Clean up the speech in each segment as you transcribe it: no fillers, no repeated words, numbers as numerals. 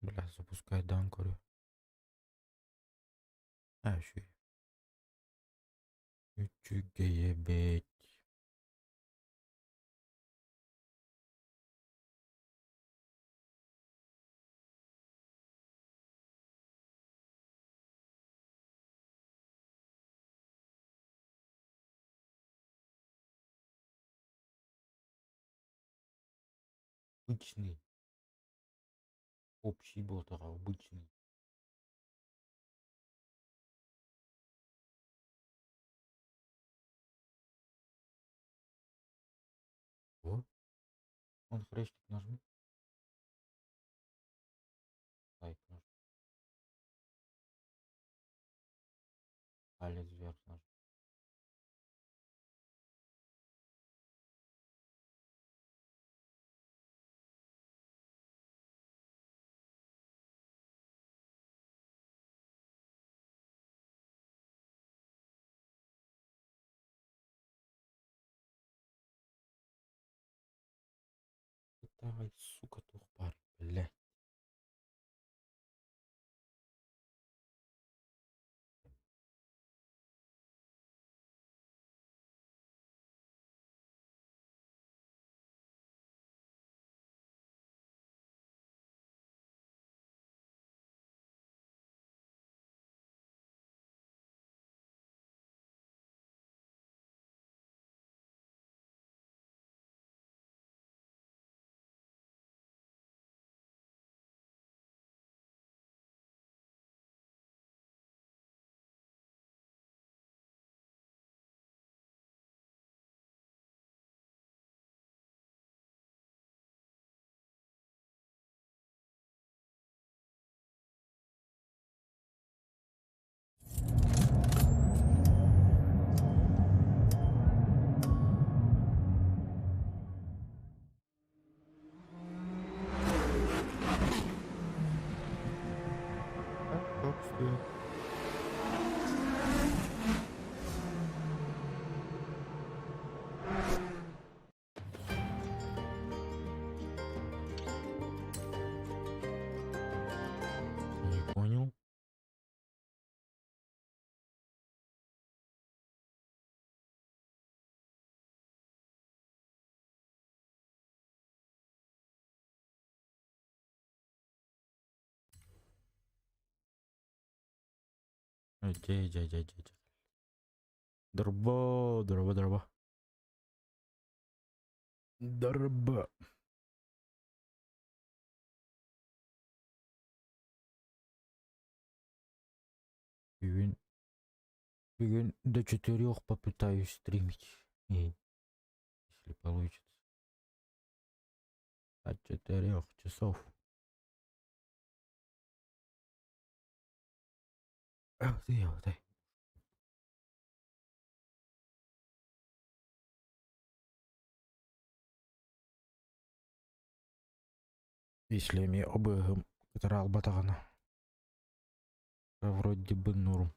Бля, запускайдаан көрүө. Аа, үчүгэй. Үчүгэй эбит. Обычный. Общий буолтаҕа, обычный. О, он хрестик нажми. Лайк нажми. Палец вверх нажми. Давай, сука, туох бля. Так, как стоит? Не понял. Дьэ, дьэ, дьэ, дьэ, дьэ. Дорбо, дорбо, дорбо. Дорбо. Бүгүн, бүгүн до 4 попытаюсь стримить. И, если получится. До 4 часов. Ах ты, ах ты. Если эмиэ обыһым кытараалбатаҕына, вроде бы норм.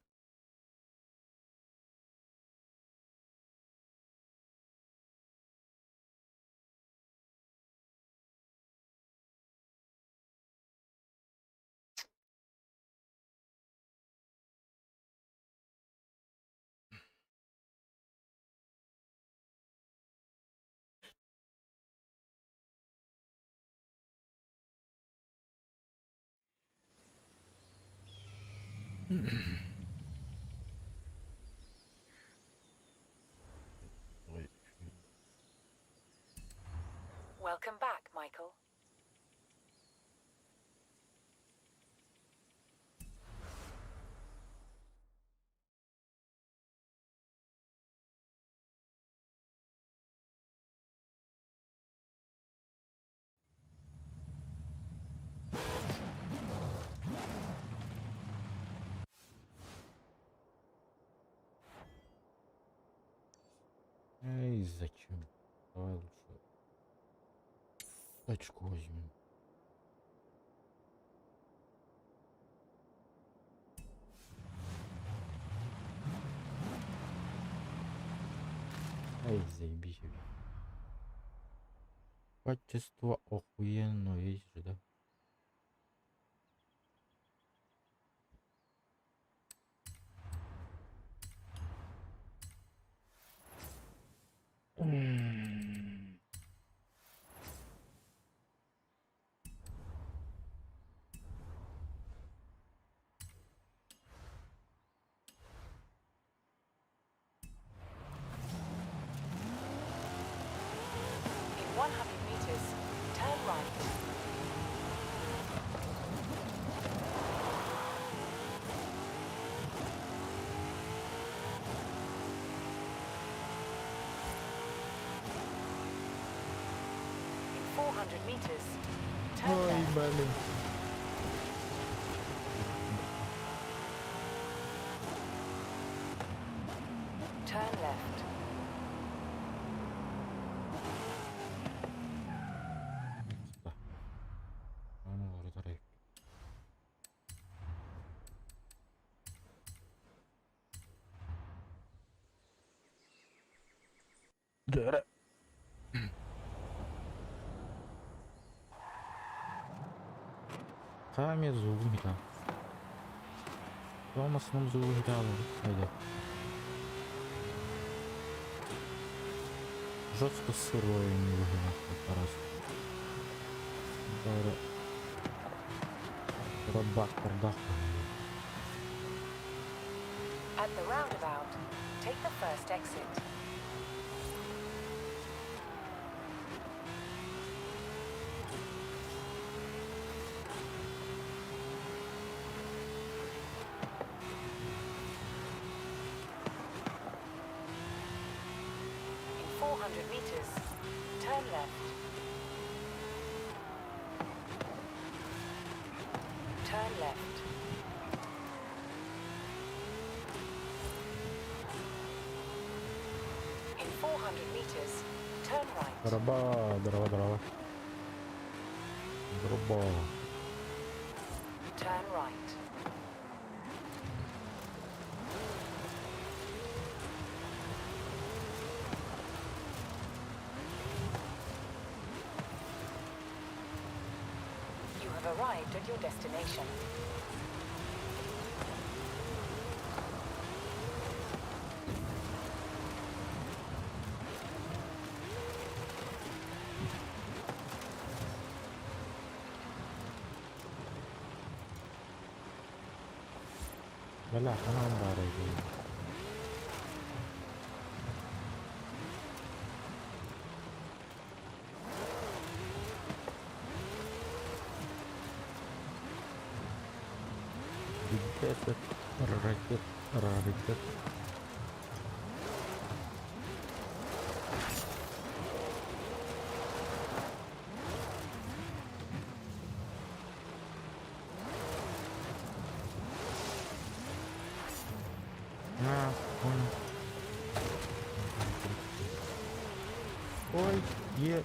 Ой, Welcome back, Michael. Эй, зачем? Давай лучше тачку возьмем. Эй, заебись. Качество охуенно, видишь, да? 200 meters, turn Ой, left. блин. Turn left. Дьэ Хаамия зугум хита. Томасным зугу хита Айда. Жестко сырое не выгнал раз. Бары Рабак At the roundabout, take the first exit. In 400 meters, turn left. Turn left. In 400 meters, turn right. Дороба, дорова, дорова. Дороба. Turn right. You have arrived at your destination. Бля, ханан баар эбит. Десять ракет, раритет. А, понял. Ой, е.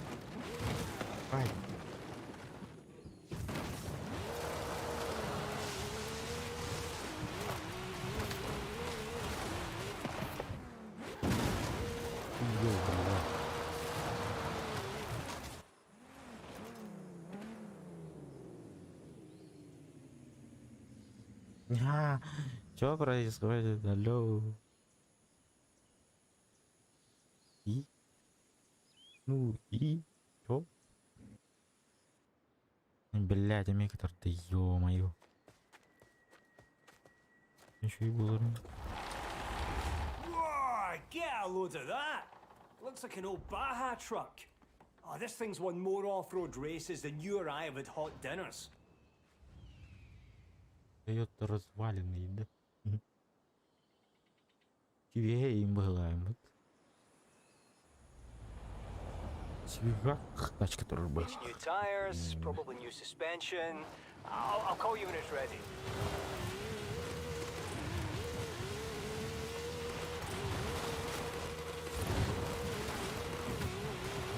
Ай. Ё, бля. А, что происходит? Алло. И? Ну и? Чё? Блять, Амикатор, да ё-моё. Еще и было. Whoa, get a load of that! Looks like an old Baja truck. Oh, this thing's won more off-road races than you or I have had hot dinners. Тойота разваленный, да? Тебе им была, вот. Свежак, тачка тоже была. Needs new tires, probably new suspension. I'll call you when it's ready.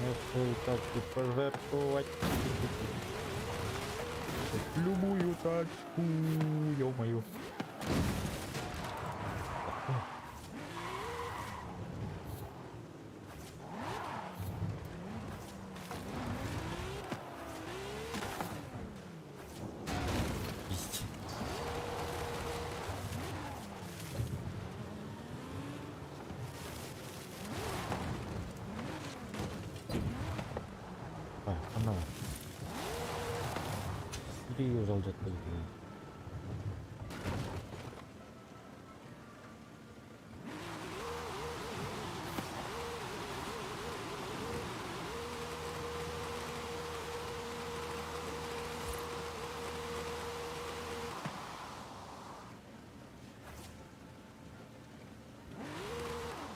Я свою тачку пожертвовать. Любую тачку, ё-моё. Есть. Так, ана. Или жалжат.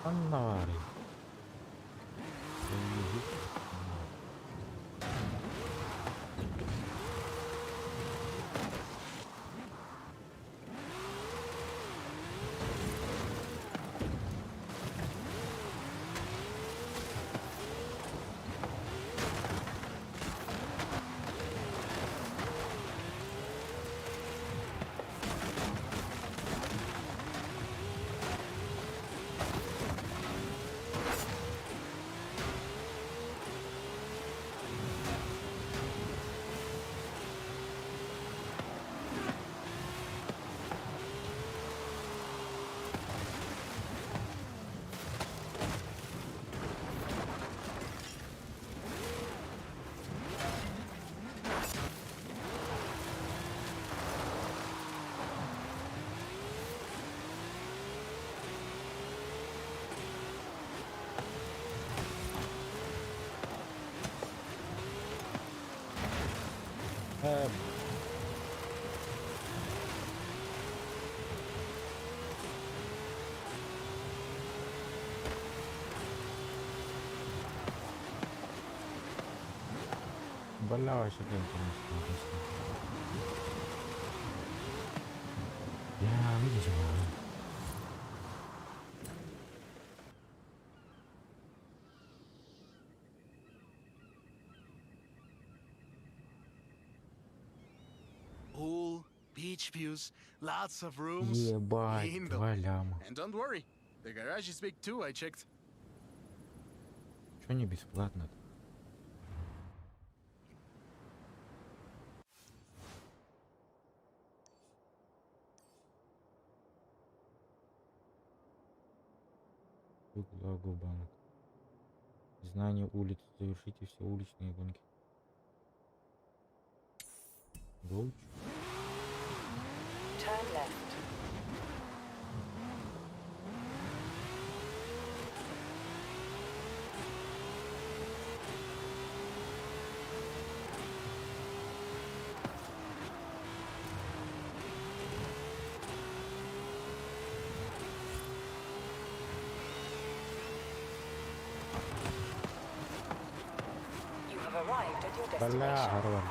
Аннары. Э, Бля, вообще конечно. Я видишь, Pool, beach views, lots of rooms. Ебать, Lindo. два ляма. And don't worry, the garage is big too, I checked. Чё не бесплатно-то? Банк. Знание улиц. Завершите все уличные гонки. Гоуч. Turn left. You have arrived at your Бля, destination. Гарвард.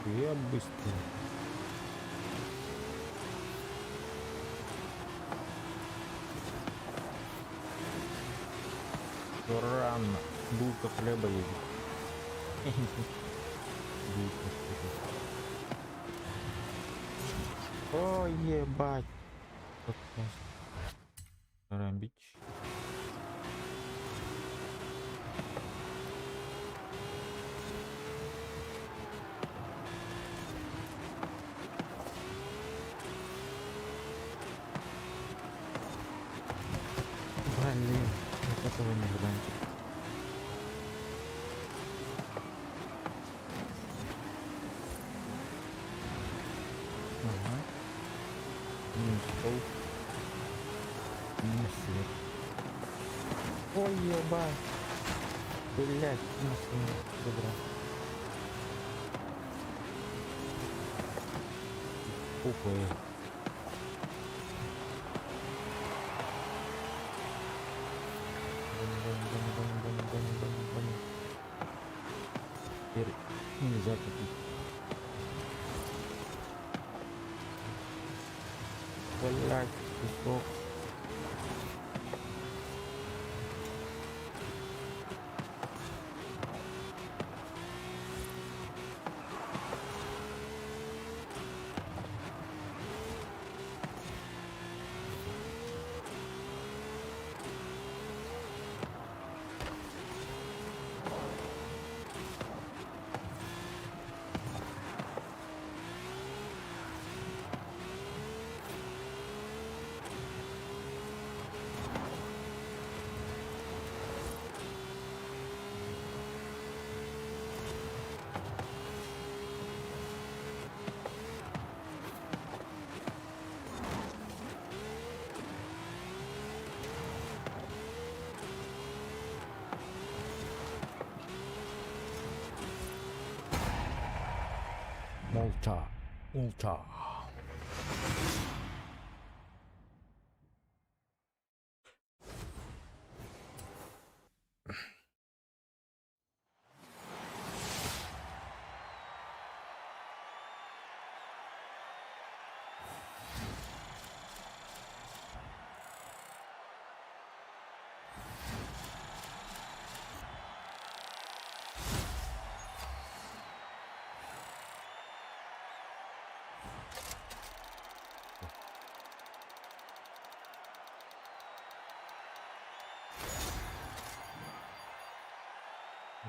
Я быстро. Рано. Булка хлеба едет. Булка хлеба. О, ебать. Как классно. Рамбич. Блин, вот этого нежданчик. Ага. Минус пол. Минус свет. Ой, ебать. Блять, машину забрал. Похуй. Гоним, гоним, гоним, гоним, гоним, гоним, гоним, гоним. Теперь нельзя тупить. Блять, песок. Молча. Молча.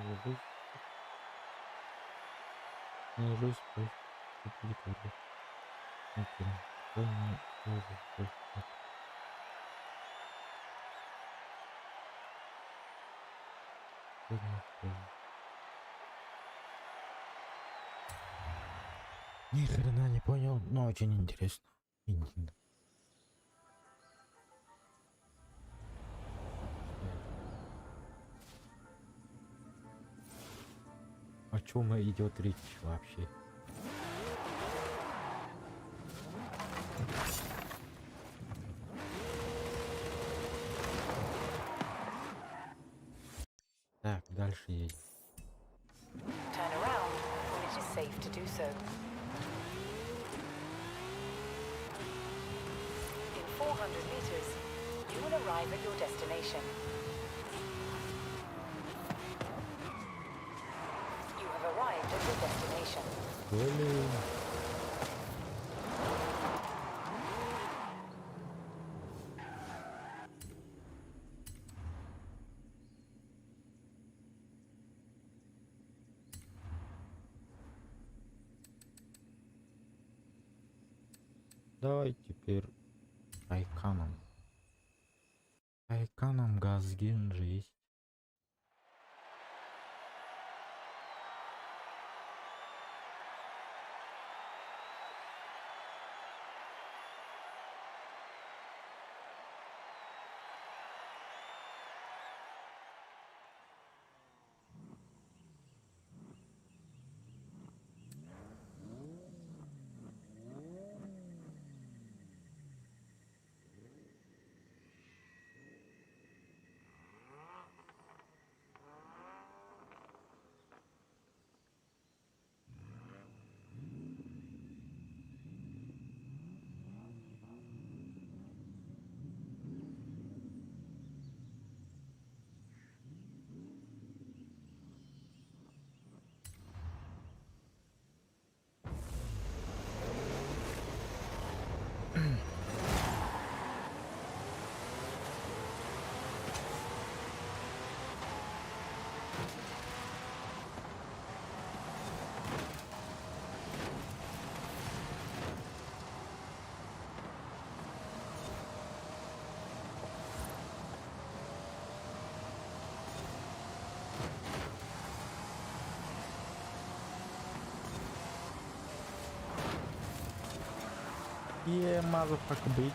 Наложись. Наложись, Ни хрена не понял, но очень интересно. О чем идет речь вообще? Так, дальше едем. Turn around when it is safe to do so. In 400 meters, you will arrive at your destination. You have arrived at your destination. Блин. Давай теперь Тайканом. Тайканом Газгин же есть. Yeah, motherfucker, bitch.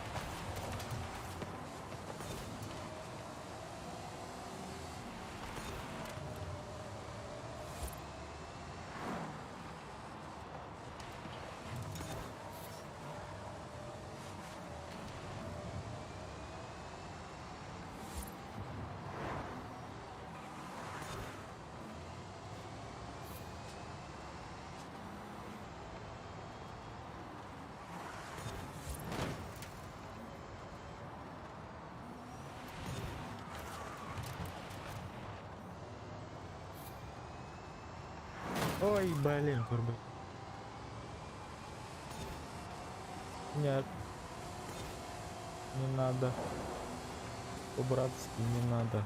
Ой, блин, турбо. Нет. Не надо. По-братски не надо.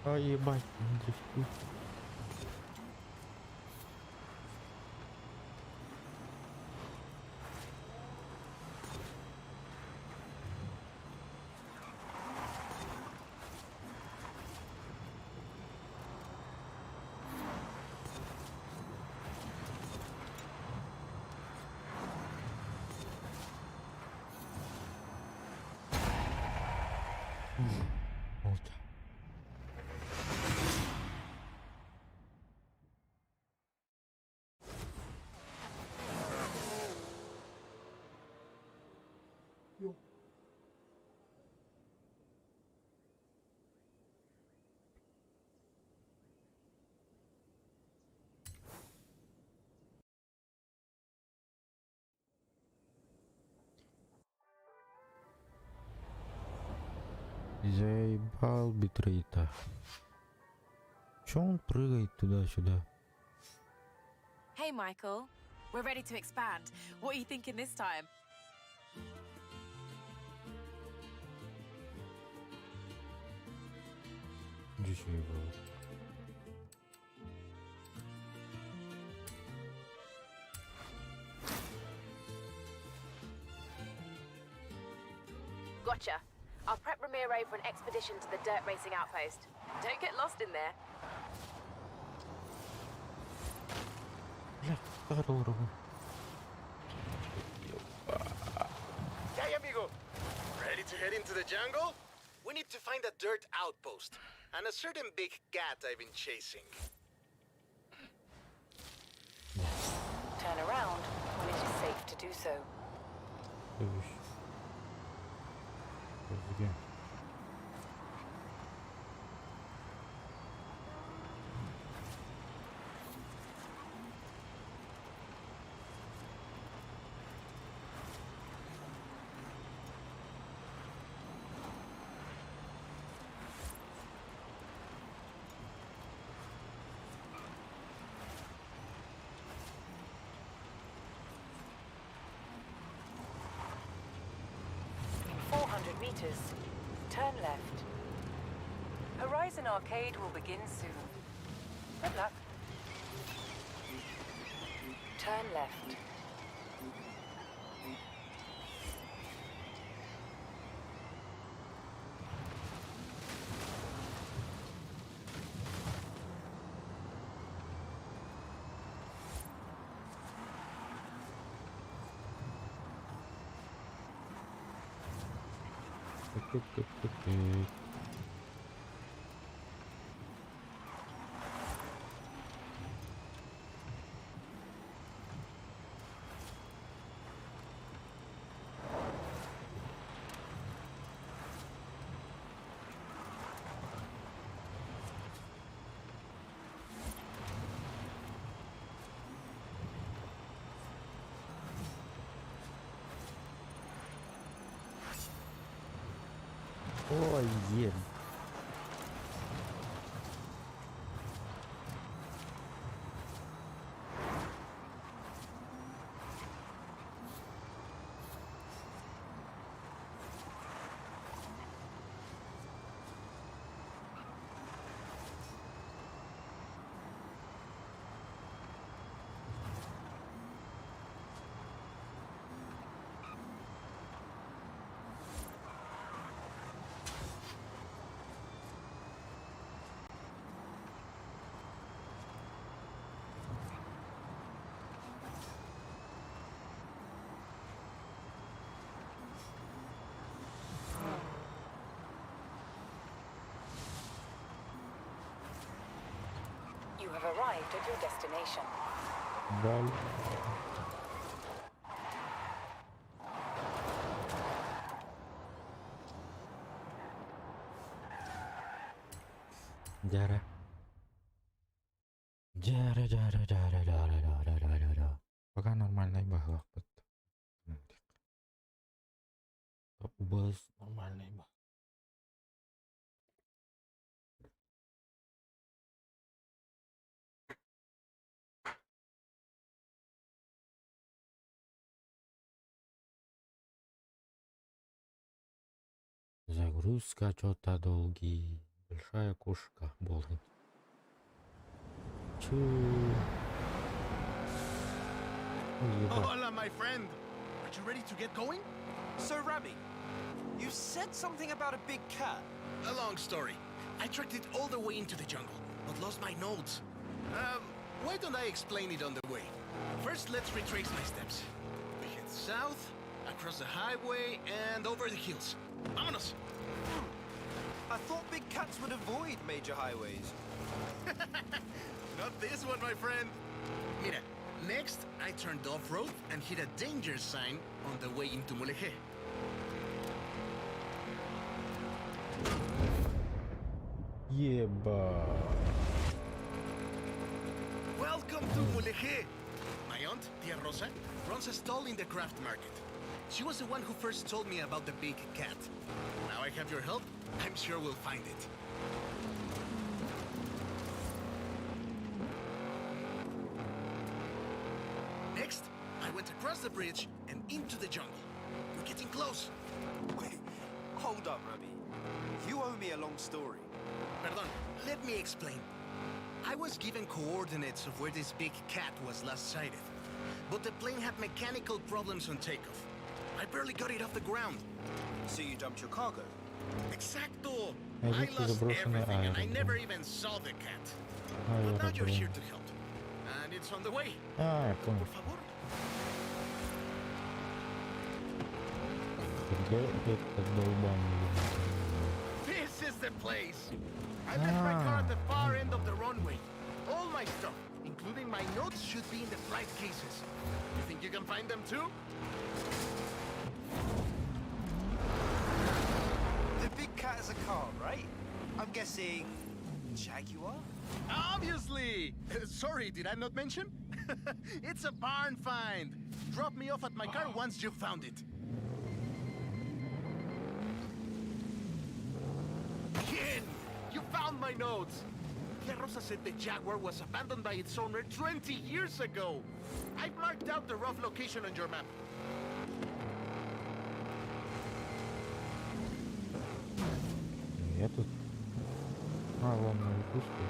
Ой, ебать, не дрифтуй. Уф, молча. Заебал битрейта. Чё он прыгает туда-сюда? Hey, Michael. We're ready to expand. What are you thinking this time? Здесь ебал. Gotcha. I'll prep Ramiro for an expedition to the dirt racing outpost. Don't get lost in there. Бля, здорово. Hey, amigo! Ready to head into the jungle? We need to find a dirt outpost and a certain big cat I've been chasing. Turn around when it is safe to do so. Следующий. Подожди. In 400 meters, turn left. Horizon Arcade will begin soon. Good luck. Turn left. Так, так, так, так, так. Ой, еб. You have arrived at your destination. Бля. Дяра. Дяра, дяра, дяра, дяра, дяра, дяра, дяра. Пока нормальный баһылаахпыт. Убас нормальный бах. Загрузка что-то долгий. Большая кошка болен. Чу. Ой, ебать. Hola, my friend! Are you ready to get going? So, Rami, you said something about a big cat. A long story. I tracked it all the way into the jungle, but lost my notes. Why don't I explain it on the way? First, let's retrace my steps. We head south, across the highway, and over the hills. Vámonos! I thought big cats would avoid major highways. Not this one, my friend. Mira, next I turned off-road and hit a danger sign on the way into Mulegé. Ебать. Welcome to Mulegé! My aunt, Tia Rosa, runs a stall in the craft market. She was the one who first told me about the big cat. Now I have your help. I'm sure we'll find it. Next, I went across the bridge and into the jungle. We're getting close. Wait, hold up, Rami. You owe me a long story. Perdón, let me explain. I was given coordinates of where this big cat was last sighted, but the plane had mechanical problems on takeoff. I barely got it off the ground. So you dumped your cargo? Exacto! I Найдите lost заброшенный everything and I аэродром. never even saw the cat. But now you're Аэродром. here to help. And it's on the way. А, я понял. Por favor. Где этот долбан? This is the place! I left my car at the far end of the runway. All my stuff, including my notes, should be in the flight cases. You think you can find them too? The big cat is a car, right? I'm guessing Jaguar? Obviously! Sorry, did I not mention? It's a barn find. Drop me off at my car once you've found it. Ken! You found my notes! Tia Rosa said the Jaguar was abandoned by its owner 20 years ago. I've marked out the rough location on your map. Я тут. А, ладно, выпусти.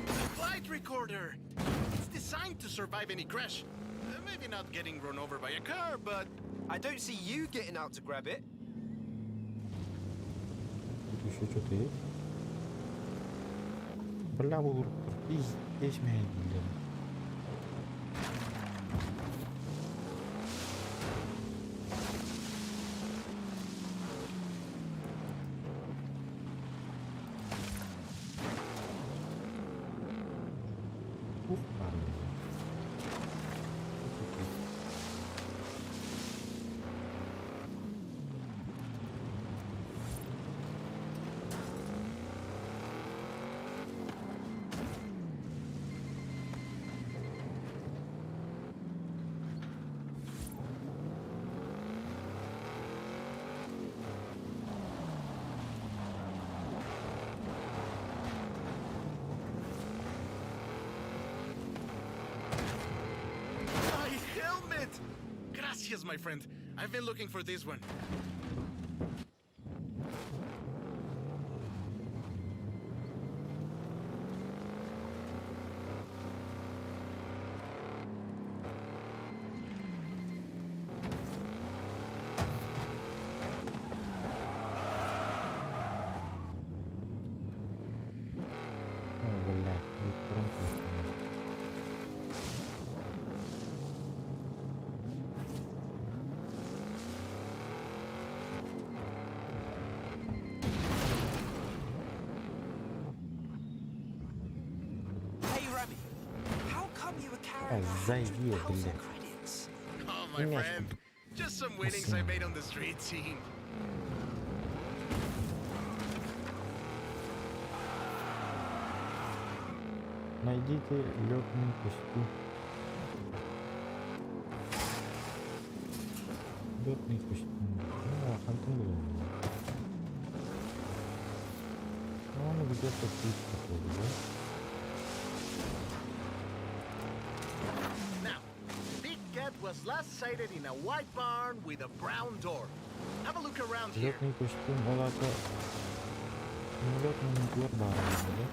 The flight recorder! It's designed to survive any crash. Maybe not getting run over by a car, but I don't see you getting out to grab it. Тут еще что-то есть? Бля, бұл пиздец медленно. Ух, парни. Что тут есть? My helmet! Gracias, my friend. I've been looking for this one. Ой, бля, электронка. Hey, Rami. How come you were carrying А, a зайди, hundred thousand блядь. credits? Oh, my Мяч. friend. Just some winnings I made on the street scene. Найдите летный костюм. Летный костюм. Ну, хантан был. Ну, он где-то тут, походу, да? Now, the big cat was last sighted in a white barn with a brown door. Have a look around here. Летный костюм, ол это... Ну, летный не бар, да?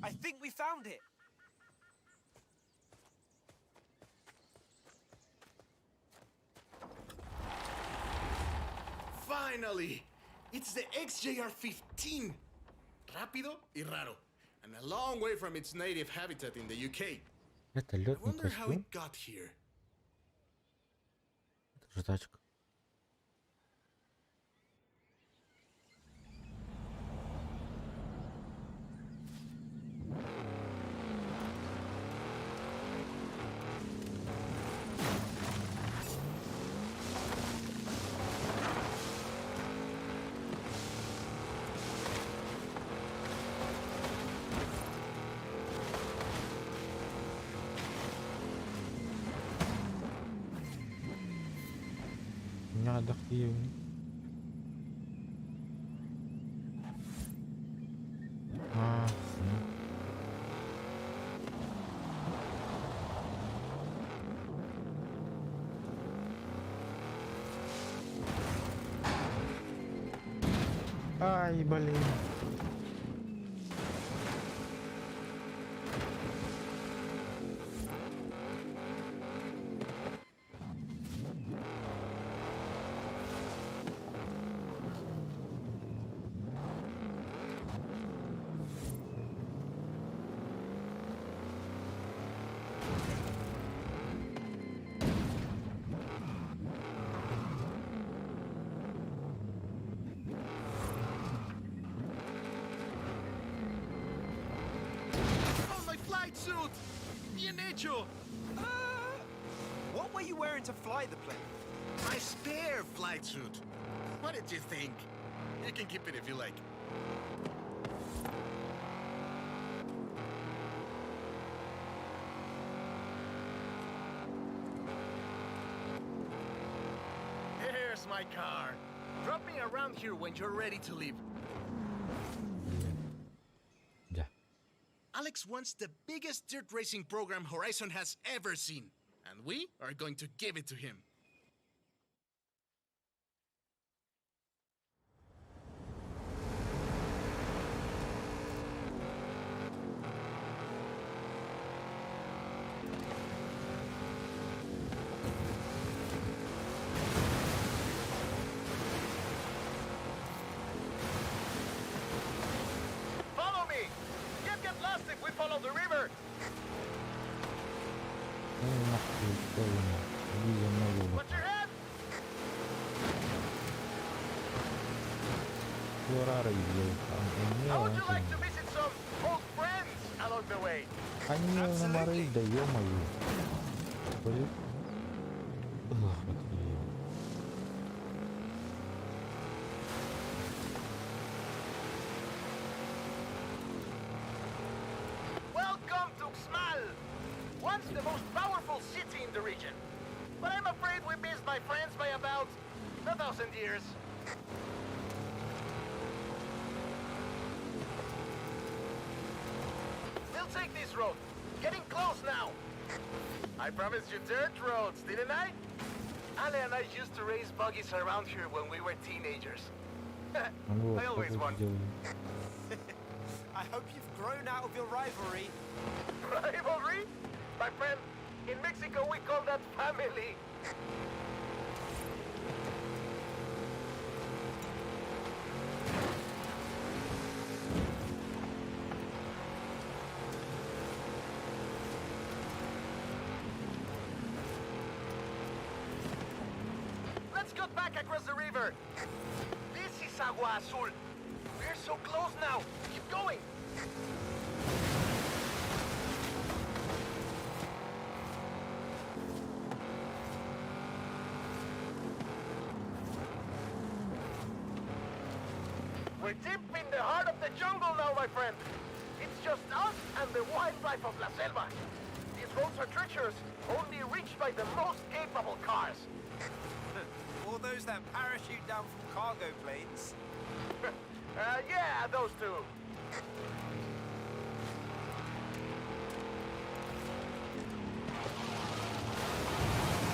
I think we found it. Finally! It's the XJR 15! Rápido y raro, and a long way from its native habitat in the UK. Это I летный wonder how костюм? it got here. Это же тачка. Надо. А, ну. Ай, блин. Oh, my flight suit! Bien hecho! What were you wearing to fly the plane? My spare flight suit. What did you think? You can keep it if you like. Here's my car. Drop me around here when you're ready to leave. Блин. Да. Alex wants the biggest dirt racing program Horizon has ever seen, and we are going to give it to him. Follow me! Can't get lost if we follow the river! Ну нахуй, что вы нахуй. Иди за мной, ёбаный. Watch your head! Where are you? How would you like to visit some old friends along the way? Они на моры, да ё-моё. Блин. Ох, вот ё. Welcome to Uxmal, once the most powerful city in the region. But I'm afraid we missed my friends by about 1,000 years. We'll take this road. Getting close now. I promised you dirt roads, didn't I? Ale and I used to race buggies around here when we were teenagers. Ну вот, I always как won. сделали. I hope you've grown out of your rivalry. Rivalry? My friend, in Mexico we call that family. Let's cut back across the river. This is Agua Azul. We're so close now. Keep going. We're deep in the heart of the jungle now, my friend. It's just us and the wildlife of La Selva. These roads are treacherous, only reached by the most capable cars. Or those that parachute down from cargo planes. Yeah, those two.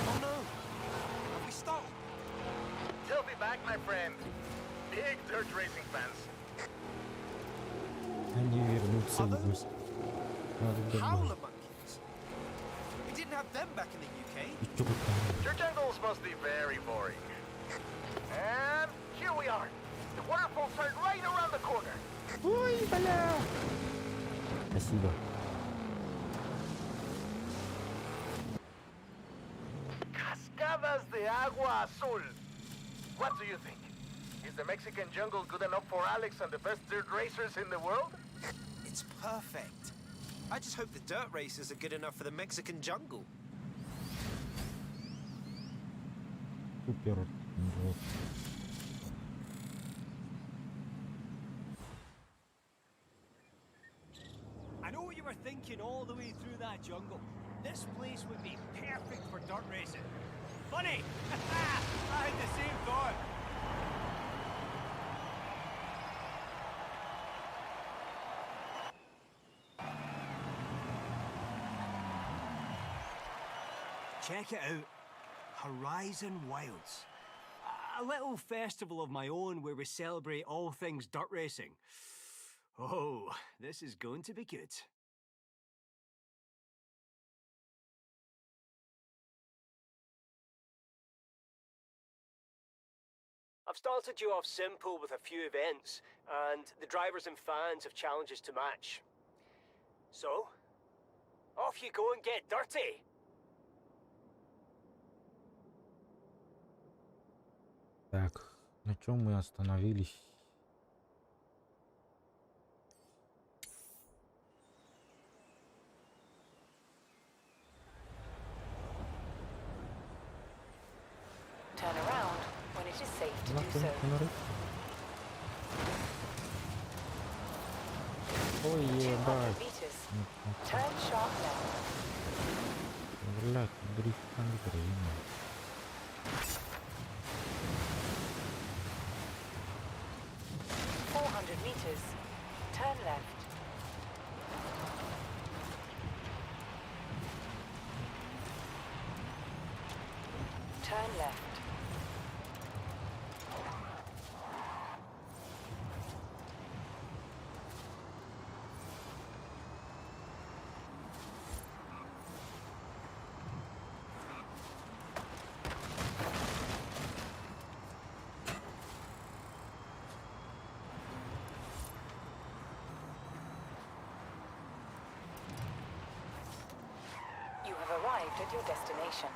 Oh no! Have we stalled? They'll be back, my friend. Big dirt racing fans. Они вернутся Are в those Надо домой. howler monkeys? We didn't have them back in the UK. И чё вы там? Your jungles must be very boring. And here we are. The waterfalls are right around the corner. Ой, бля! Спасибо. Cascadas de agua azul. What do you think? Is the Mexican jungle good enough for Alex and the best dirt racers in the world? It's perfect. I just hope the dirt racers are good enough for the Mexican jungle. Супер. Вот. I know what you were thinking all the way through that jungle. This place would be perfect for dirt racing. Funny! I had the same thought. Check it out. Horizon Wilds. A little festival of my own where we celebrate all things dirt racing. Oh, this is going to be good. I've started you off simple with a few events, and the drivers and fans have challenges to match. So, off you go and get dirty! Так, на чем мы остановились? Turn around when it is safe to do Нахуй so. фонарик? Ой, 200 ебать. meters, Нет, ну, turn sharp left. Блядь, дрифт конкретно. 400 meters, turn left. Turn left. You have arrived at your destination.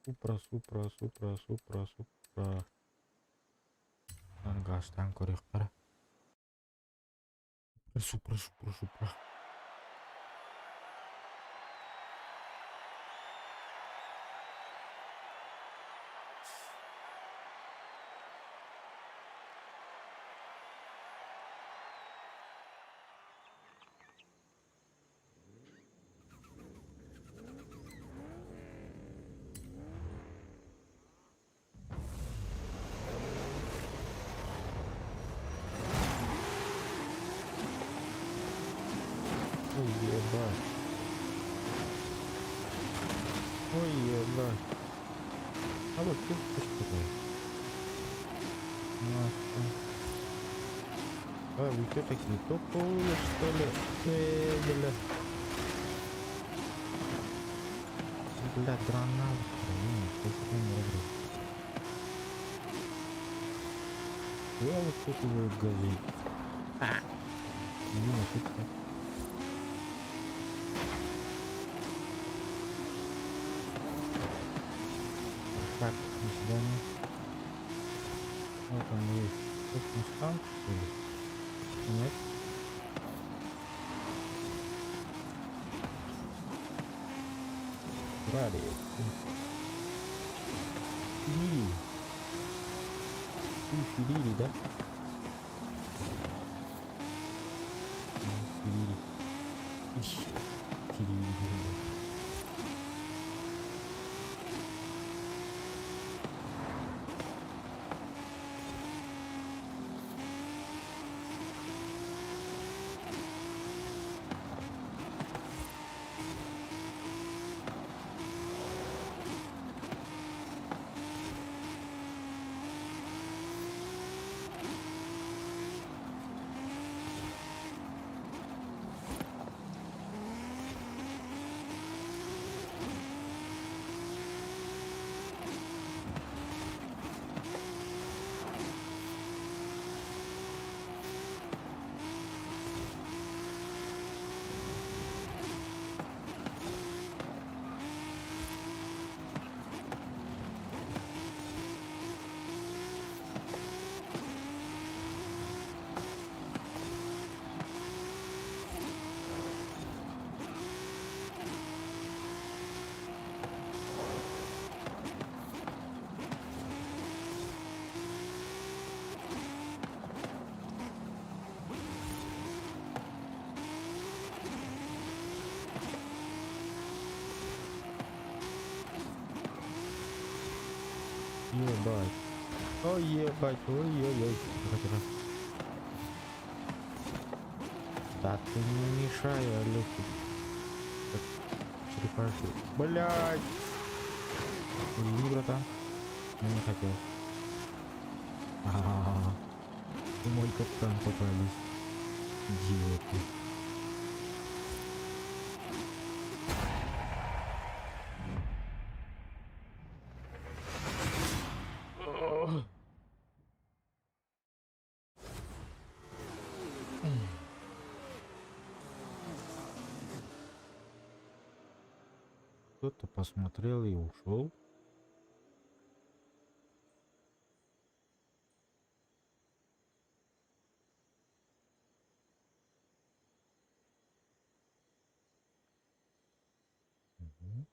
Супра, супра, супра, супра, супра. Газтан көрүөххэ. Супра, супра, супра. Ой, ебать. Ой, ебать. А вот тут что такое? Нахуй. А, вы что такие топовые, что ли? Бля. Бля, гранат. Блин, что такое? Я вот тут его гази. А! Блин, а тут так. Так, до свидания. Вот он есть. Тут Мустанг, что ли? Нет. Брали. Филири. Ты Филири, да? Филири. Филири. Ебать. Ой, ебать, ой-ой-ой. Тихо, тихо. Да ты не мешай, алё. Так, черепаший. Блядь! Извини, братан. Я не хотел. А-а-а. И мой капкан попались. Идиоты. Кто-то посмотрел и ушел. Мгм.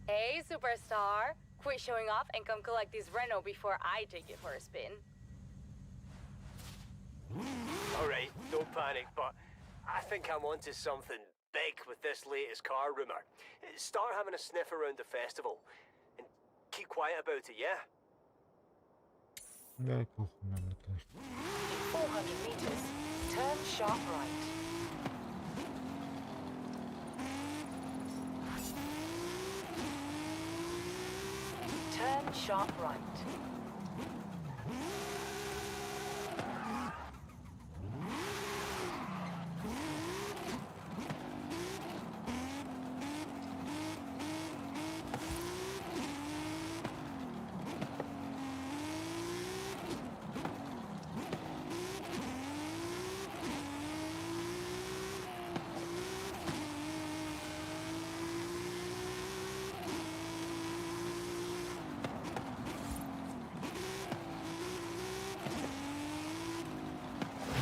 Hey, superstar! Quit showing off and come collect this Renault before I take it for a spin. All right, don't panic, but I think I'm onto something big with this latest car rumor. Start having a sniff around the festival and keep quiet about it, yeah? Да, похуй нам на это. In 400 meters, turn sharp right. Turn sharp right.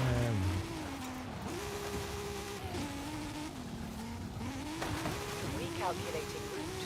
Эм, Recalculating route.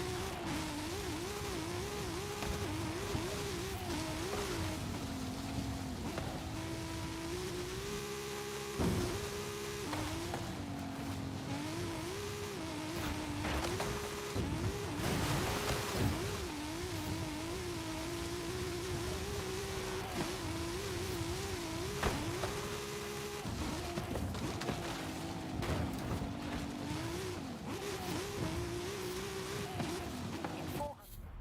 In 400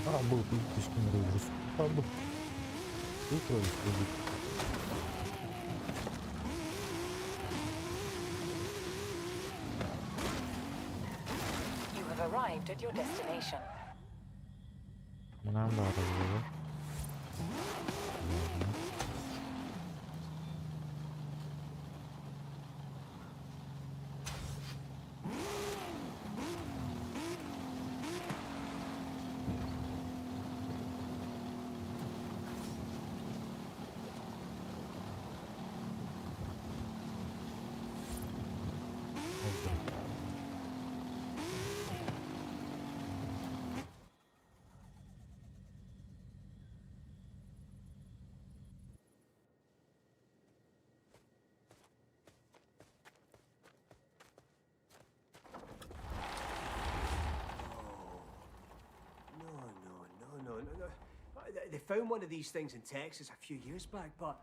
А, был политический ужас. А, был. Что происходит? You have arrived at your destination. Нам да, разговор. Ладно. Ой, блин. They found one of these things in Texas a few years back, but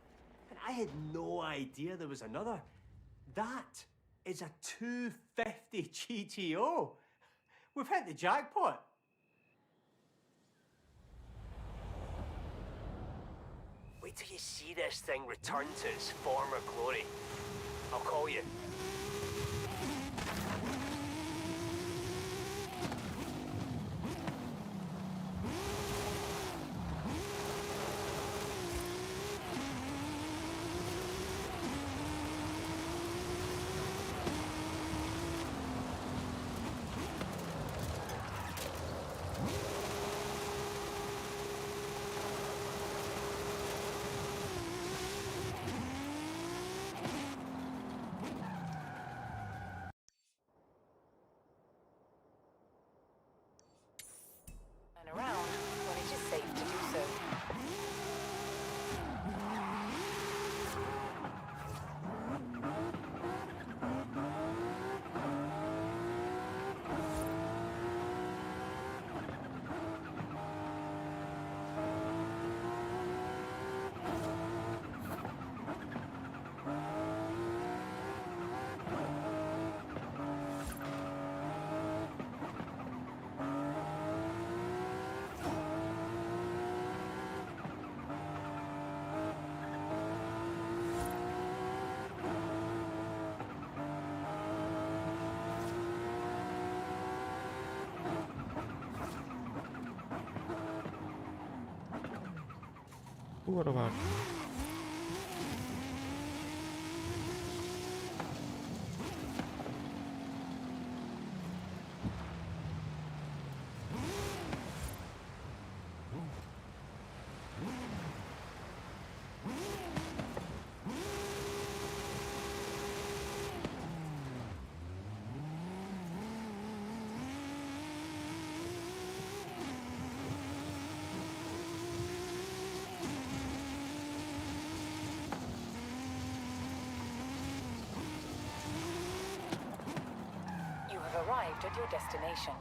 I had no idea there was another. That is a 250 GTO. We've hit the jackpot. Wait till you see this thing return to its former glory. I'll call you. Turn around when it is safe to do so. Kurwa. You have arrived at your destination.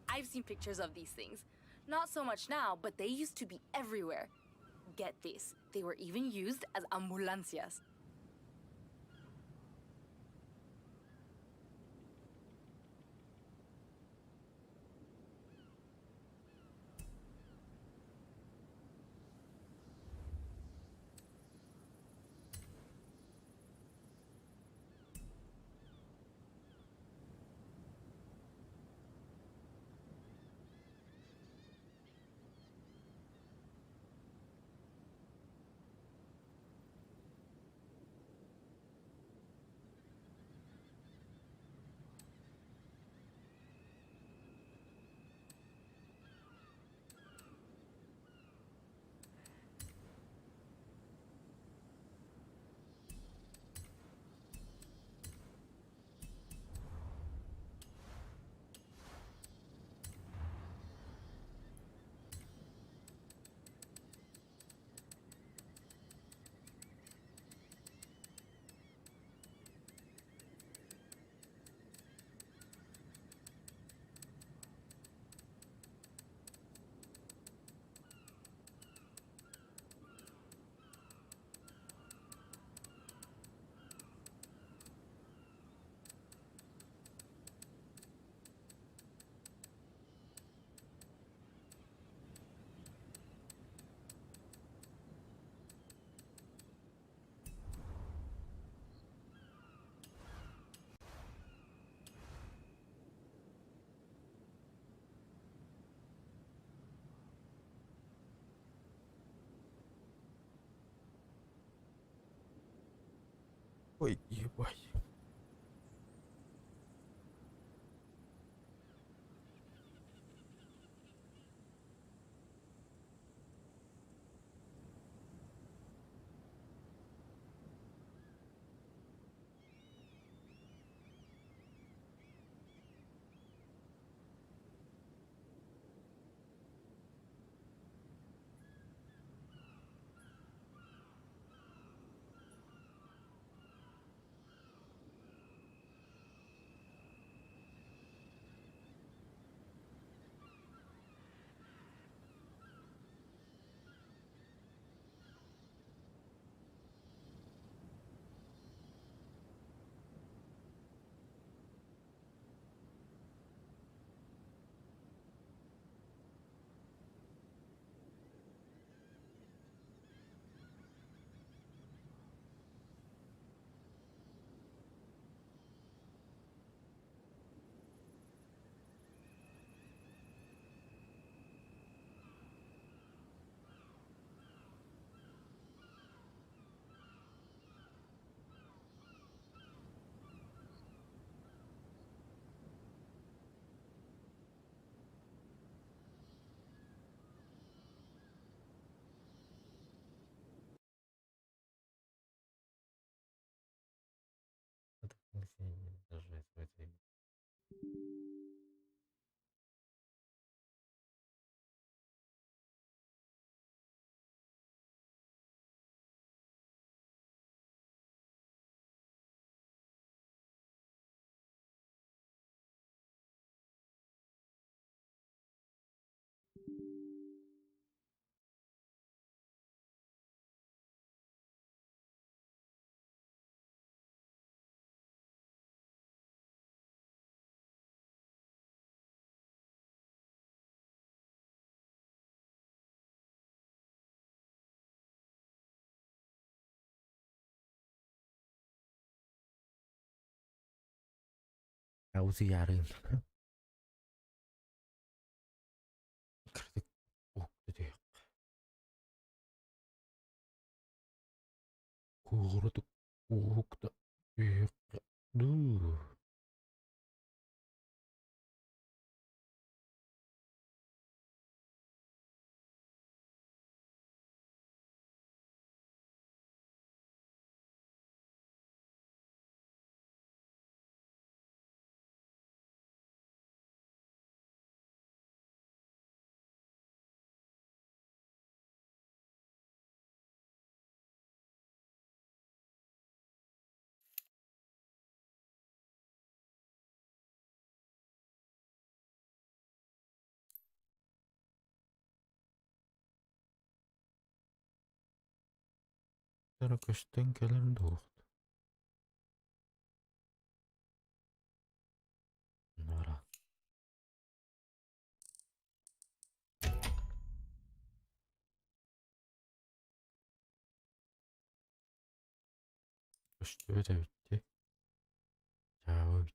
I've seen pictures of these things. Not so much now, but they used to be everywhere. Get this, they were even used as ambulancias. Ой, ебать. Утуйаарыым. Кыратык уһукта түһүөххэ. Куурутук уһукта түһүөххэ дуу. Көстөн кэлэр дуо? Нора. Көстүбэт эбит дии. Дьаабы эбит.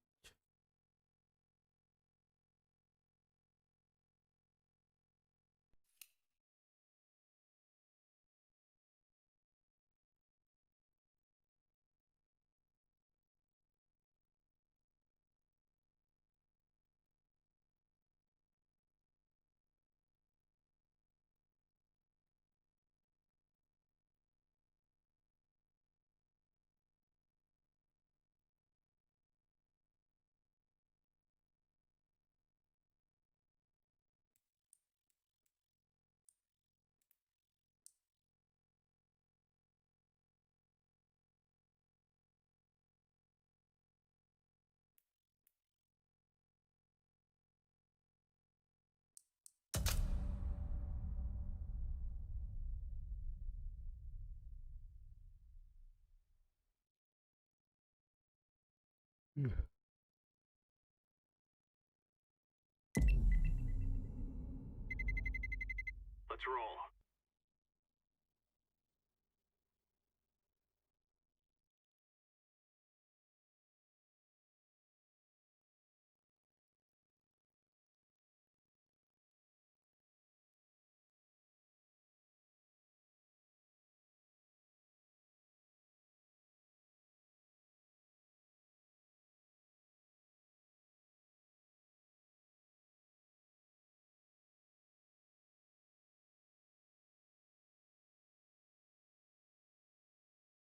Let's roll.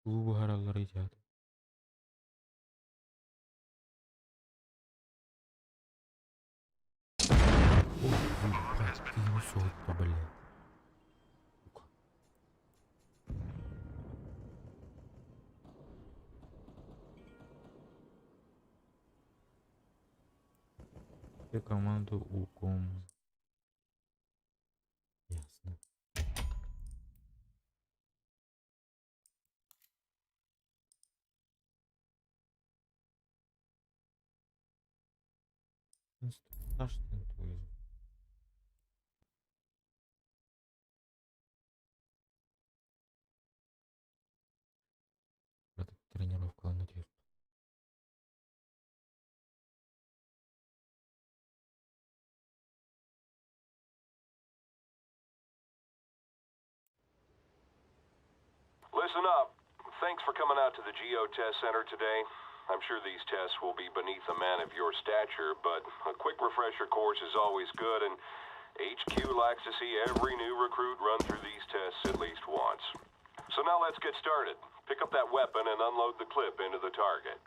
Уу буһараллар ыйдаата. Ох, ебать, ты его суетта, блядь. Сука. Все команду уком. Ясно. Инструктаж твой. Тренировка на. Listen up. Thanks for coming out to the Geo Test Center today. I'm sure these tests will be beneath a man of your stature, but a quick refresher course is always good, and HQ likes to see every new recruit run through these tests at least once. So now let's get started. Pick up that weapon and unload the clip into the target.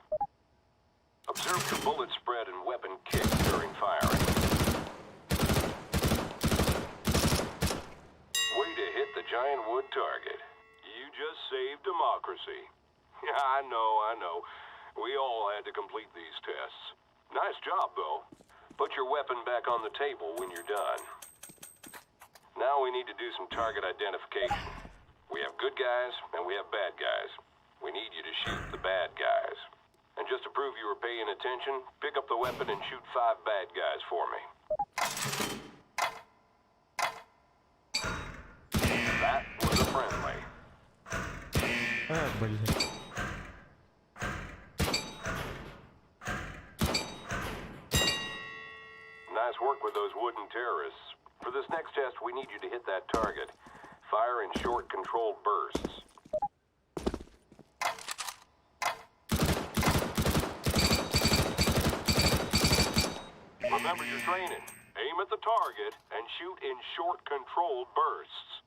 Observe your bullet spread and weapon kick during firing. Way to hit the giant wood target. You just saved democracy. Yeah, I know, I know. We all had to complete these tests. Nice job, though. Put your weapon back on the table when you're done. Now we need to do some target identification. We have good guys and we have bad guys. We need you to shoot the bad guys. And just to prove you were paying attention, pick up the weapon and shoot 5 bad guys for me. That was a friendly. А, блин. we need you to hit that target. Fire in short, controlled bursts. Remember your training. Aim at the target and shoot in short, controlled bursts.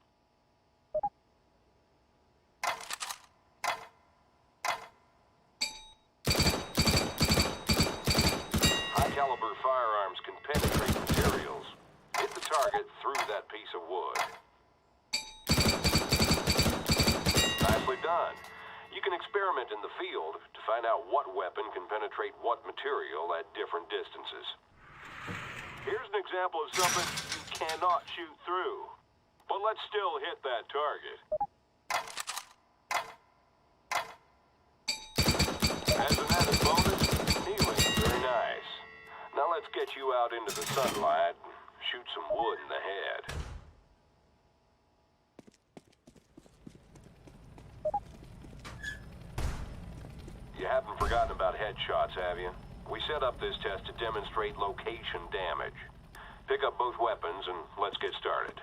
High caliber firearms can penetrate materials. Hit the target through that piece of wood. Nicely done. You can experiment in the field to find out what weapon can penetrate what material at different distances. Here's an example of something you cannot shoot through. But let's still hit that target. As an added bonus, kneeling very nice. Now let's get you out into the sunlight and shoot some wood in the head. You haven't forgotten about headshots, have you? We set up this test to demonstrate location damage. Pick up both weapons and let's get started.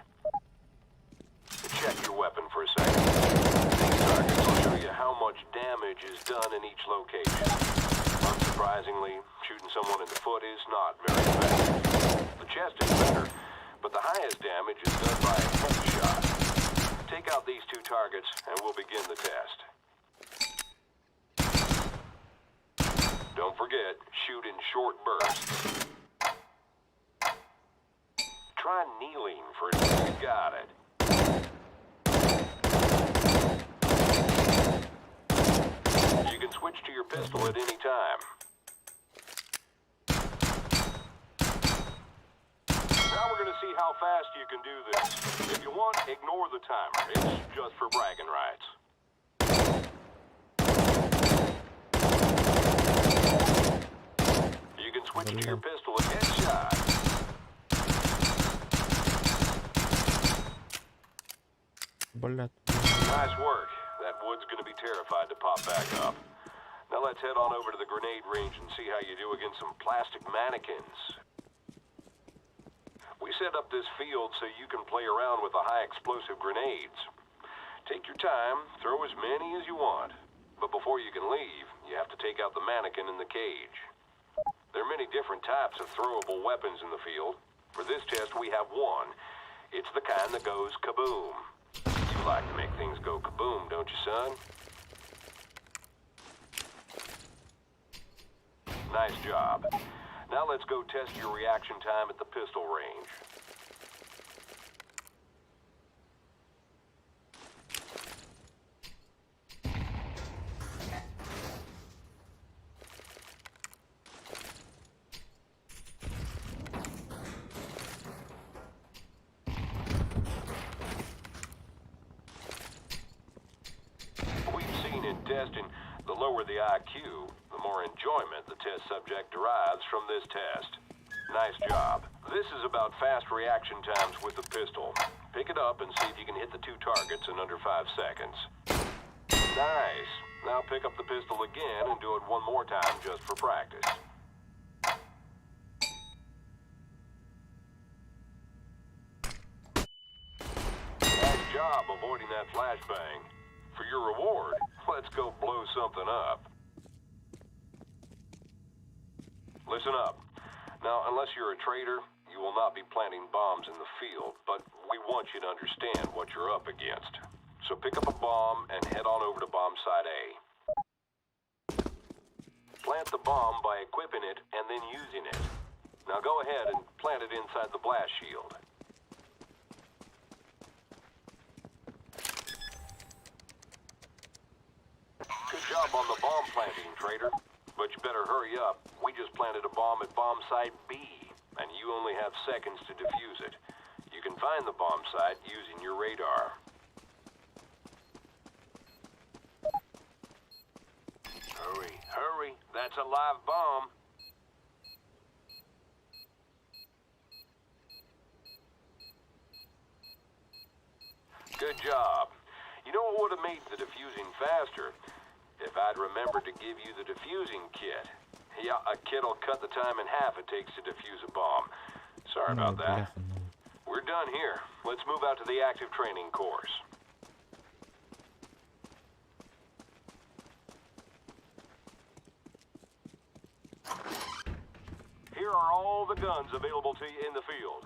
Check your weapon for a second. These targets will show you how much damage is done in each location. Unsurprisingly, shooting someone in the foot is not very effective. The chest is better, but the highest damage is done by a headshot. Take out these two targets and we'll begin the test. Don't forget, shoot in short bursts. Try kneeling for a You got it. You can switch to your pistol at any time. Now we're gonna see how fast you can do this. If you want, ignore the timer. It's just for bragging rights. You can switch to your pistol and headshot. Блядь. Nice work. That wood's gonna be terrified to pop back up. Now let's head on over to the grenade range and see how you do against some plastic mannequins. We set up this field so you can play around with the high explosive grenades. Take your time, throw as many as you want. But before you can leave, you have to take out the mannequin in the cage. There are many different types of throwable weapons in the field. For this test, we have one. It's the kind that goes kaboom. You like to make things go kaboom, don't you, son? Nice job. Now let's go test your reaction time at the pistol range. We've seen in testing, the lower the IQ, the more enjoyment the test subject derives from this test. Nice job. This is about fast reaction times with the pistol. Pick it up and see if you can hit the two targets in under 5 seconds. Nice. Now pick up the pistol again and do it one more time just for practice. Nice job avoiding that flashbang. For your reward, let's go blow something up. Listen up. Now, unless you're a traitor, you will not be planting bombs in the field, but we want you to understand what you're up against. So pick up a bomb and head on over to bomb site A. Plant the bomb by equipping it and then using it. Now go ahead and plant it inside the blast shield. Good job on the bomb planting, trader. But you better hurry up. We just planted a bomb at bomb site B, and you only have seconds to defuse it. You can find the bomb site using your radar. Hurry, hurry. That's a live bomb. Good job. You know what would have made the defusing faster? If I'd remembered to give you the defusing kit. Yeah, a kit'll cut the time in half it takes to defuse a bomb. Sorry Ну, about that. бляха, ну. We're done here. Let's move out to the active training course. Here are all the guns available to you in the field.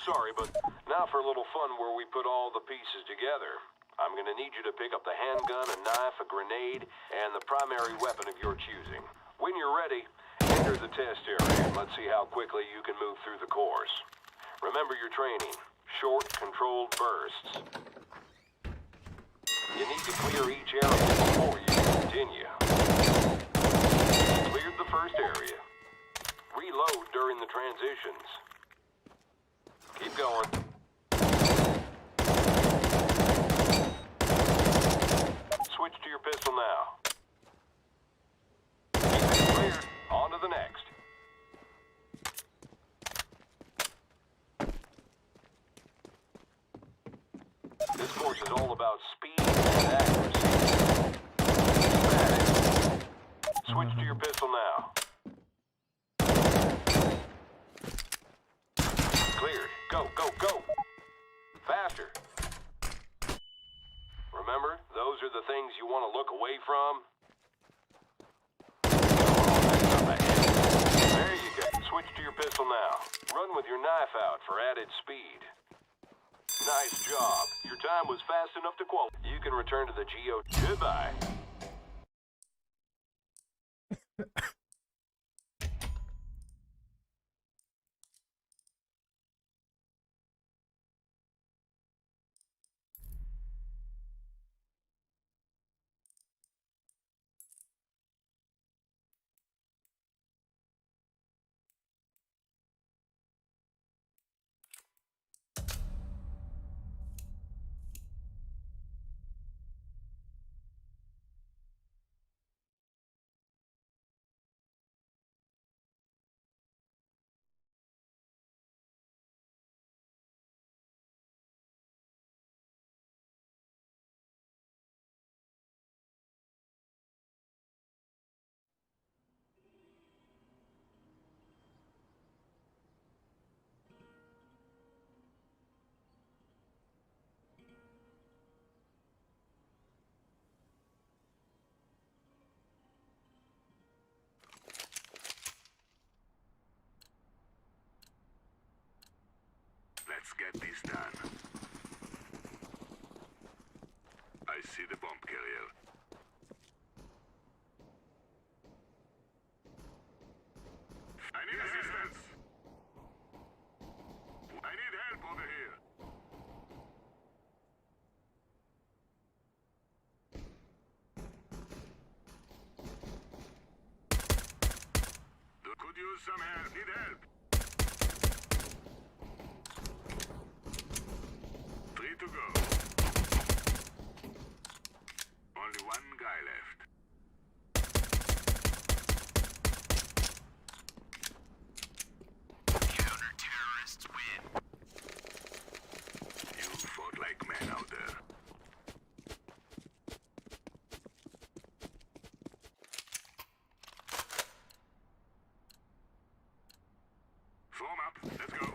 Sorry, but now for a little fun where we put all the pieces together. I'm gonna need you to pick up the handgun, a knife, a grenade, and the primary weapon of your choosing. When you're ready, enter the test area and let's see how quickly you can move through the course. Remember your training. Short, controlled bursts. You need to clear each area before you can continue. You cleared the first area. Reload during the transitions. Keep going. Switch to your pistol now. Keep it clear. On to the next. This course is all about speed and accuracy. Keep at it. Switch to your pistol now. Cleared. Go, go, go. Faster. Remember, those are the things you want to look away from. Come on, that's up ahead. There you go. Switch to your pistol now. Run with your knife out for added speed. Nice job. Your time was fast enough to qualify. You can return to the Geo. Goodbye. Let's get this done. I see the bomb carrier. I need assistance. I need help over here. Could use some help. Need help. Three to go. Only one guy left. Counter-terrorists win. You fought like men out there. Form up. Let's go.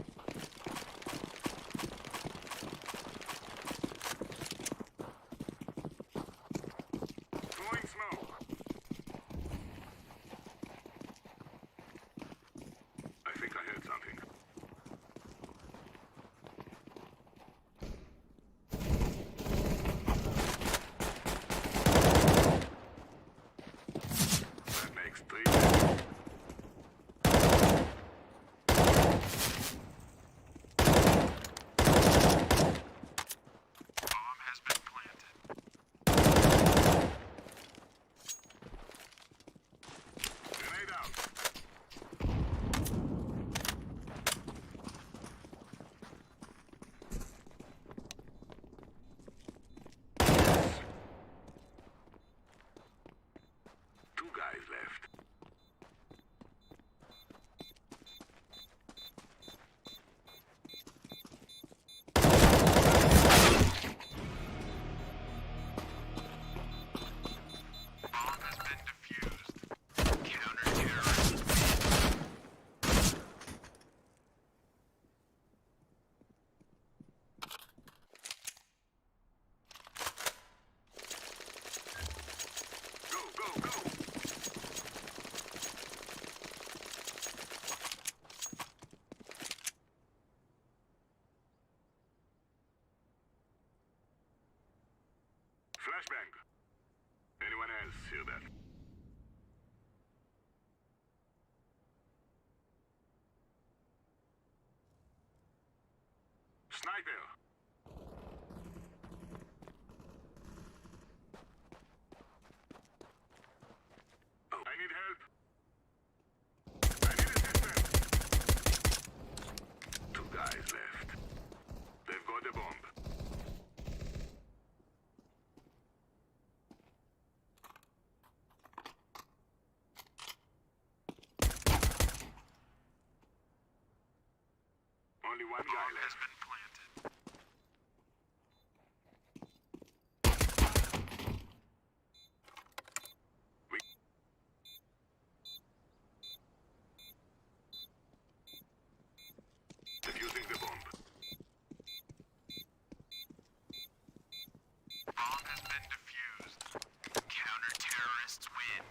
Flashbang. Anyone else hear that? Sniper! Oh, I need help. I need assistance. Two guys left. They've got the bomb. Only one guy left. Has been planted. We defusing the bomb. Bomb has been defused. Counter-terrorists win.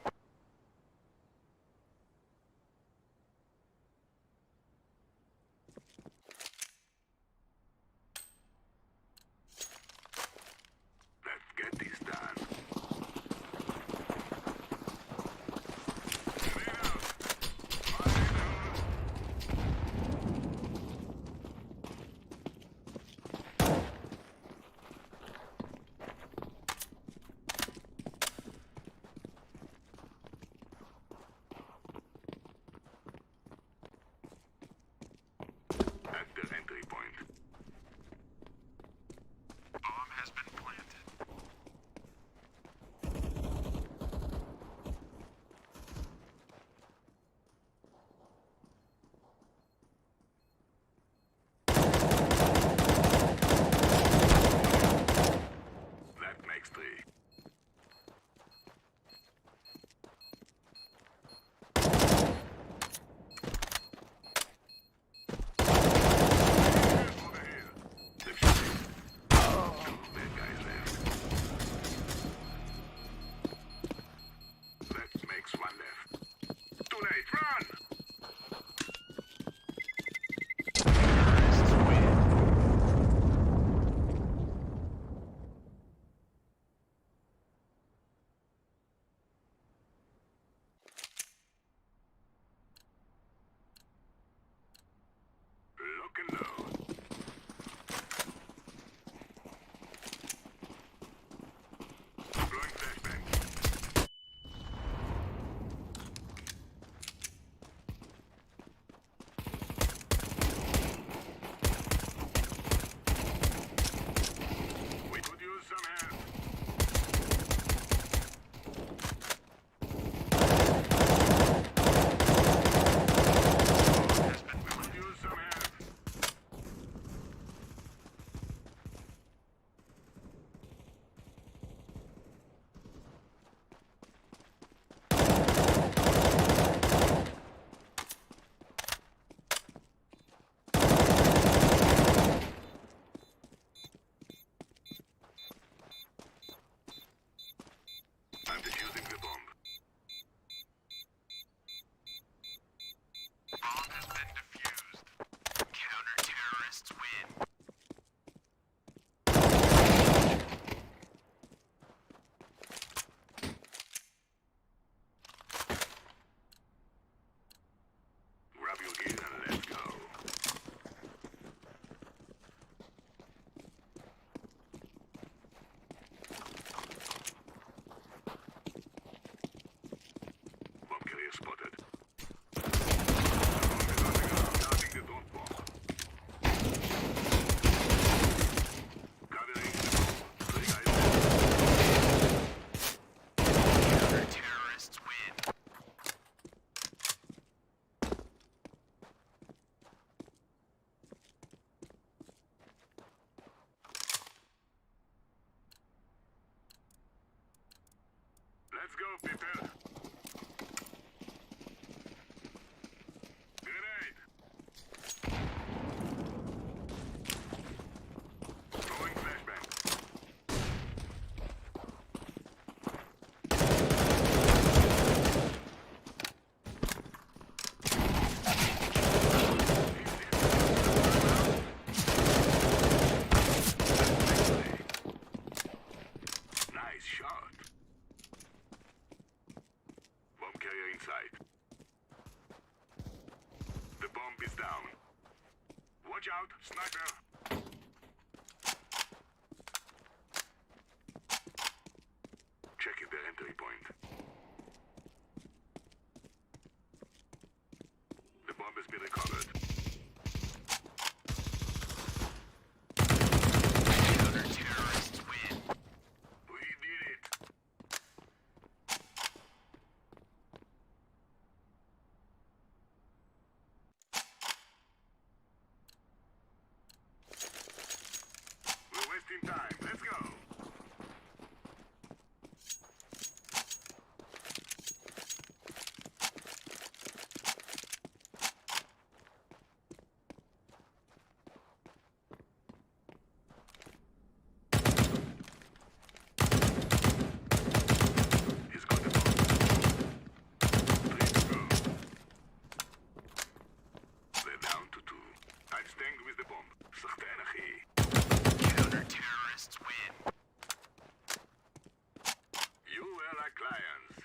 Let's get this done. Grenade out. Fire in the hole. At the entry point. Bomb has been planted. That makes three. Over here. Defusing. Two bad guys left. That makes one left. Too late, run! Terrorists win. Lock and load. Deploying flashbang. We could use some help. Has been We could use some help. I'm defusing the bomb. Bomb has been defused. Counter-terrorists win. Grab your gear and let's go. Bomb carrier spotted. Bomb is on the ground. Starting the drop bomb. Covering the bomb. Three guys left. Counter-terrorists win. Let's go, people. Grenade. Throwing flashbang. Nice. out, sniper. Checking their entry point. The bomb has been recovered. Counter-terrorists win. We did it. We're wasting time. Let's go. He's got the bomb. Three to go. They're down to two. I'm staying with the bomb. سختين أخي. Counter-terrorists win. You were like lions.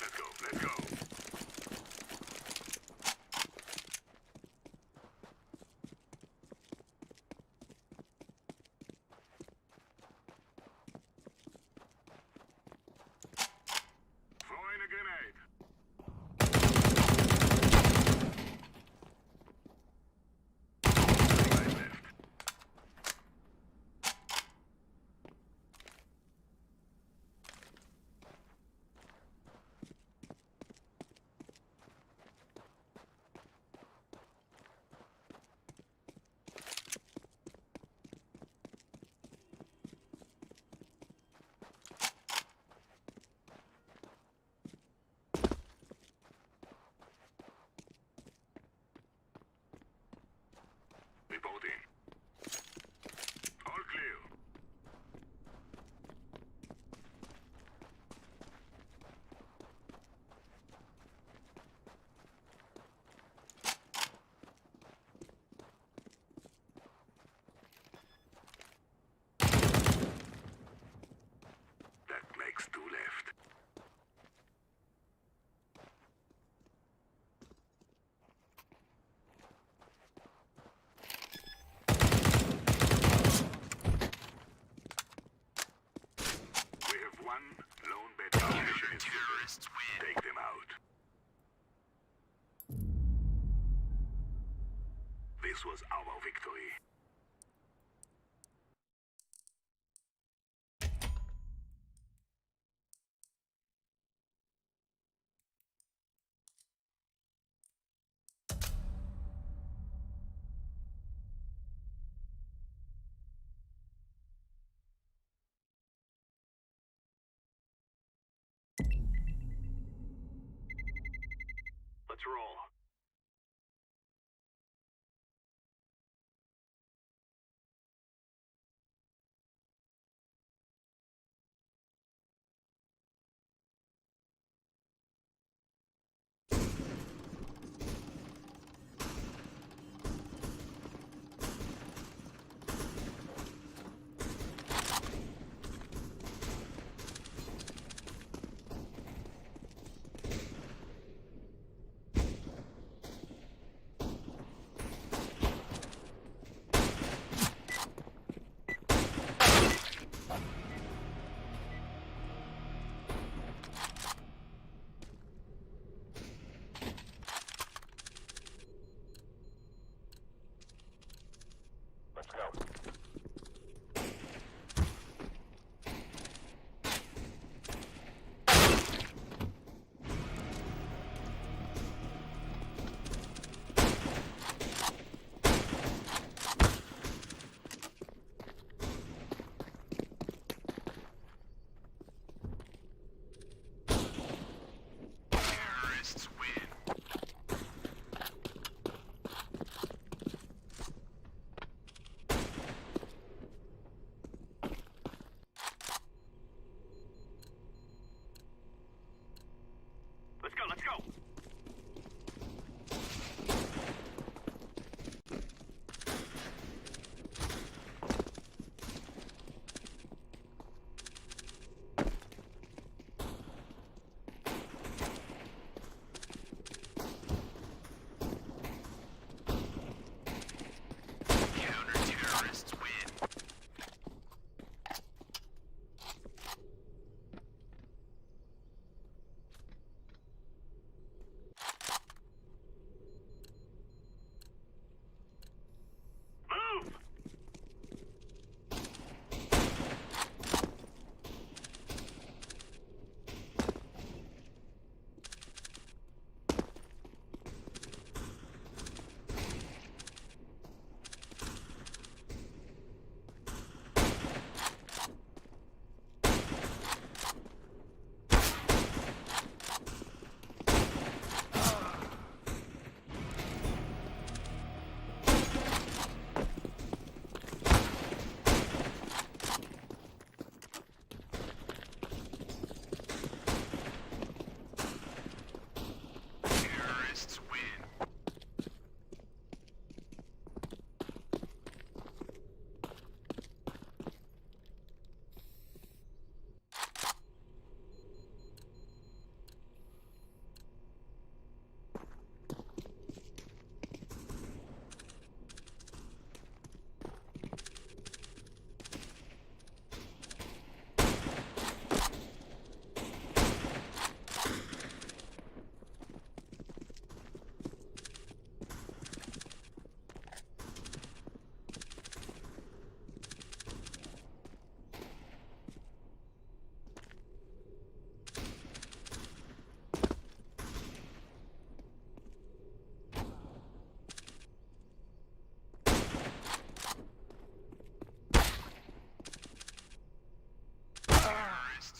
Let's go, let's go. Throwing a grenade. Right left. Reporting. All clear. That makes two left. We have one lone bad guy. Mission is terrorists win. Take them out. This was our victory. Let's roll.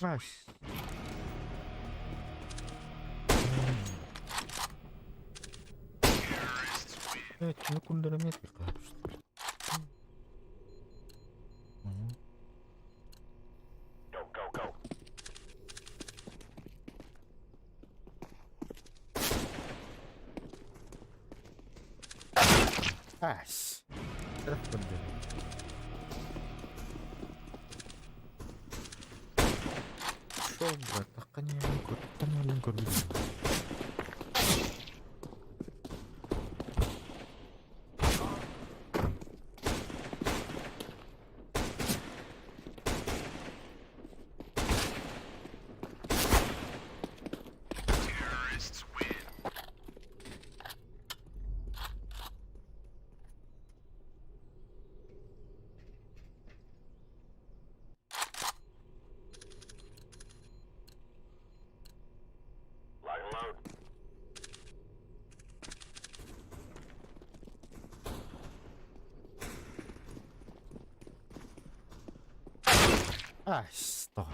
Nice. Э, кундереметр, что ли? Понял. Go, go, go. Ась. Шо, брат, тахханьялын көрбүтүм. Terrorists win. Lock and load. Ась, тоҕо.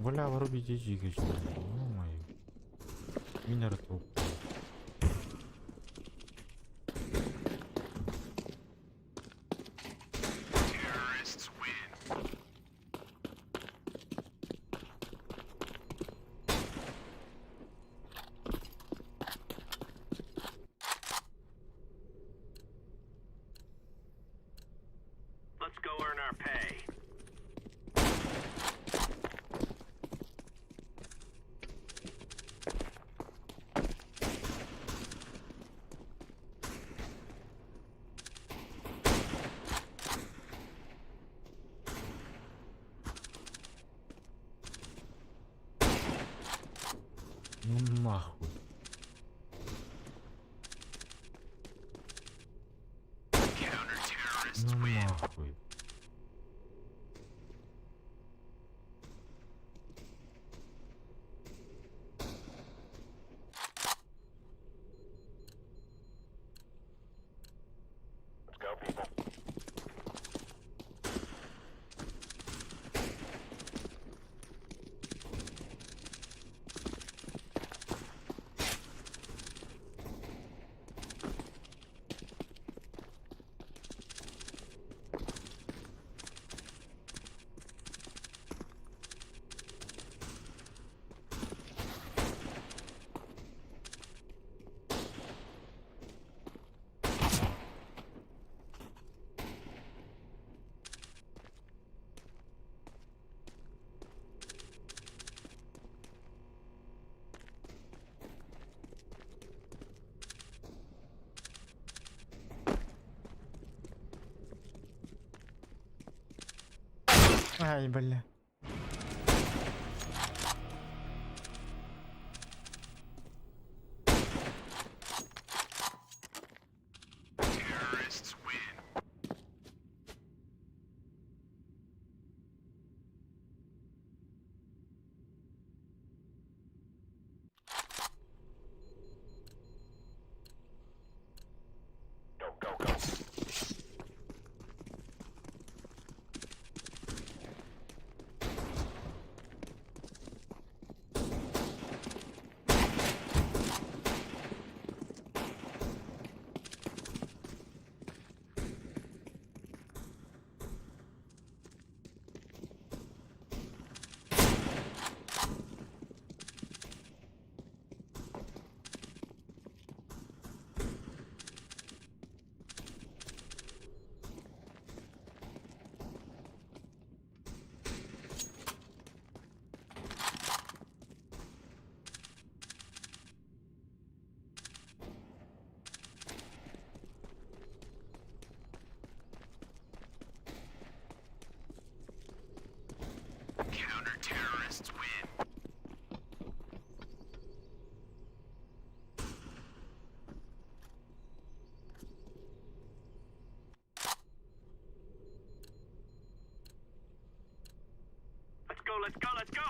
Бля, вруби GG, ё-моё. Мин эрэ толкуй. Terrorists win. Let's go earn our pay. Ну нахуй. Counter-terrorists Ну win. нахуй. Let's go, people. Ай, бля. Terrorists win. Go, go, go. Counter-terrorists win. Let's go, let's go, let's go!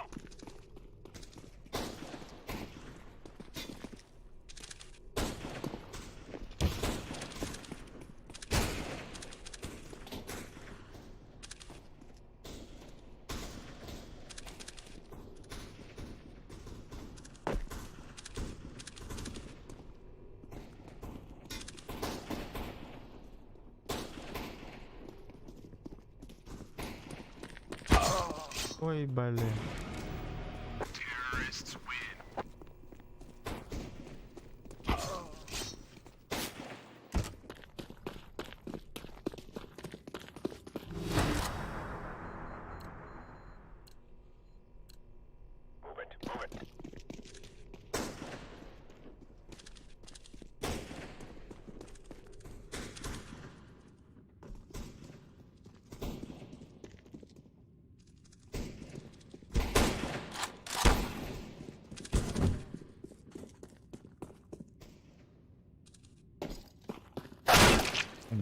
Ой, блин. Terrorists win. Move it, move it.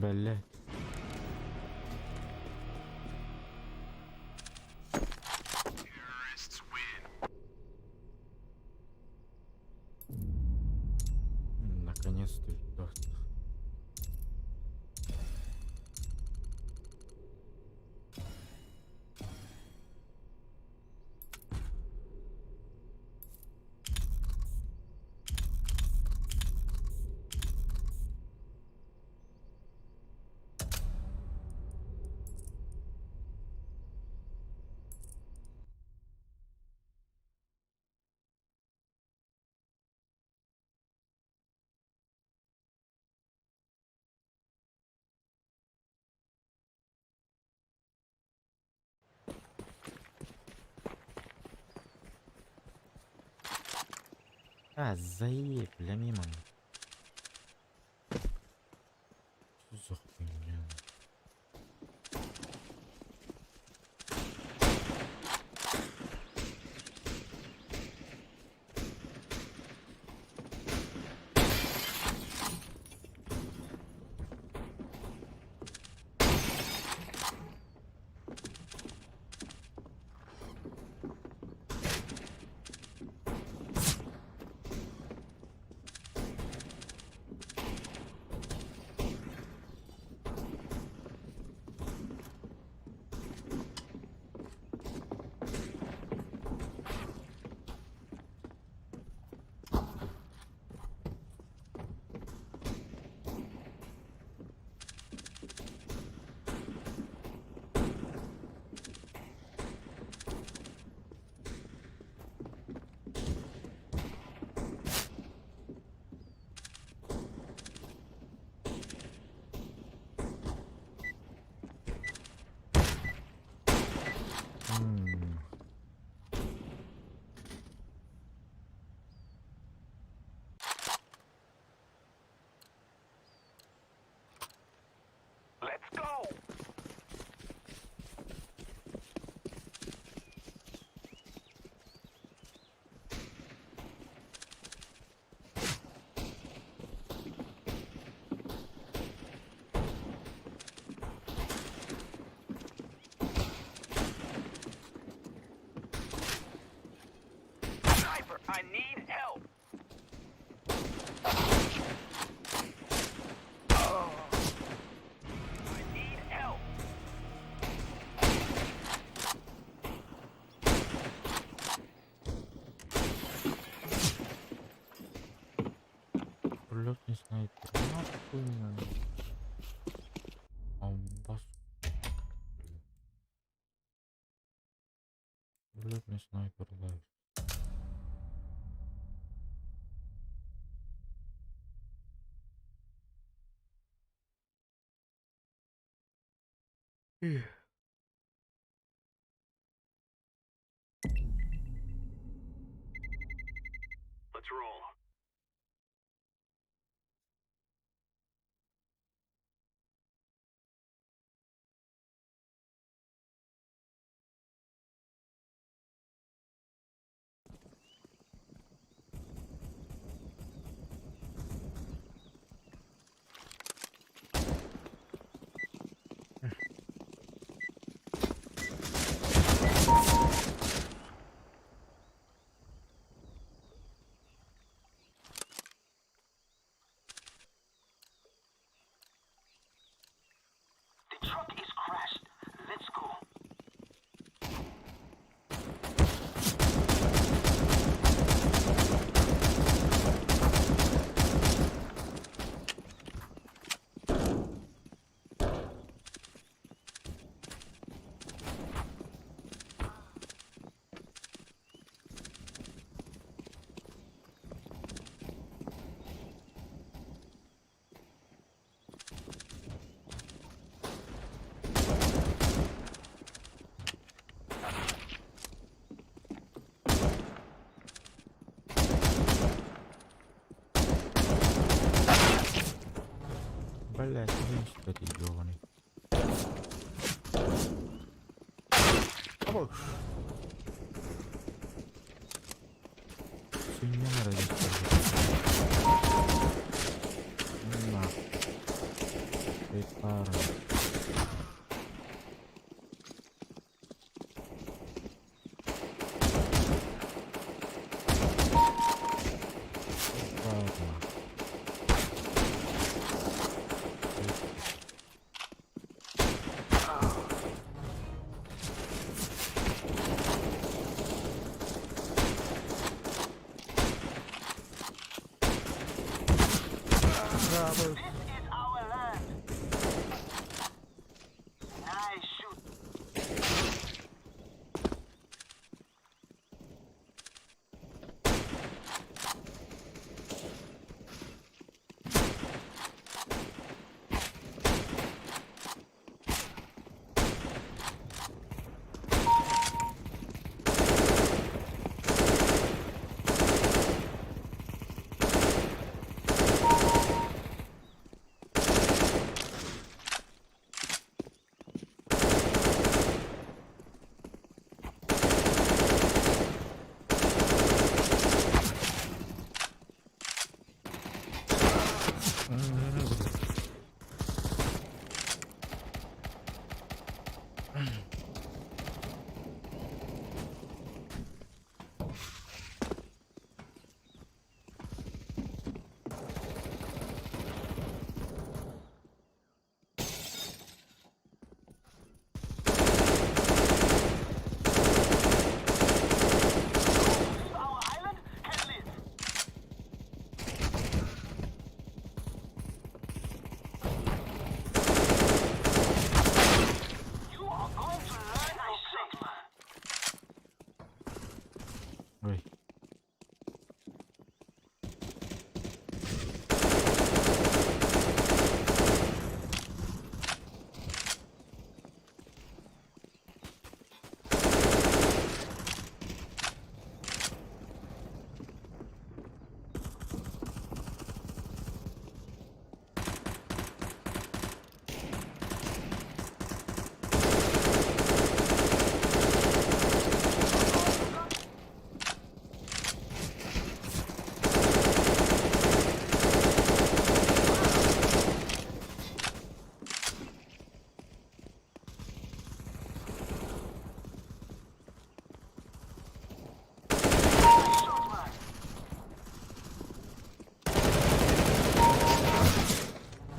Блядь. Terrorists win. Наконец-то идёт. А, заеб, бля, мимо. Что за хуйня? М. Let's go! Sniper, I need help! I need help! Прилетный снайпер. Нахуй надо. А бас. Прилетный снайпер лайф. Let's roll. Блядь, ты ёбаный. Або. Сунньан эрэ На. Пара. Браво! This is our land. Nice shoot. Leave our island can live. You are going to learn nice shot, man. Ой.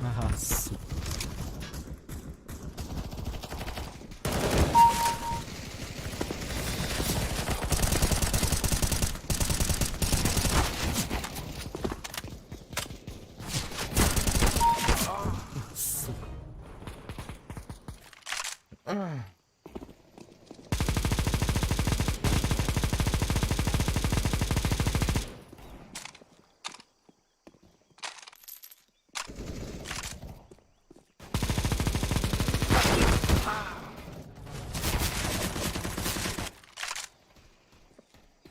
Ага, сука. Сука. Ах.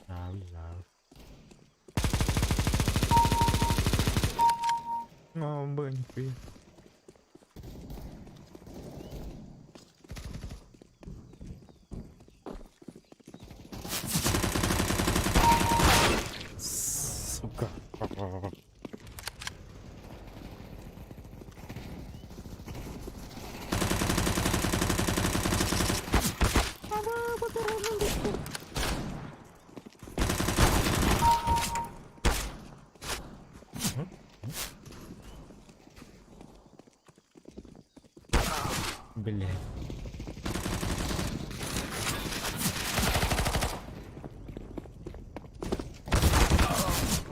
Ау, ау. О, бля, нихуя. Сука. Бля.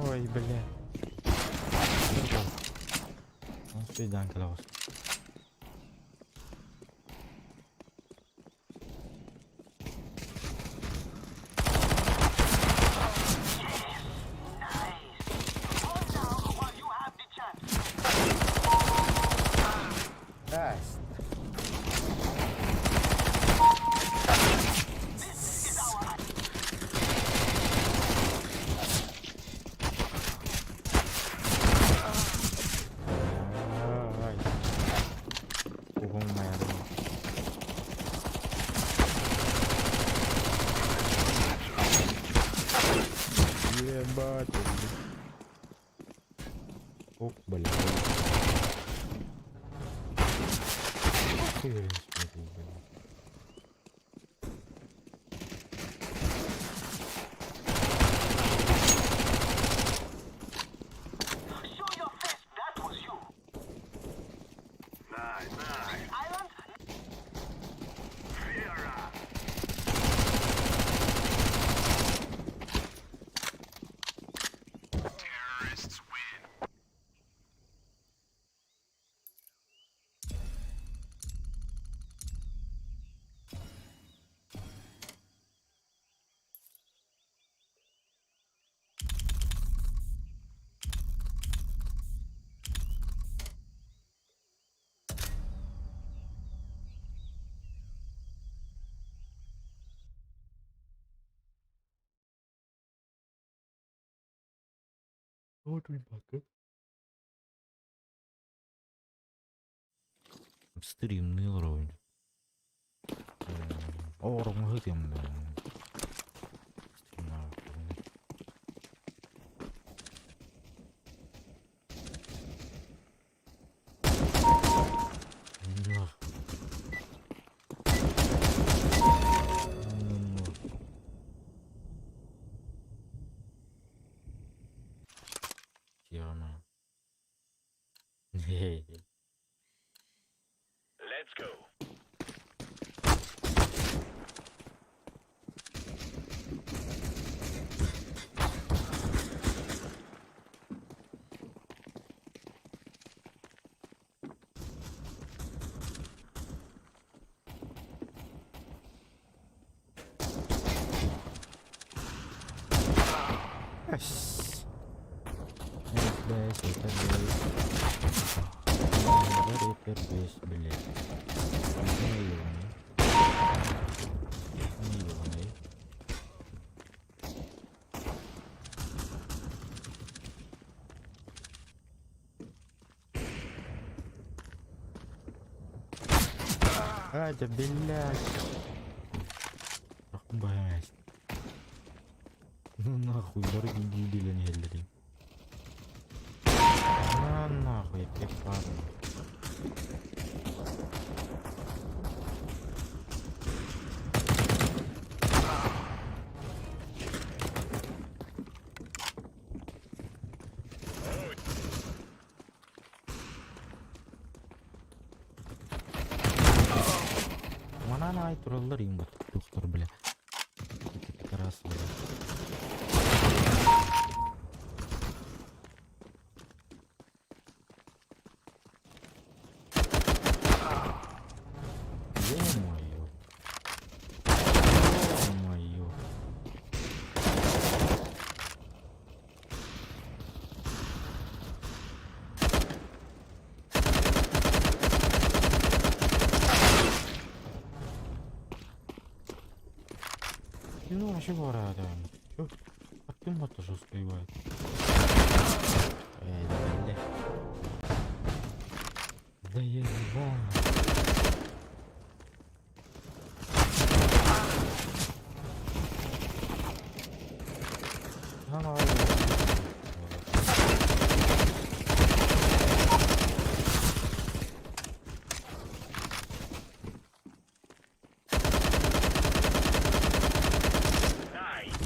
Ой, бля. Свиданка la Nice. Hold now while you have the chance. Fast. This is our Ай. Ебать. Ох, блядь. Хуй смотри, блядь. Show your face. That was you. Nice, nice. Island. Vera. Terrorists win. Стримный уровень. Оҕороҥ ыһытыам да. Стримнаабыттарына. Нах. Ну. Тема. Let's go. Yes. Это бейс, блядь. Наебаный. А, да, блядь. Блядь. Ну нахуй, дороги не гелери. На нахуй, я падаю. Манан ай тураллар им доктор, бля. Раз, бля. Ё-моё. Ё-моё. Ну, вообще говоря, да. Чё? Артем тоже успевает. Эй, бля. Да ебал. Давай. Nice.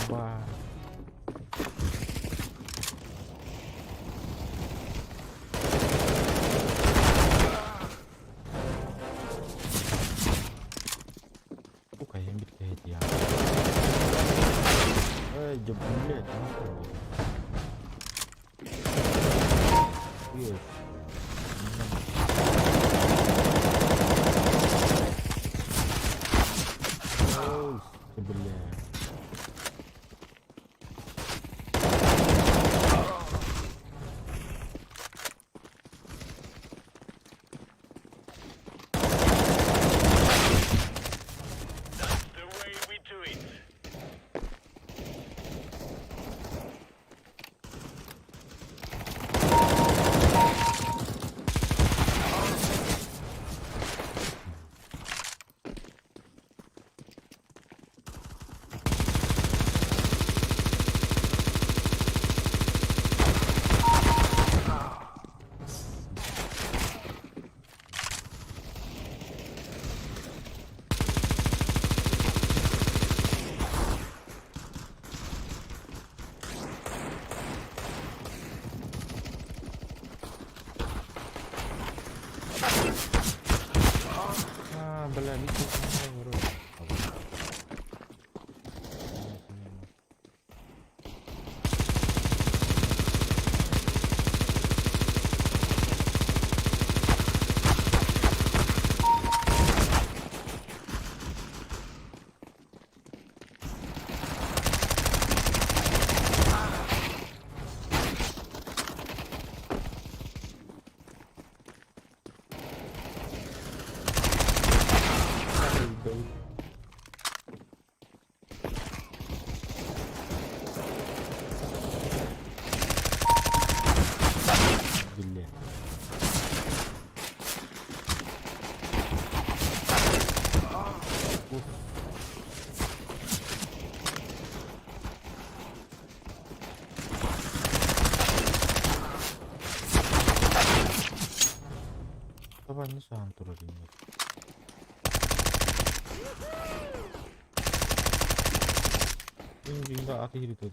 Оба. Сука, я бит я. Эй, да блядь, нахуй. Ешь. Ой, бля. бля, видите, Биллэ. Табаны саһан турар инник. Дьиҥ-дьиҥ аты иһиритэ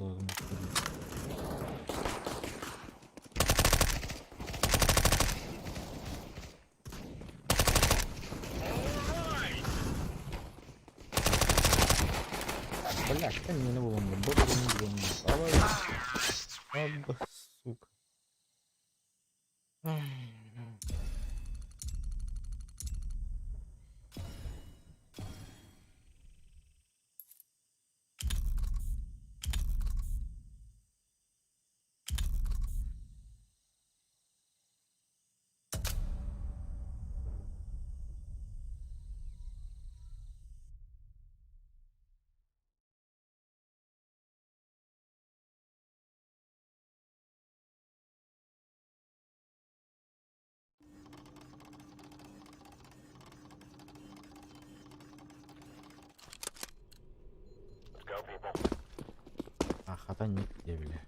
Блядь, ты меня булан, Абба, сука. Хата ник диэбилэ.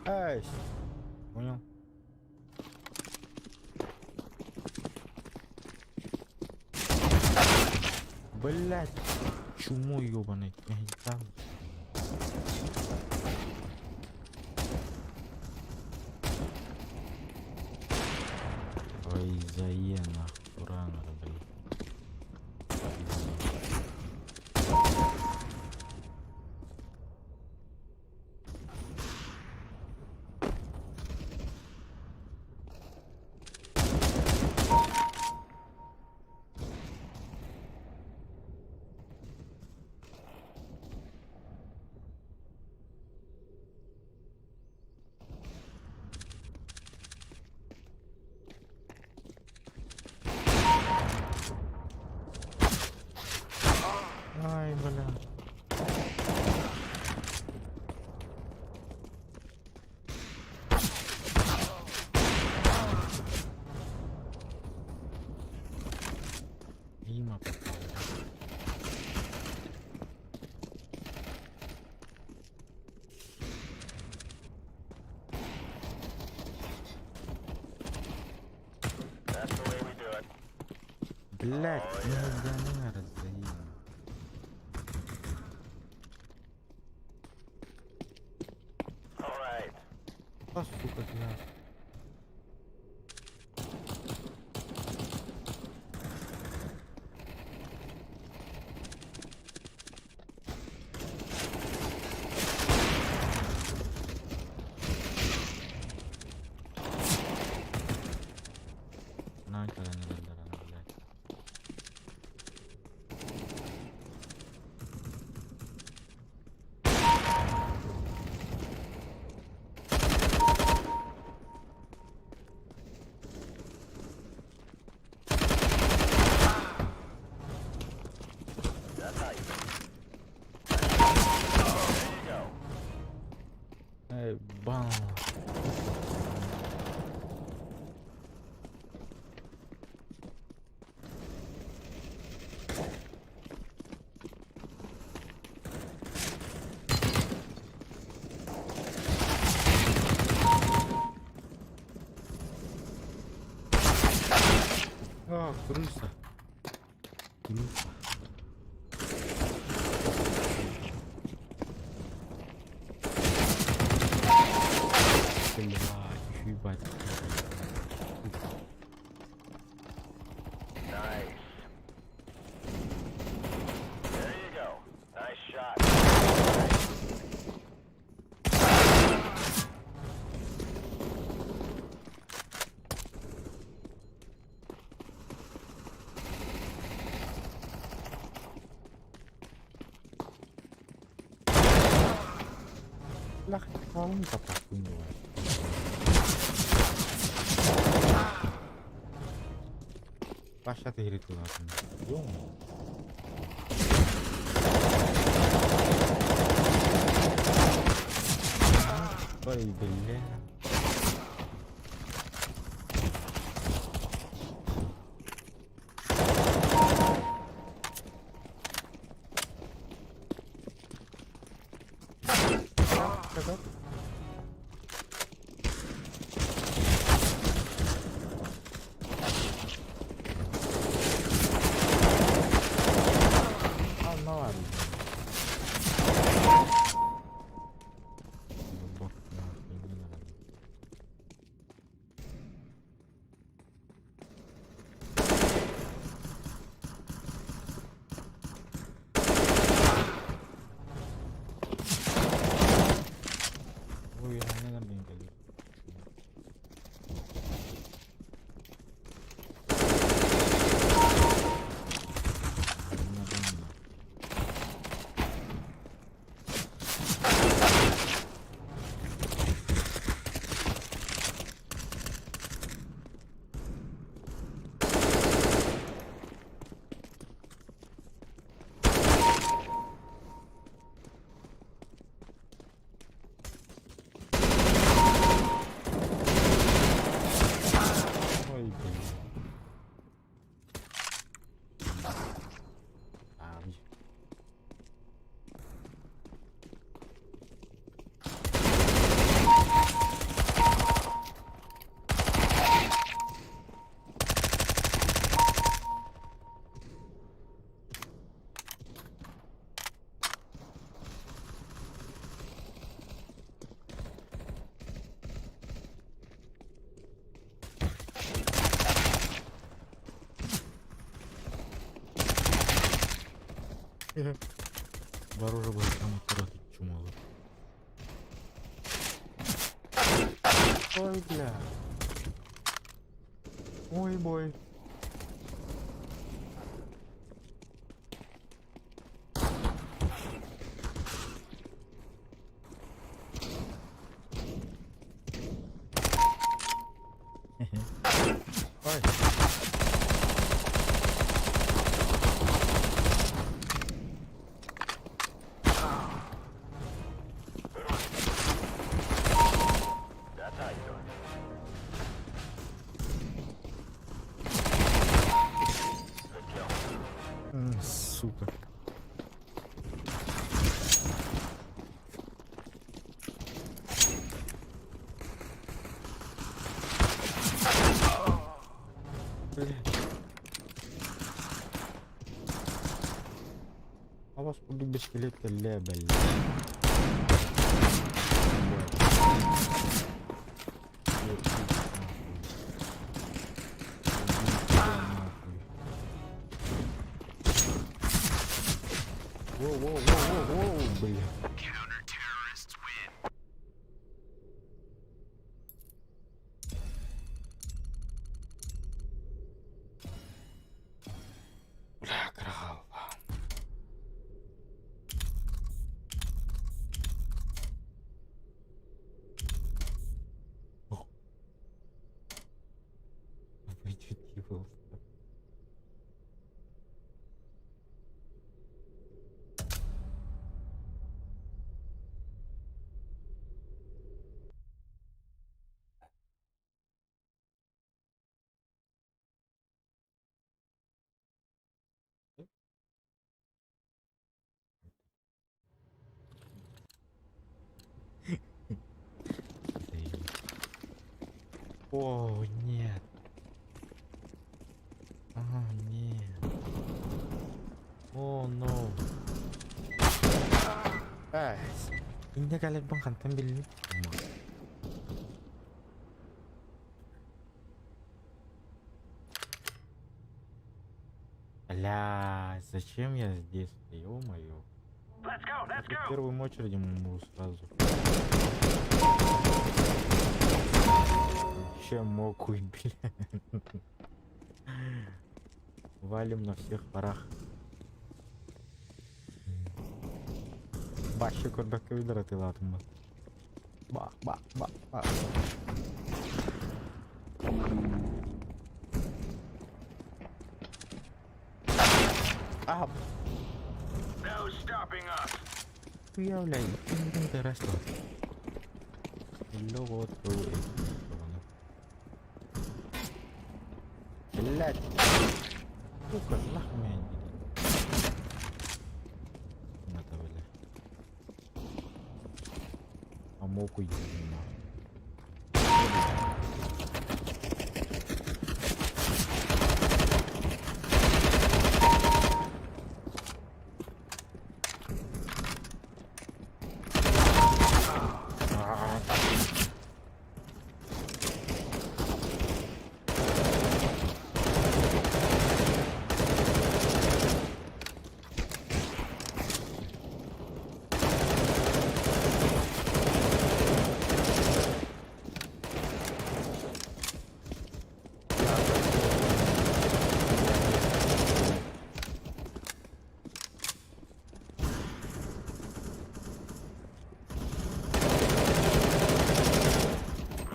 Эй! Понял? Блять, чмо ёбаный. Там. Ой, зае нахуй, рано, блядь. Ай, бля. Мимо попал. Блять, не раздаем. А, сука, бля. На, блядь. Эй, бам. А, крыса. Крыса. Блядь, еще ебать. Паша ты говорит, ладно. Ё-моё. Ой, бля. Так, А, ну ладно. Бог нахуй, не надо. Ой, я не надо мне Ой, блин. Ай. Ворожа там чумало. Ой, бля. Ой, бой. Ой. Сука. Блядь. А вас буду без скелета ля, блядь. Воу-воу-воу-воу-воу, бля. Counter-terrorists win. Бля, крал. О. Вычутился. О, нет. А, не. Oh no. Инньэ кэлэрбин хантан биллим? Бля, зачем я здесь? Ё-моё. Let's go, let's В go. первую очередь могу сразу. Чем мог бля. Валим на всех парах. Башы көрбөккө билэр атыылаатым. Бах, бах, бах, бах. А, No stopping us. уявляй, интересно. Logo through it. Блять. Сука, нахуй меня не Надо, бля. Амоку иди нахуй. А,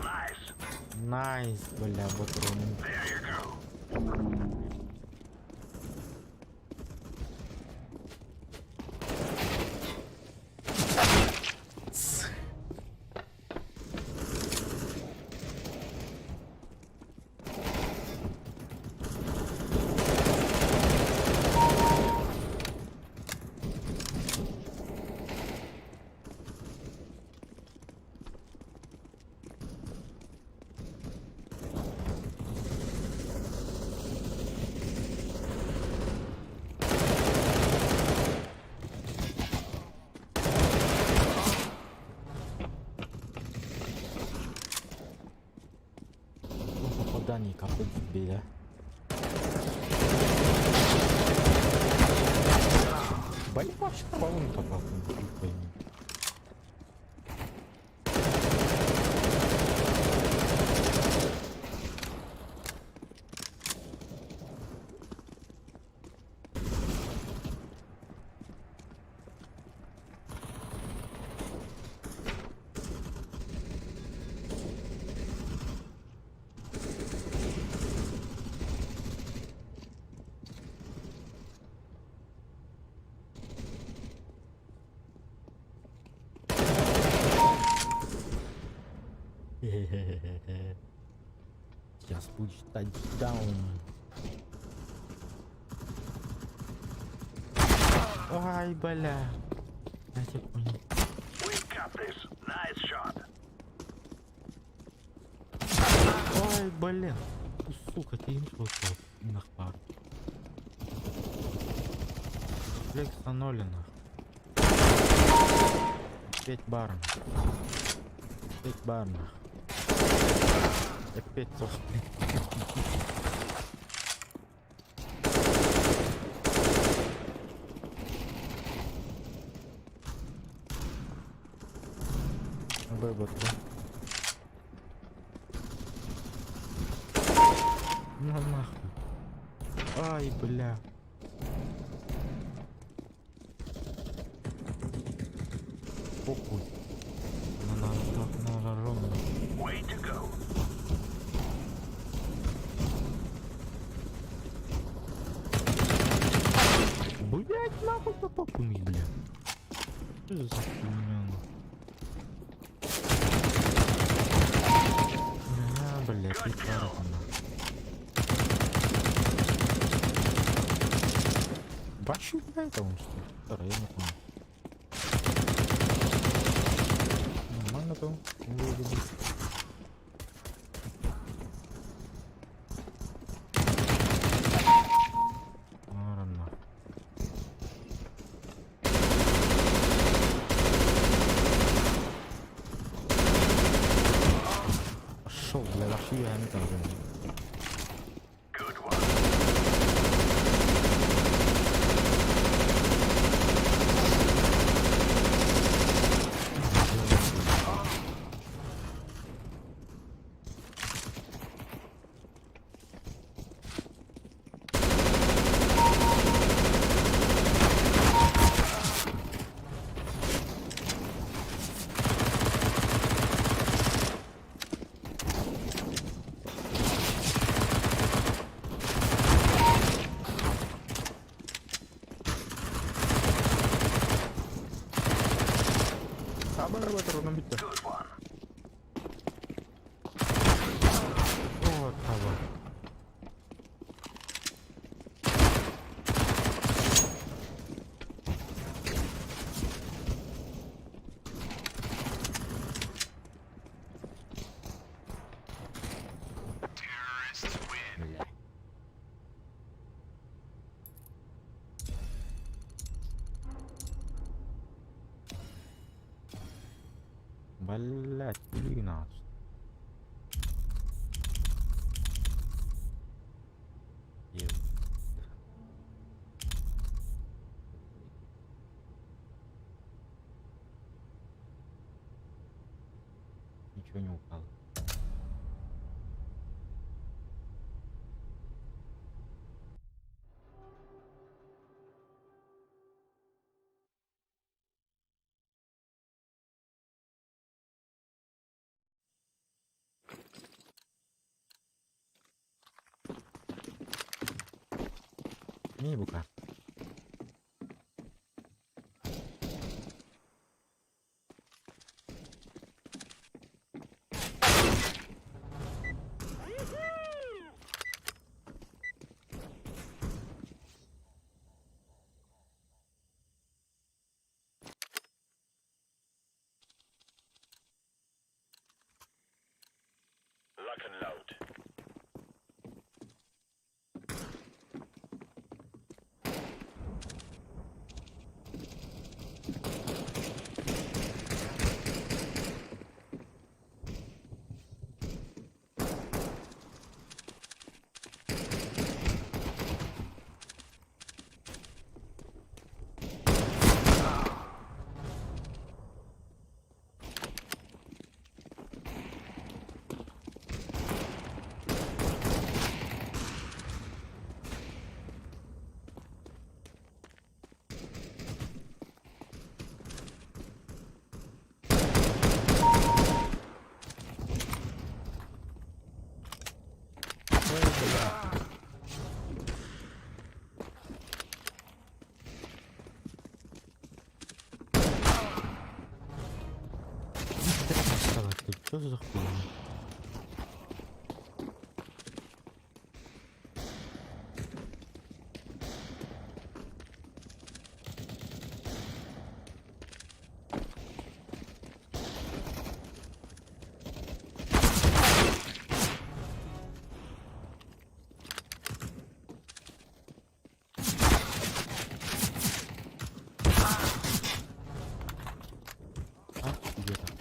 Nice. Nice, бля, патроны. There you go. Ну, попадание капец бля. Блин, вообще по-моему попал. Хуй пойми. Сейчас будет тачдаун. Ай, бля. Я тебя понял. We got this. Nice shot. Ой, блин. Сука, ты им что нахпар. Рефлекс ноль нах. Опять бар. Опять бар нах. Опять сох. Б, Ну нахуй. Ай, бля. Похуй. На на на. Way to go. Блять, нахуй по попу мне, бля. Что за хуйня, нахуй? А, бля, петарда, нахуй. Бачу, бля, это он что? Второй, я не понял. Нормально там, вроде бы. Кэһээммит оҕотун. Good one. Саабар батаронан бүттэ. Good one. О, таба. Terrorists win. Бля. Блять, блин, Ничего не упало. Не бука. Lock and load. Ой, бля. Ты что за хуйня? А, где-то.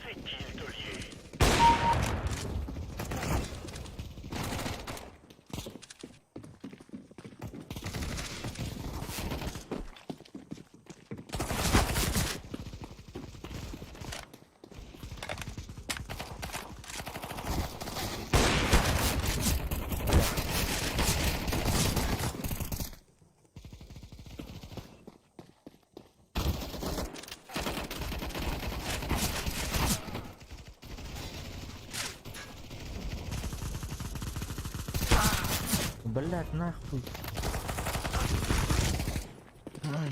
C'est qui le taulier? Блять, нахуй. Ай.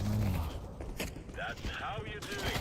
Ну, That's how you do it.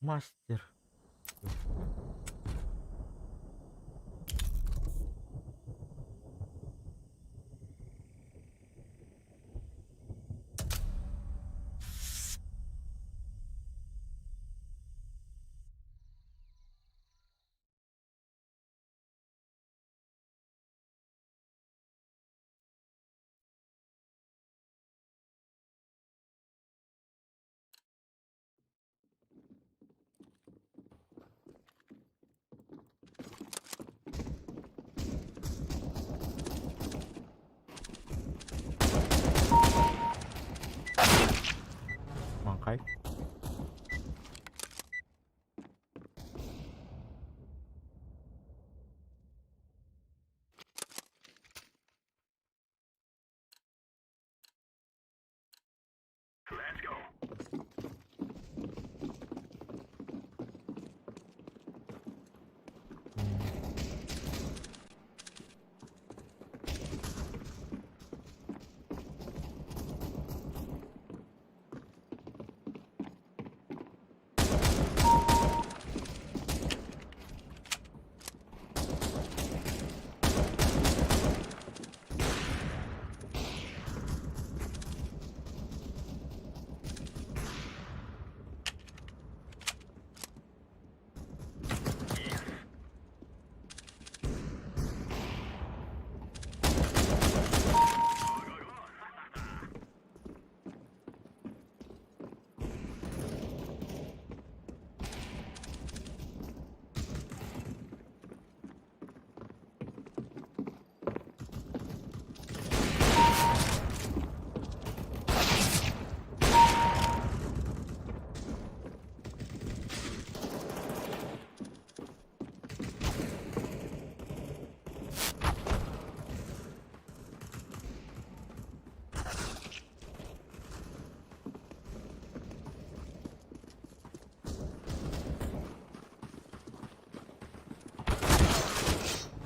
Мастер. Маҥхай. Let's go.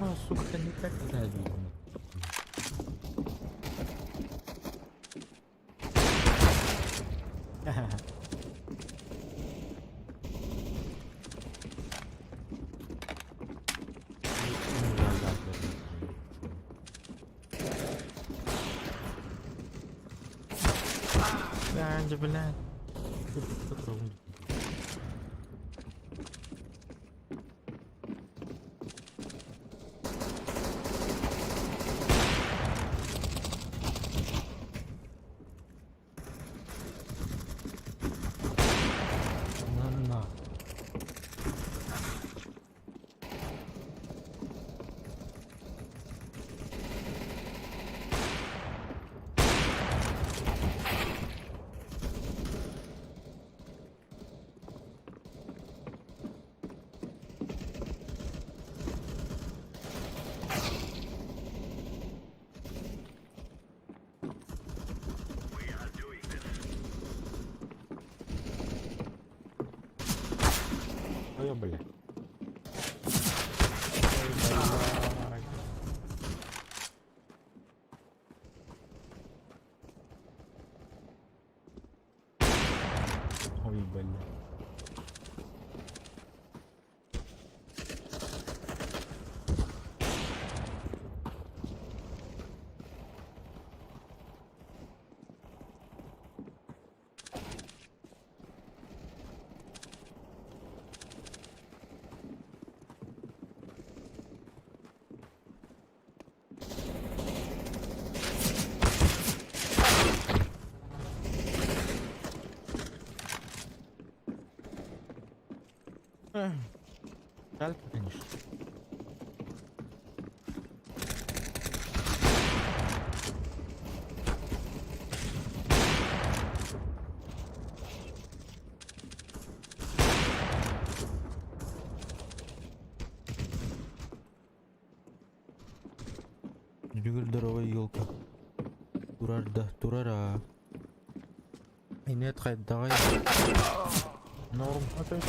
А, сука, никогда видно. Блядь, блядь. На на. We are doing this. Ой, бля. Ой, блядь. Ой, бля. Эх, Жалко, конечно. Дүгүр здоровая елка. Турар да, турара. Инет хайдаҕай. Норм отойдём.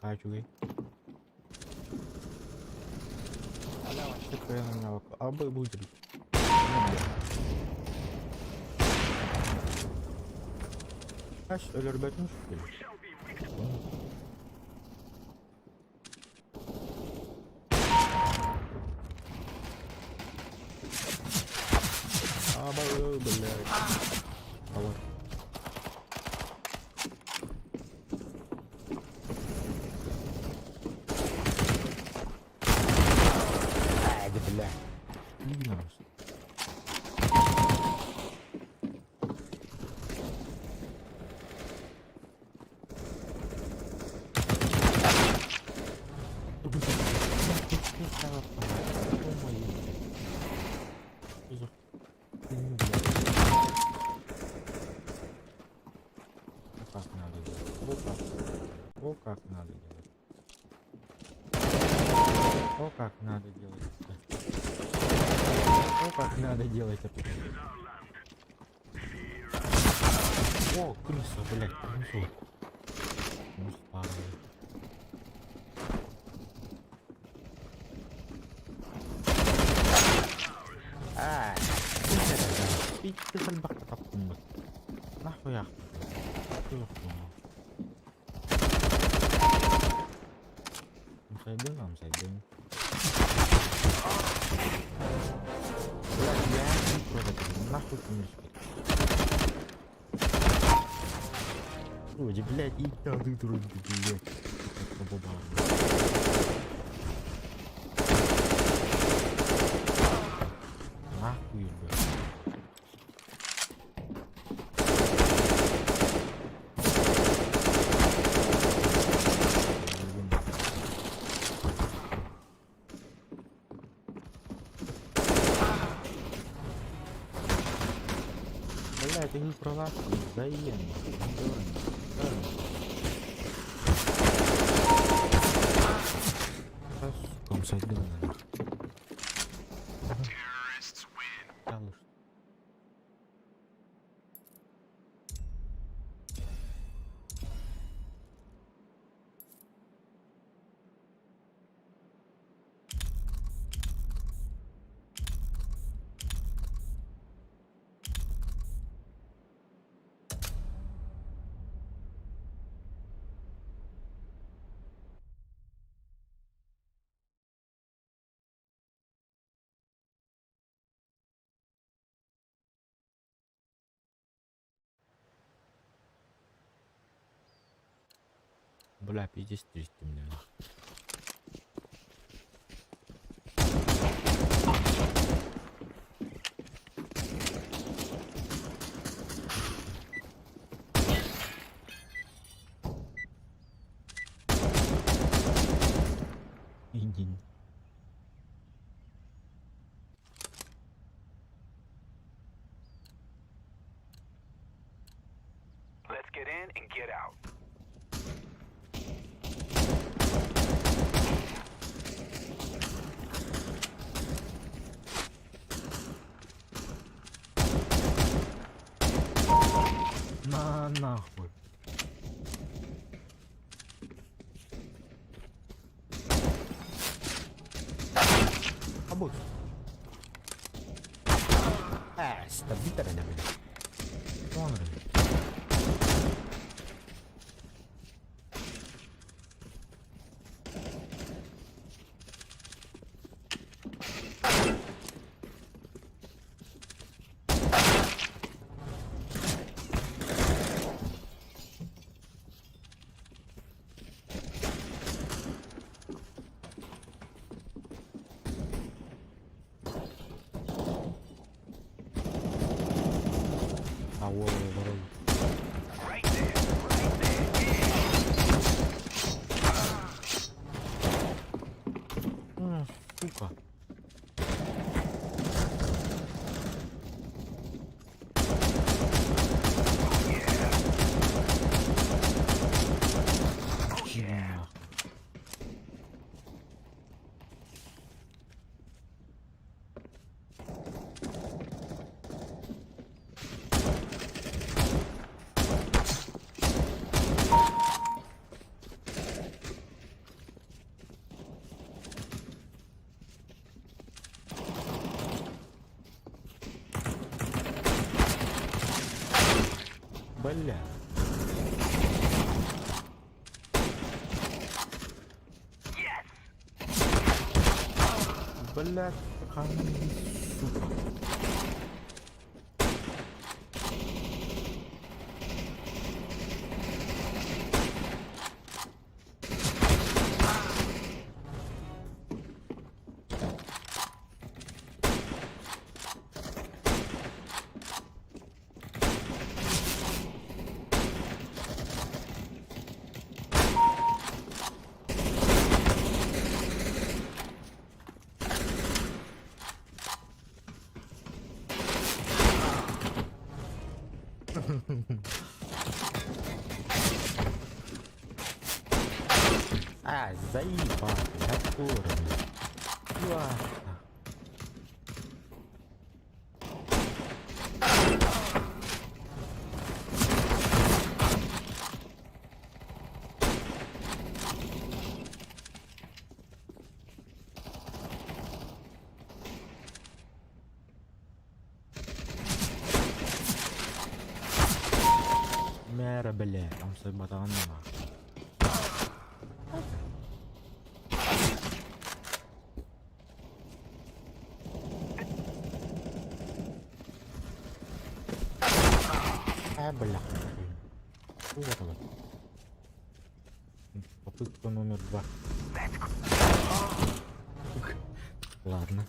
Пока үчүгэй. Абы будет. Ас өлөрбөтүн что ли? Абы, блядь. Давай. Ай, да бля. Иди нахуй. Как надо делать? О как. О как надо делать. О как надо делать это. О как надо делать это. О, крыса, блядь, крысу. Ну, старый. Аа, Нахуй Амсайдын, амсайдын. Блядь, я не против, нахуй ты мне Ой, блядь, и ты блядь. Нахуй, блядь. Блядь, ты не права, взаимно. Сука, Terrorists win. Бля, пиздец 300 меня. Иди. Let's get in and get out. На нахуй. Абут. А, стабитера не блядь. А, во, во, во, Right there, right there. М, Сука. Иди нахуй. Бля. Блядь, сука. А, заебал, я курю. Мэра, блядь, он батаҕын А, бля. Вот он. Попытка номер 2. Ладно.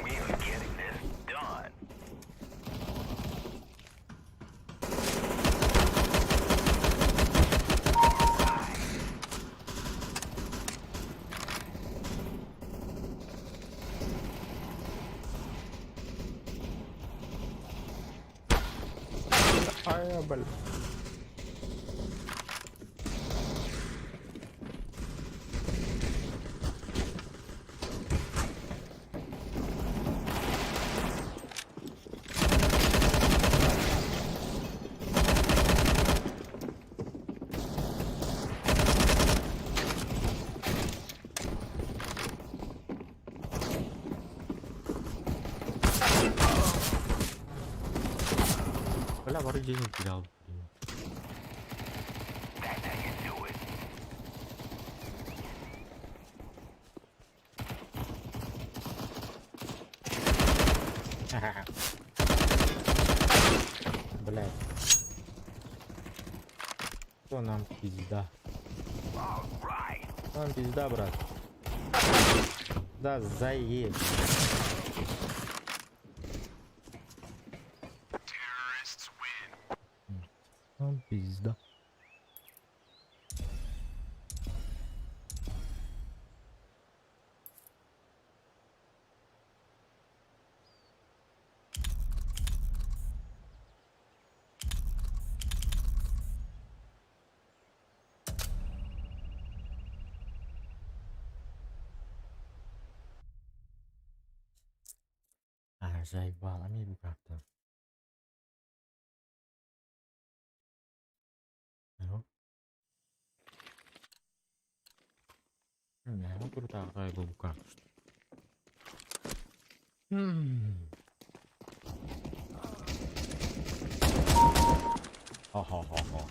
We are getting this done. Ай, бля. Бля, вроде денег терял. Блин. That's how you do it. Блядь. Что нам пизда? All right. Нам пизда, брат. Да заеб. Terrorists win. Нам пизда. А, заебал, Америка как-то. Алло. Не, ну круто, был карту. Ха-ха-ха-ха.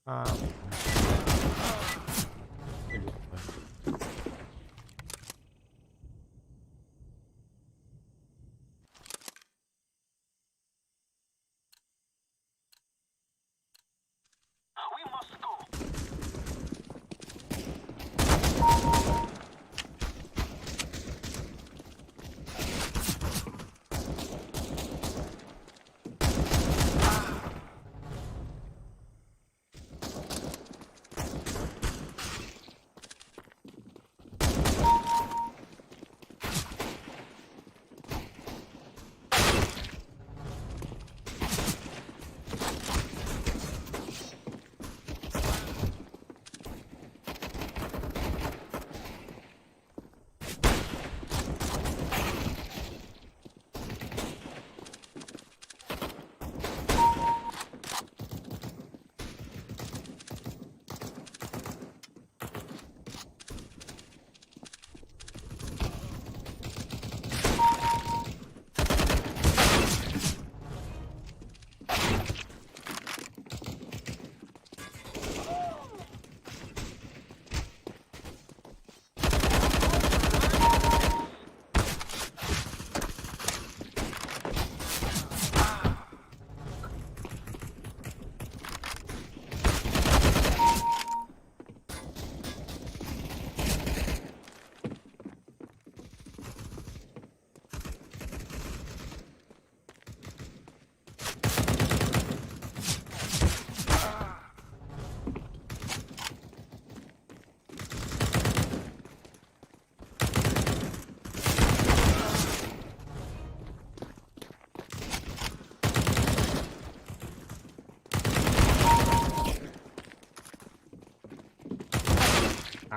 А. Или We must go.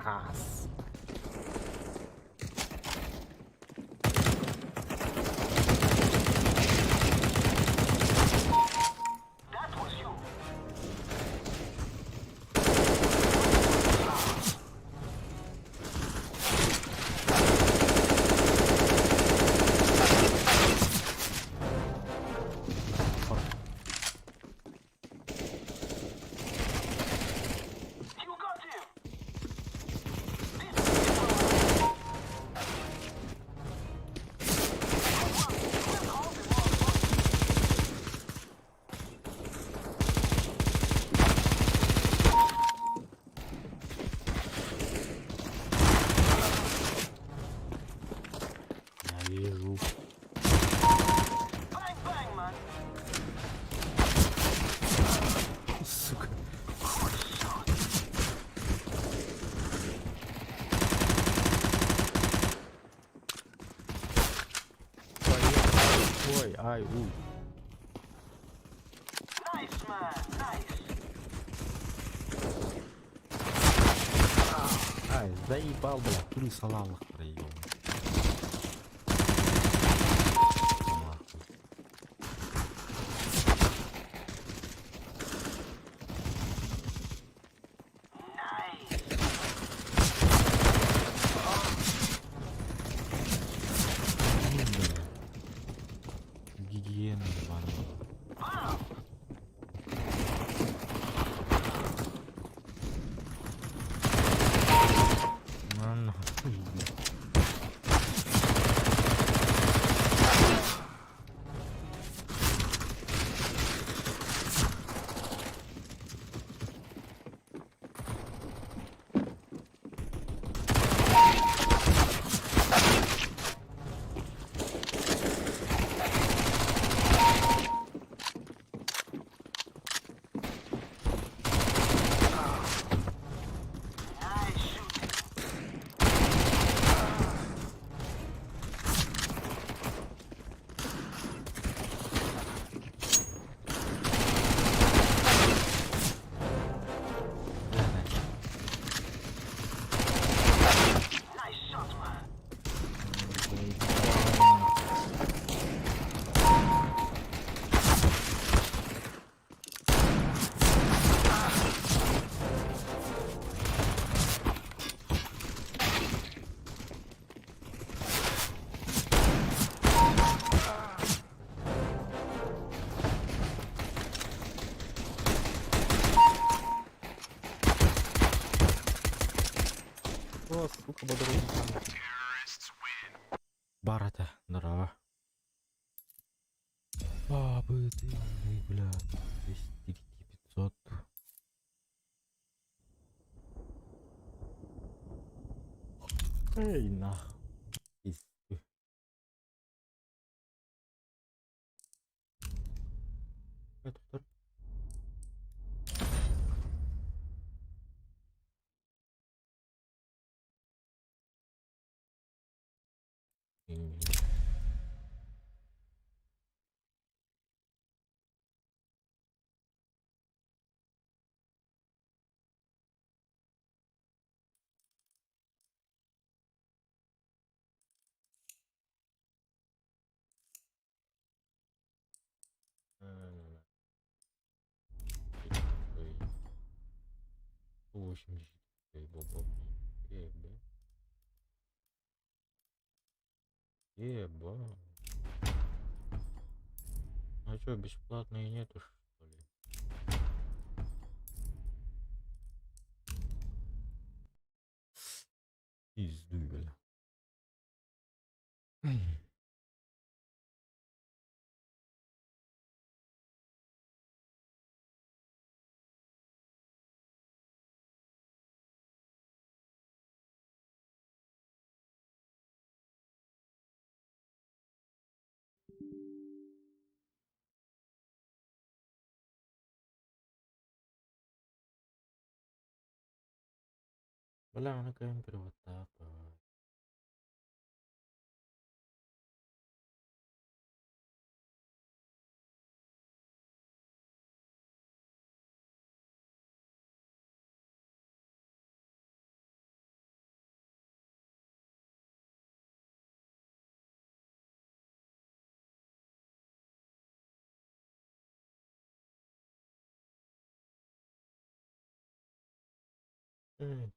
Аһаас. Ненавижу. Сука. Ой, ай, уй. Ай, заебал, бля, крыса лалах проебал. Нахуй. Ну, бля. Гигиена ебаная. На нахуй, бля. Бля, нахер. Заебал. О, сука, бодрый. Барата, здорово. Бабы ты, бля, 200 500. Эй, нах. Пизду. Это второй. 80. Еба. Еба. А чё, бесплатные нету, что ли? Пизду, бля. Бля, на кемпер вот так. Да.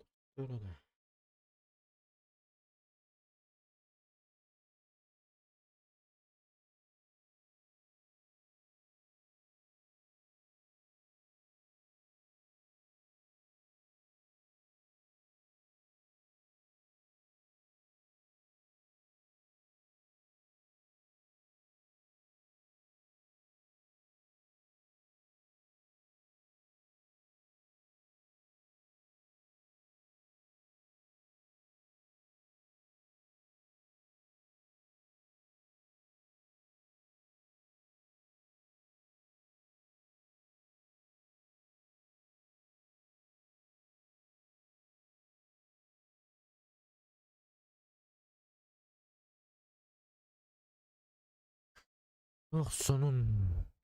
Туох сонун,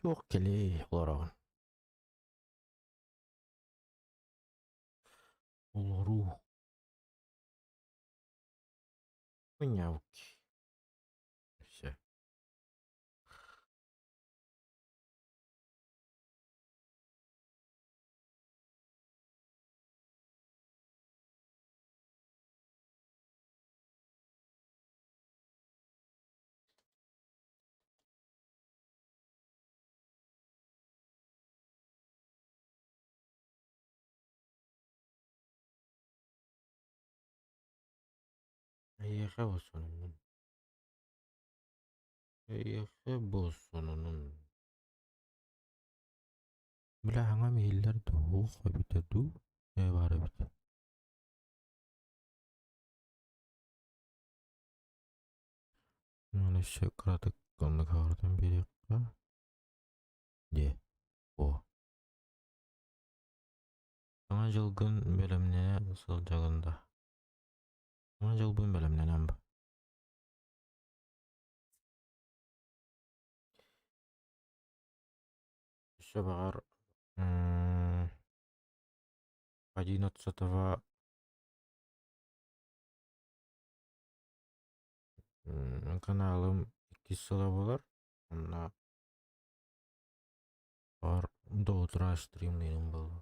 туох кэлиэй олороҕун? Олоруу. Мынньабыт. Все. Эйиэхэ бу сонунун. Эйиэхэ бу сонунун. Бля, хаҥам иһиллэр дуу, эбитэ дуу, ээ баар эбит. Маны өссө кыратык оннук аҕырытан биэриэххэ. Диэ, о. Саҥа дьылгын бэлэмнэнэ сылдьаҕын да. Саҥа дьылбын бэлэмнэнэн ба. Өссө баҕар 11 каналым иккис сыла буолар. Онно баҕар до утра стримныырым буолуо.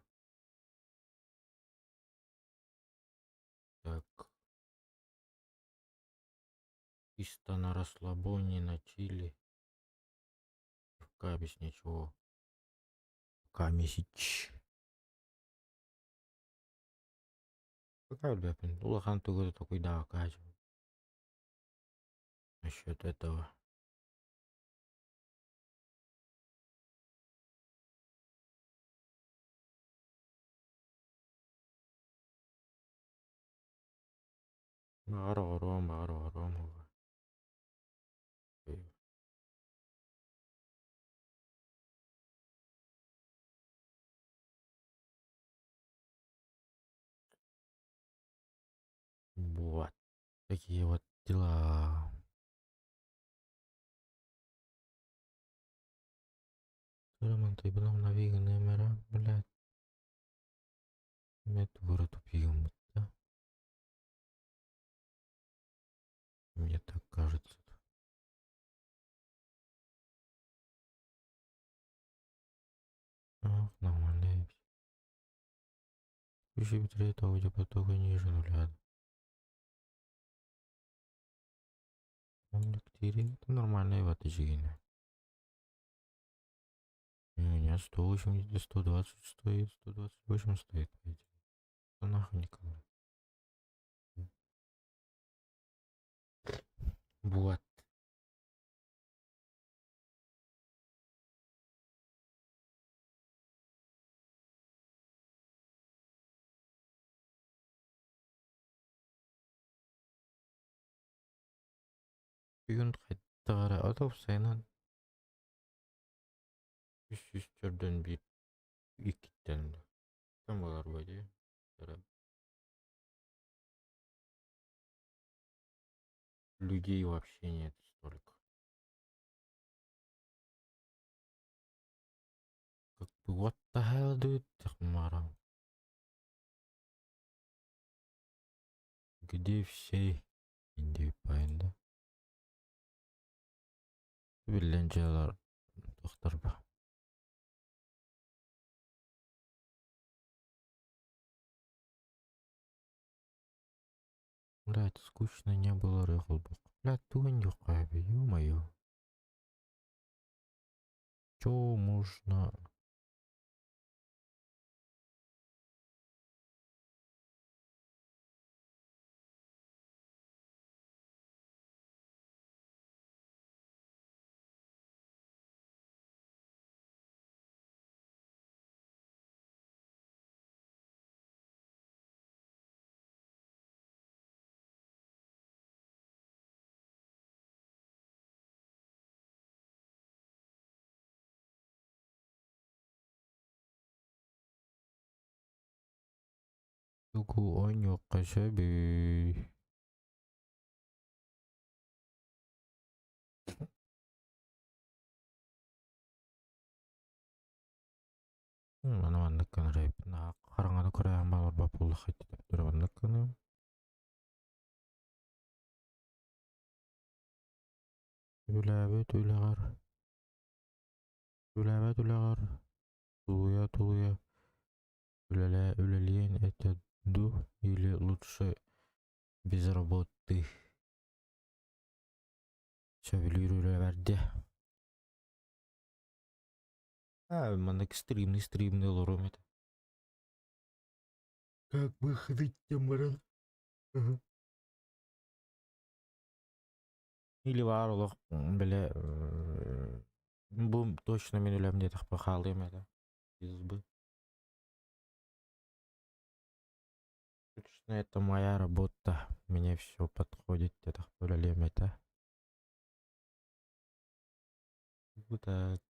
Так. Чисто на расслабоне, на чили. Пока без ничего. Пока месяц. Пока ребята, улахан тугу да толкуйдаабакка Насчет этого. Баҕар оҕоруом, баҕар оҕоруом Вот такие вот дела. Блядь. Мен тугура тупигыммыт да. Мне так кажется. Ах, нормально эбит. Текущий битрейт аудиопотока ниже нуля. Это нормально это жигина. У меня 180, 120 стоит, 128 стоит, по идее. Да нахуй никогда. Вот. Бүгүн хайдах эрэ уопсайынан үс сүүс төрдөн биир иккиттэн буолар буо дии Людей вообще нет столько. Как бы what the hell, dude? Где все индивидуально? Биллэн дьыалар тохторбо. Блядь, скучно не было рыхлбук. Блядь, тугуньюха, ё-моё. Чё можно... Тугу оонньуохха сөбүй? Аны маннык гынар эбиппин. Хараҥаны көрөөн баҕарбат буоллахха төттөрү маннык гыныам. Үлээбит үлэҕэр үлээбэт үлэҕэр тулуйа-тулуйа үлэлээ үлэлиэн этэ дуу или лучше без работы сөбүлүүр үлэбэр диэ. Аа, маннык стримный-стримный олоруом этэ. Как бы хвиттем баран. Или баар олох бile бу точно мин үлэм диэтэхпэ хаалыам этэ. Избы. Точно это моя работа. Мне все подходит диэтэхпэ үлэлиэм этэ. Так.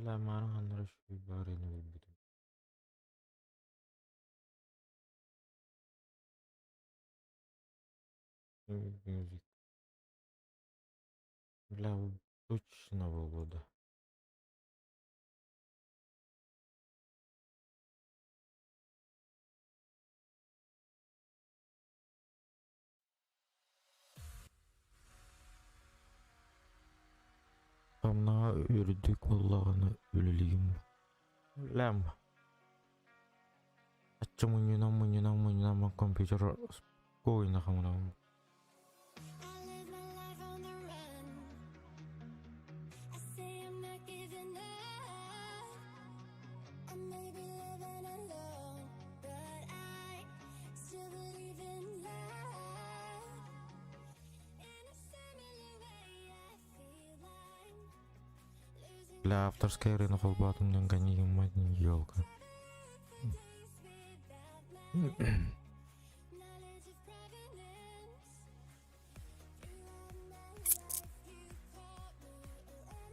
Ламарын ханнара үчүгэй баар ини билбитим. Music. Бля, точно буолуо да. Хамнаҕа үрдүк буоллаҕына үлэлиим. Лэм. Ачча мунньунан мунньунан мунньунан компьютер спокойно хамнаҕым. Для авторской рынок холбоотум диэн канигиммат елка.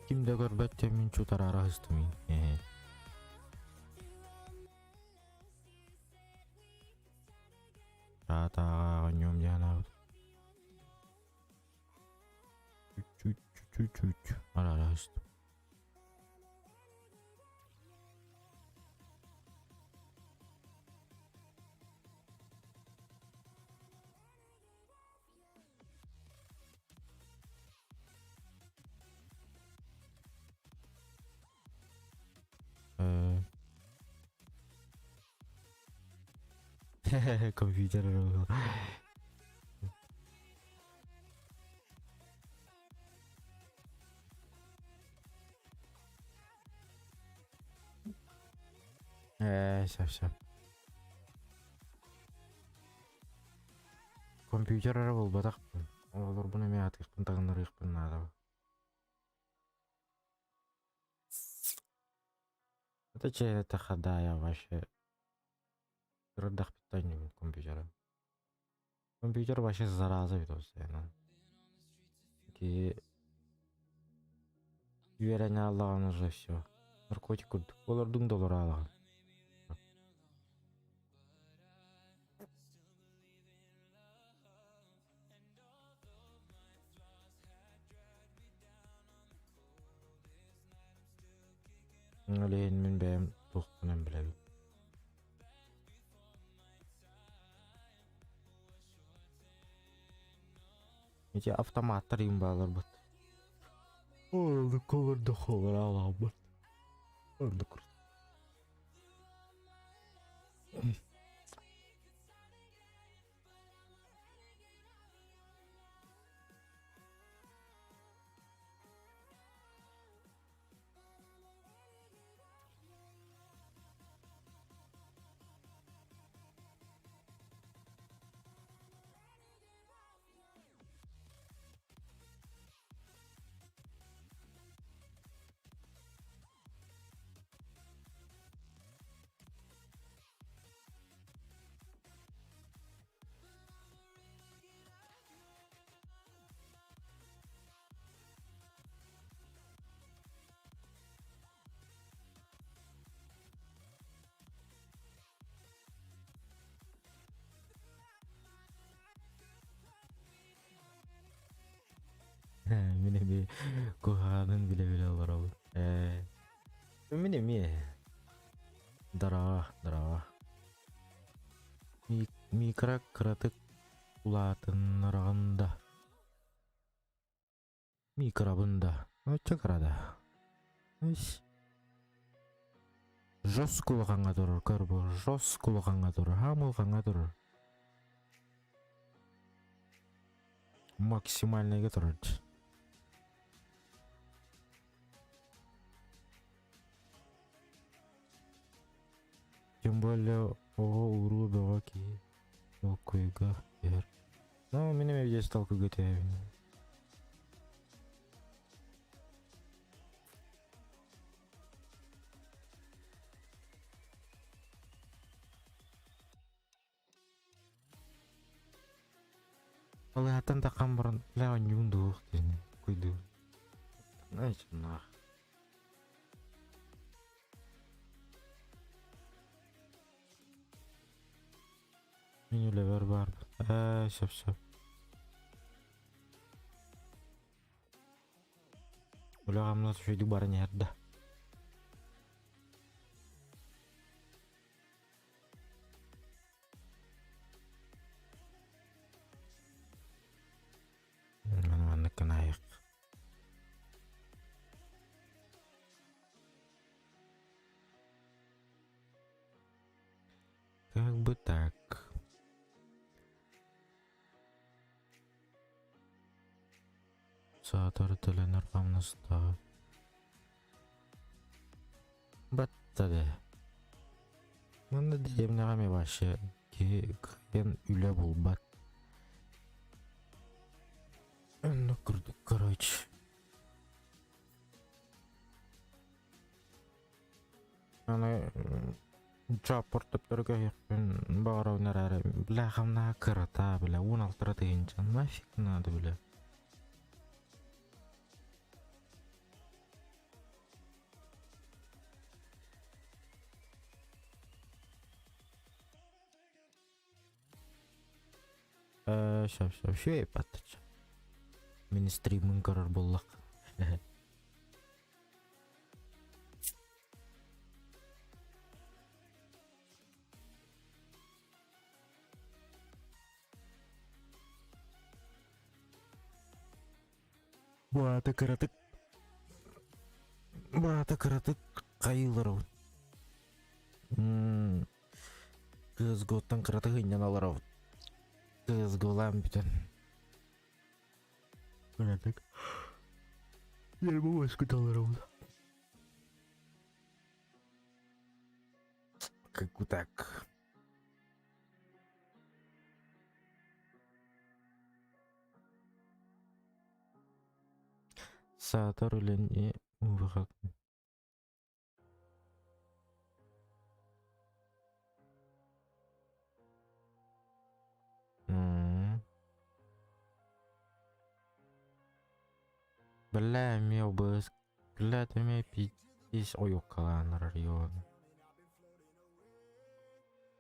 Ким да көрбөт диэн мин чутараара сыстым ээ. Таатааҕа оонньуом диэн аабыт. Чуть-чуть-чуть-чуть араара сыстым. Компьютер Ээ, сөп сөп. Компьютер эрэ буолбатахпын. Оҕолорбун эмиэ атыахпын таҥнарыахпын наада. Это че это хадая вообще. Кырдахпыттан компьютера. Компьютер вообще зараза ведут. Ити үөрэнэ аллаҕын уже все. Наркотик курдук. Олордуҥ да олоро алаҕын. Ол иһин мин бэйэм туохпунан билэбин. Ити автоматтар им бааларбыт. Олордукка олордоххо олоралаабыт. Оннук Мин эмиэ куһаҕанын билэ-билэ олоробун. Ээ, мин эмиэ дороо, дороо. Микро кыратык улаатыннараҕын да Микробын да, оччо кыра да. Ис. Жестко улахаҥҥа турар, көр бу, жестко улахаҥҥа турар, хаам улахаҥҥа турар. Максимальныйга турар. Тем более оҕо уруу бөҕө киһи толкуйга түһэр. Ну, мин эмиэ видео толкуйга түһэбин. Балыыһаттан таххан баран, бля, оонньуун дуох диэн куйдуу. Наах. Мин үлэбэр баарбын. Ээ, сөп сөп. Үлэ хамнас үчүгэйдик баран иһэр да. Маннык гынаайык. Как бы так. Саатар төлөнөр хамнастаах. Батта да. Манна дэриэбинэҕэ эмиэ вообще киһи кыайан үлэ булбат. Оннук курдук, короче. Аны чооппор төптөрү көһүөхпүн баҕарабын эрээри, бля хамнаһа кырата, бля 16 тыһыынча нафиг надо, бля. Э, сөп сөп үчүгэй баттачча. Мин стриммин көрөр буоллах. Бу аата кыратык Бу аата кыратык хайыыларабын. КСГО-ттан кыратык ынньан олоробут. КСГО-лаан бүтэн. Кыратык. Нервы уоскута олоробут. Как так. Саатар үлэни выход. Бля, эмиэ обыс. Блядь, эмиэ пиздец ойуоккалаан эрэр ён.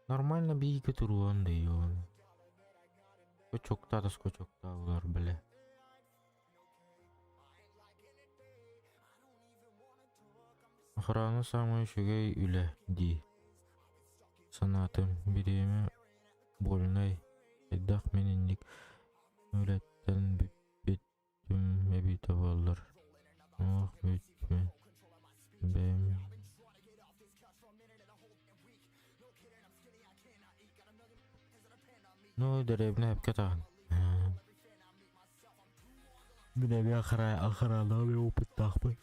Нормально бииргэ туруон да ён. Скачоктаа да скачоктааллар, бля. Охрана саамай үчүгэй үлэ дии санаатым. Бириэмэ больнай, хайдах мин инник үлэттэн бүппүтүм эбитэ буоллар. Ох бүттүм бэйэм Ну, дэриэбинэ эпкэ таһын. Мин эмиэ охраналыы опыттаахпын.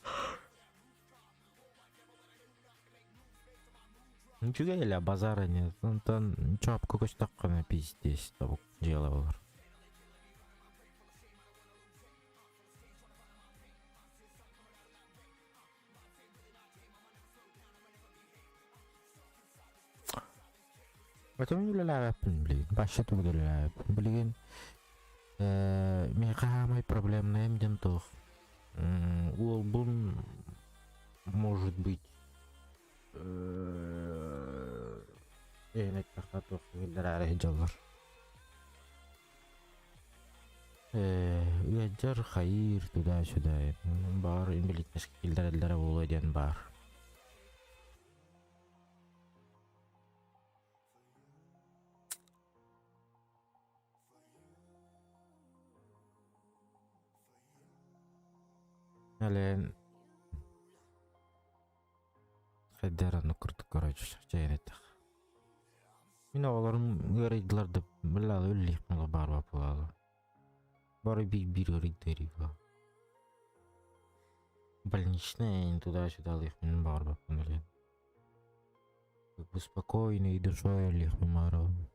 Үчүгэй элэ базара нет. Онтон чопка көстөххүнэ пиздец тобук дьыала болар. Өтөмүн үлэлээбэппин билигин. Вообще тугу да үлэлээбэппин. Билигин миэхэ хаамай проблемнайым диэн туох. Уолбун может быть эһин эттэххэ туох киллэрээри сылдьаллар. Ыалдьар хайыыр туда-сюда баар инвалидность киллэрэллэрэ буолуо диэн баар. Элен хайдах эрэ оннук курдук короче чэйэн этэх. Мин оҕолорум ыарыйдылар да биллаалы үллиэх баар буолаалы. Бары биир-биир ыарыйдыыр Больничный туда-сюда лыхмын баҕарбаппын үлэн. Как бы спокойно и душой лихмын баҕарабын.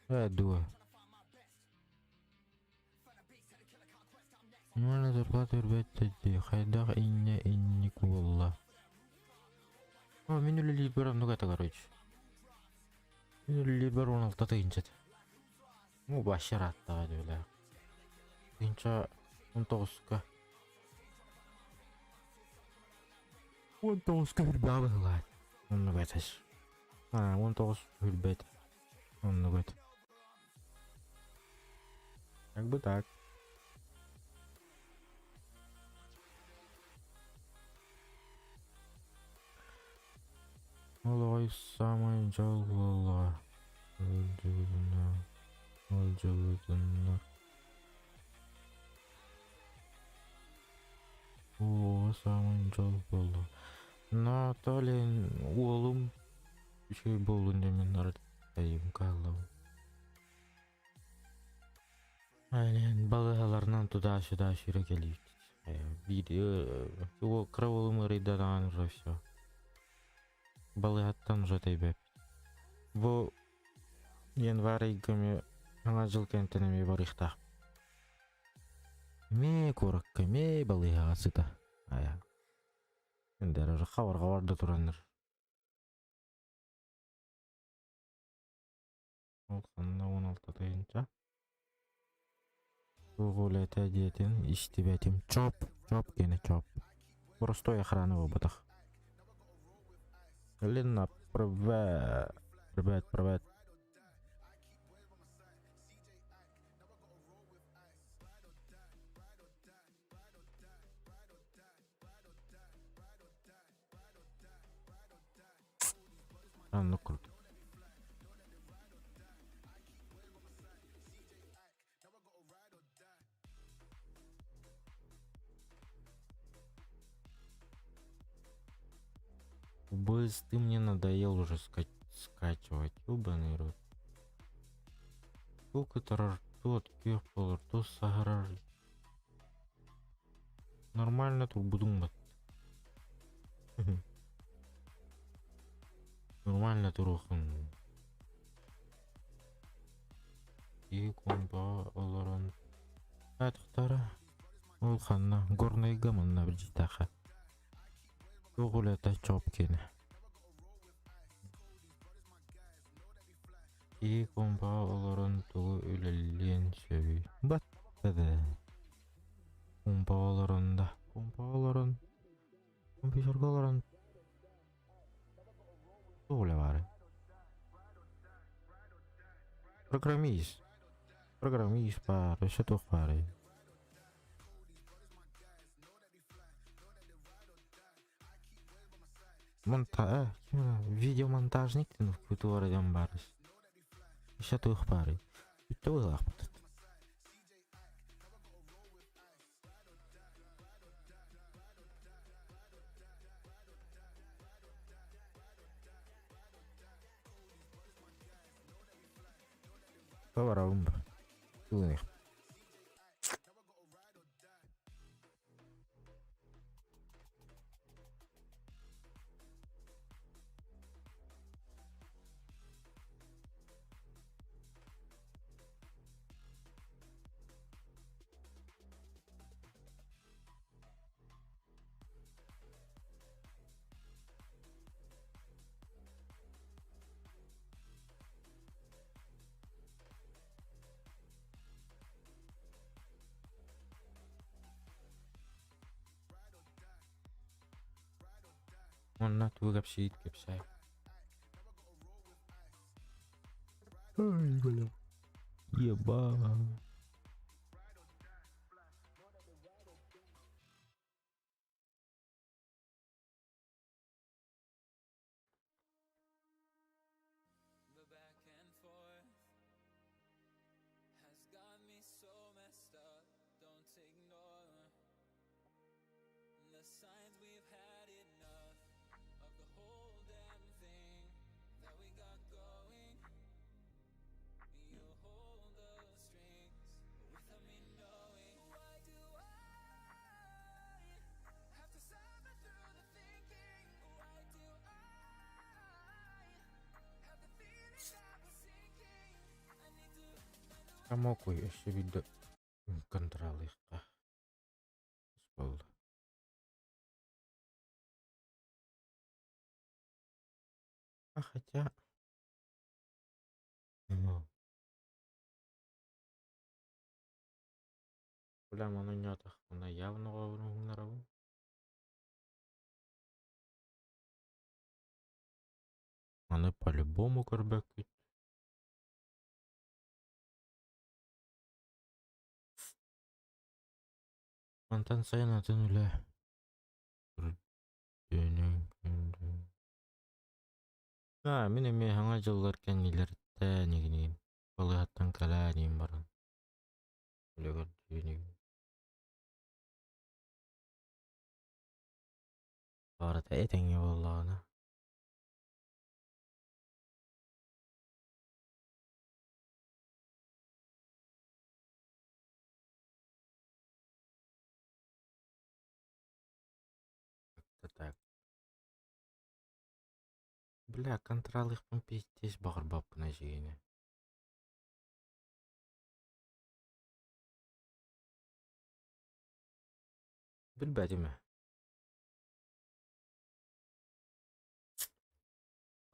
Ээ дуо. Ньуона зарплата үрбэт дии, хайдах инньэ инник буолла? О, мин үлэлиирбэр оннук этэ короче. Мин үлэлиирбэр 16 тыһыынча этэ. Ну, вообще ырааттаҕа дьүөлээх. Тыһыынча 19-ка. 19-ка үрбэҕэ быһыылаах. Оннук этэ. А, 19 үрбэт. Оннук этэ. Как бы так. Олоҕой саамай дьол буоллаҕа. Ыалдьыбытына, ыалдьыбытыннар. Оо, саамай дьол буолла. Но то ли уолум үчүгэй буоллун диэн айым хааллабын. Айан балыыһаларынан туда-сюда сүүрэ кэлиибит. Биир кыра уолум ыарыйда даҕаны уже все. Балыыһаттан уже тэйбэппит. Бу январь ыйга эмиэ Саҥа дьыл кэнниттэн эмиэ барыахтаах. Эмиэ куоракка, эмиэ балыыһаҕа сыта. Айа. Эндер хабарга барда тураннар. Ол ханна 16 тыһыынча. Туох үлэтэ диэтин истибэтим. Чоп, чоп киэнэ чоп. Простой охрана буолбатах. Лена, привет. Привет, привет. Оннук курдук. Быз, ты мне надоел уже ска скачивать, ёбаный рот. Сколько тарар тот күөх болор, то саһарар. Нормально турбудуҥ бат. Нормально туруоххун. Киһи кумпаҕа олорон аатахтара ол ханна Горнайга манна билдьиттэххэ. Туох үлэтэ чоп киэнэ. Киһи кумпаҕа олорон тугу үлэлиэн сөбүй? Батта да. Кумпаҕа олорон да. Кумпаҕа олорон компьютерга олорон Туох үлэ баарый? Программист. Программист баар, өссө туох баарый? Монта видеомонтажник культура диэн баар. Өссө туох баарый? Бүттэ быһыылаахпыт. Барабын ба. Ылыныах. Уонна тугу кэпсиир кэпсээ. Ай, бля. Ебать. Хамокуй өссө биирдэ контроллуохха буолла. А хотя Бля, маны оонньоотохпуна явно оҕолорун Маны по-любому көрбөккүт. Мантан сайын атын үлэ Аа, мин эмиэ саҥа дьыллар кэннилэриттэн игиниин балыыһаттан кэлээниин баран үлэ көрдүүнүгүн. Барыта этэҥҥэ буоллаҕына. Как-то так. Бля, контроллуохпун пиздец баҕарбаппын эдьиийини. Билбэтим ээ.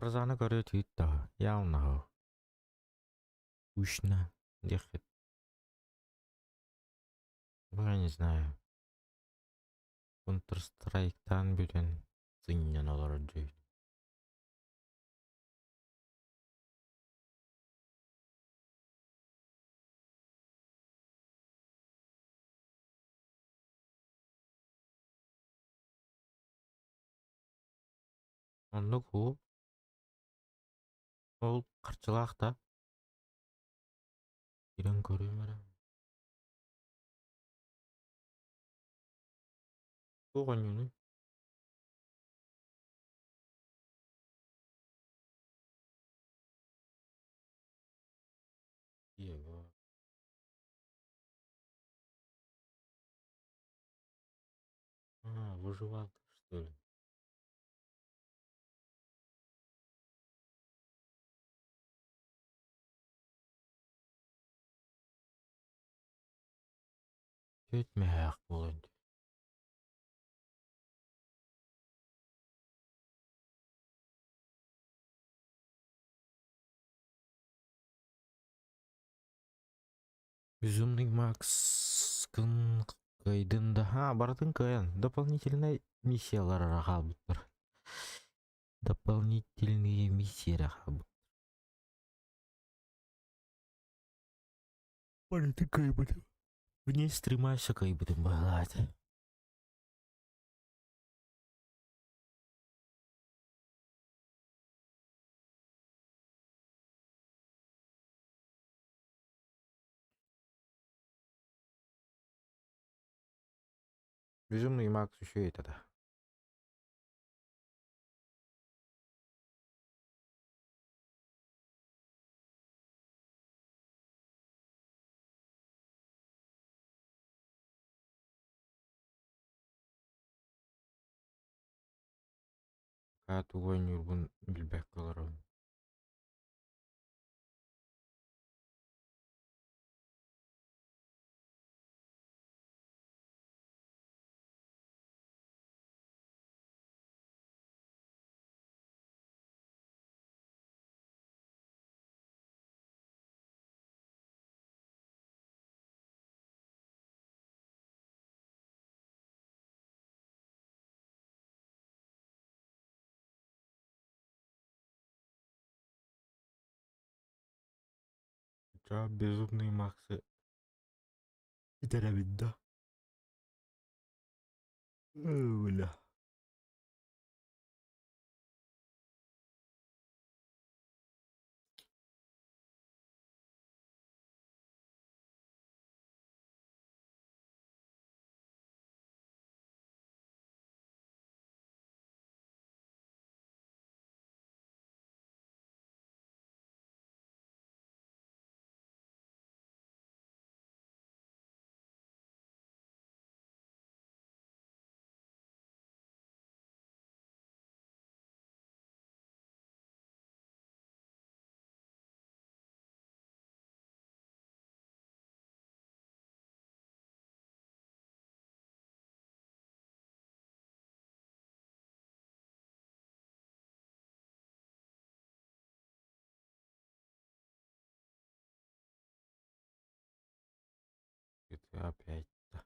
Розаны көрө түүт да, явно Скучно диэххит. Ну, я не знаю. Counter-Strike'таан бүтэн сынньана олорор дьүһүт. Оннук уу. Ол харчылаах да. Киирэн көрүөм эрэ. Туох оонньуунуй? Ева. А, выживалка, что ли? Түөрт мөһөөх буолуон Безумный Макс кын кыайдын да, а, барытын кыайан, дополнительнай миссиялар хаалбыттар. Дополнительные миссии эрэ хаалбыт. Барыта кыайбытым. Вне стрима өссө кыайбытым быһыылаах. Безумный Макс еще это да. Пока тугу оонньуурбун билбэккэ олоробун. Ча безумный Максы итэрэбин да? Бля. GTA 5 да.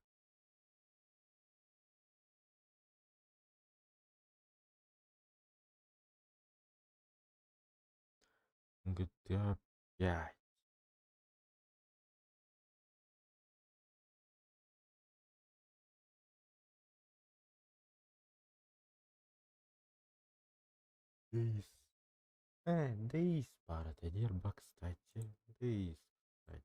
GTA 5. Days. Days баар этэ диир кстати. Days, кстати.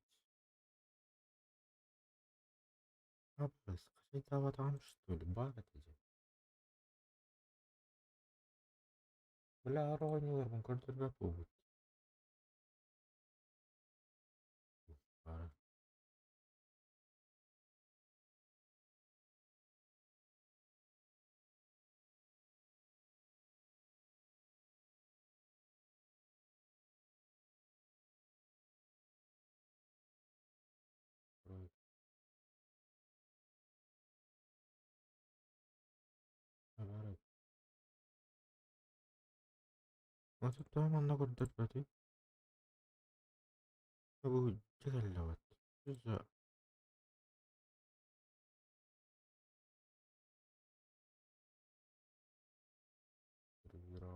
Абыс, хачайдаабатаҕым что ли, баар этэ дии. Бля, оонньууларбын көрдөрбөт буолбут. Баара. Баар эбит. Аты тоҕо манна көрдөрбөтүй? Бу дьэ кэллэҕит. За сервера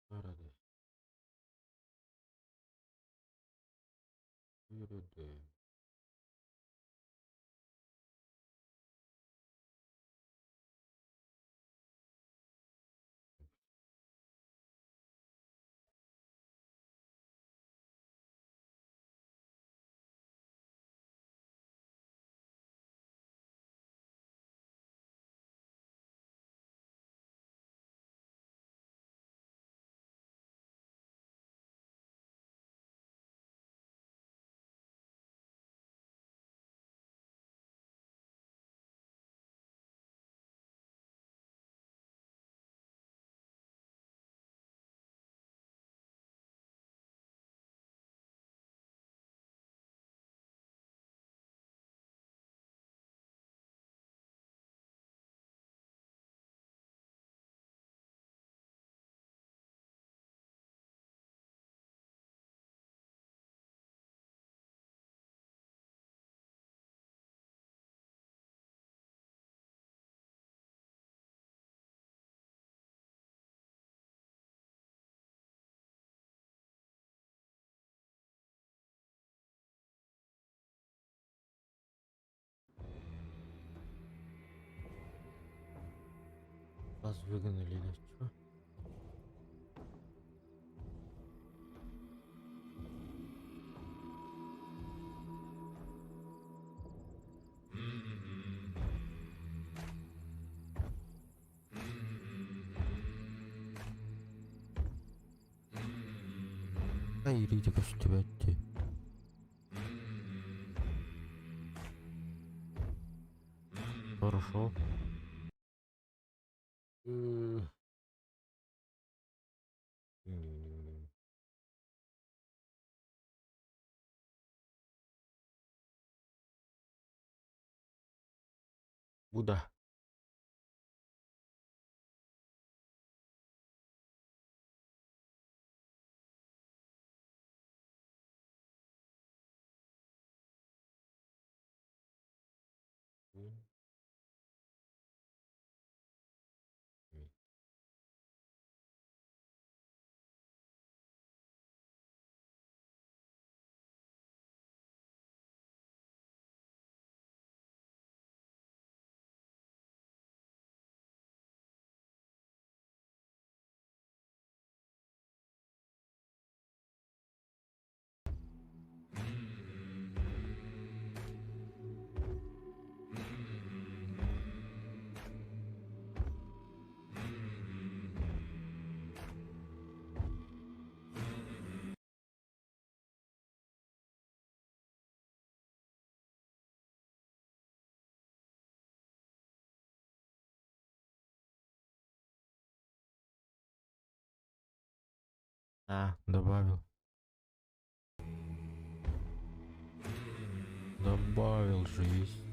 Баар дии. Үөрүдэ. Вас выгнали, да чё? Илиитэ көстүбэт дии. Хорошо. Бу да. А, добавил. Добавил же есть.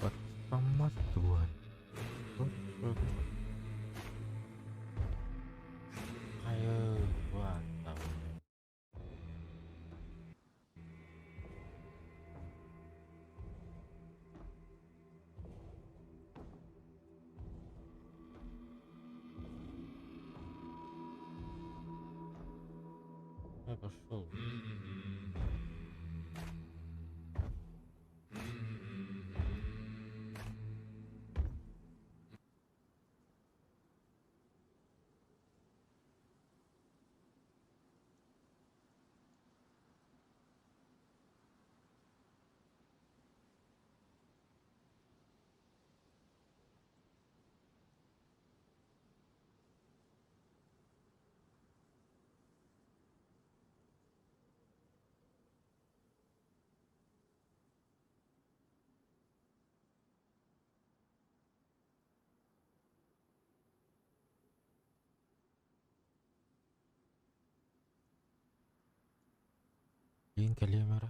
Баттаммат дуо? Хайы, баттам. Я пошел. Киин кэлиэм эрэ.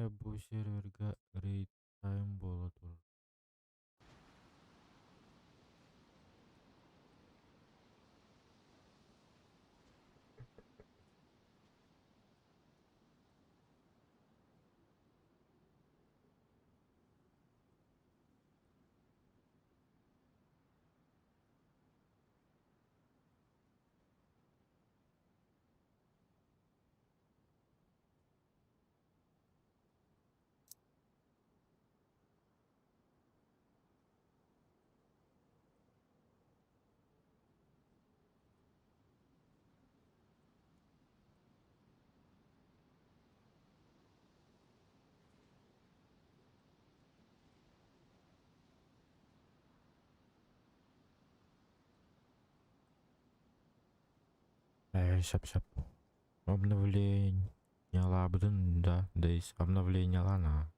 Бу сервергэ рейд тайм буола турар. Сөп-сөп. Обновлениелаабытын да, Дейс обновлениелана.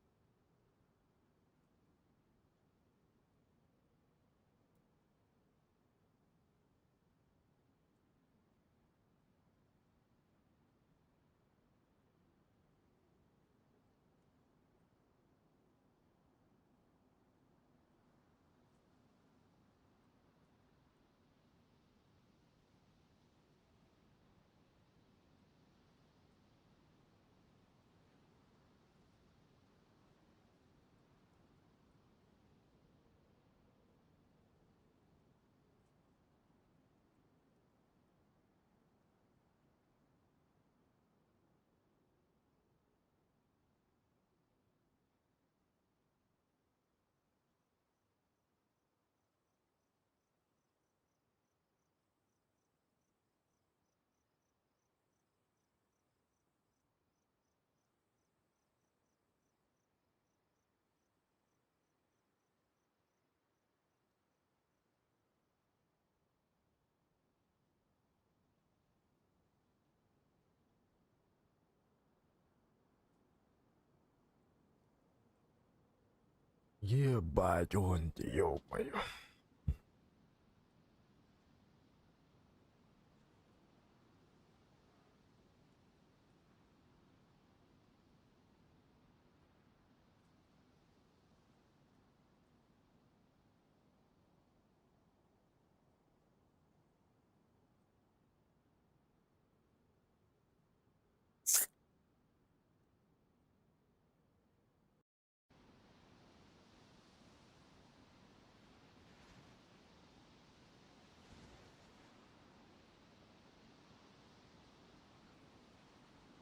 Ебать он, ё-моё.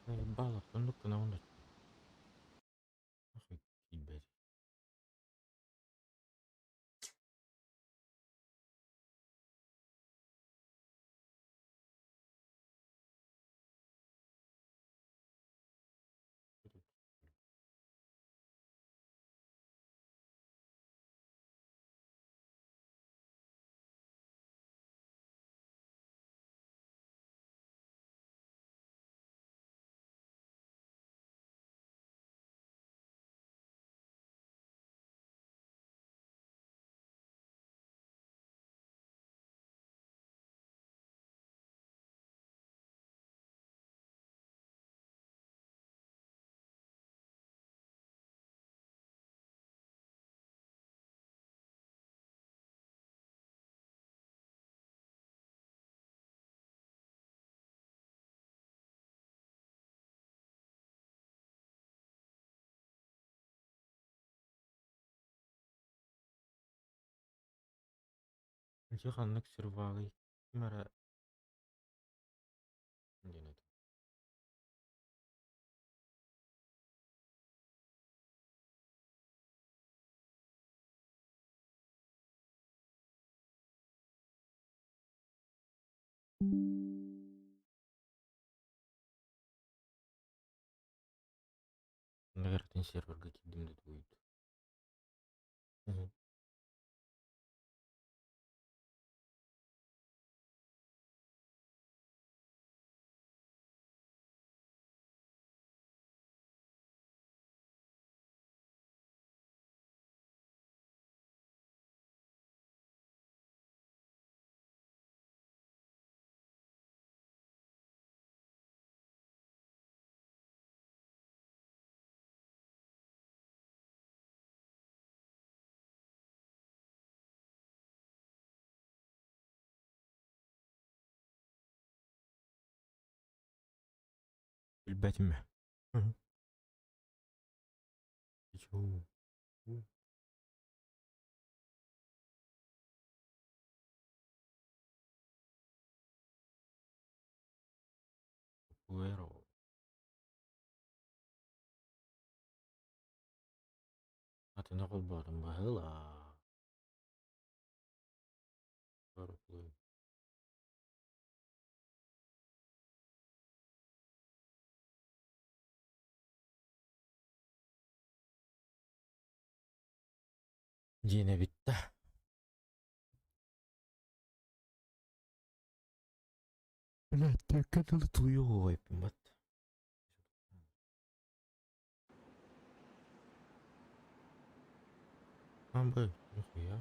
Ебало, ну-ка на он. Нахуй кидать. Дьэ ханнык сервалый ким эрэ диэн этэ. Наверное, серверга киирдим да тугуй. Билбэтим ээ. Чуу. Puero. Атыны холбоотум баһыылаах. Диэн эбит да. Блядь, только дылы тулуйуох бат. Амбы, нихуя.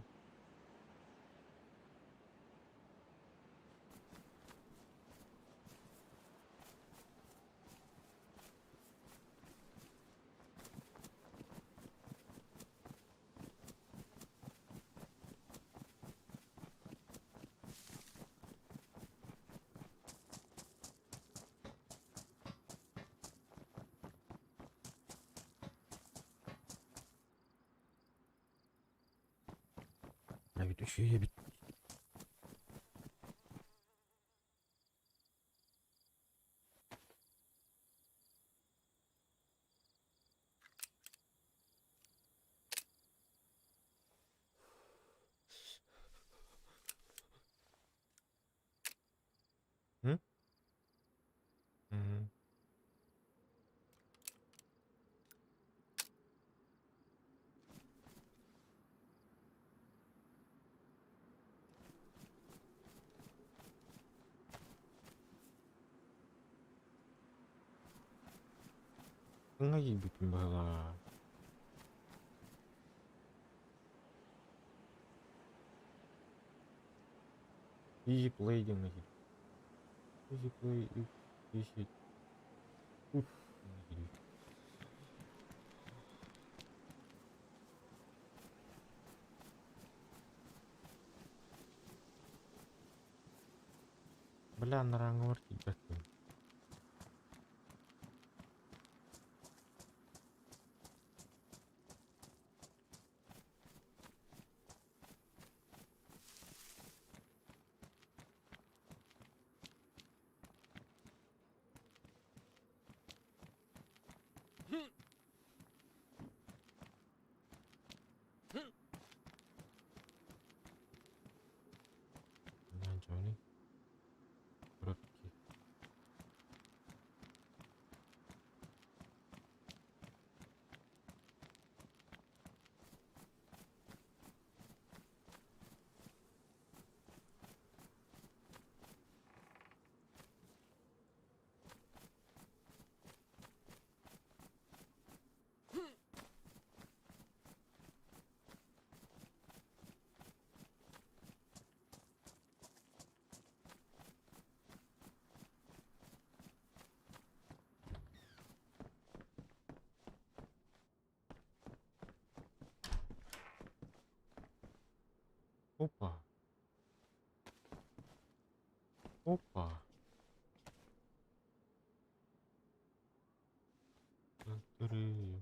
Эбит үчүгэй эбит. М? Мгм. Саҥа киирбитим быһыылаах. Easy play диэҥҥэ киирбит. Easy play 10 диэҥҥэ киирбит. Бля, анарааҥҥыбар тиийбэппин. Johnny. Коробки. Опа. Опа. Три.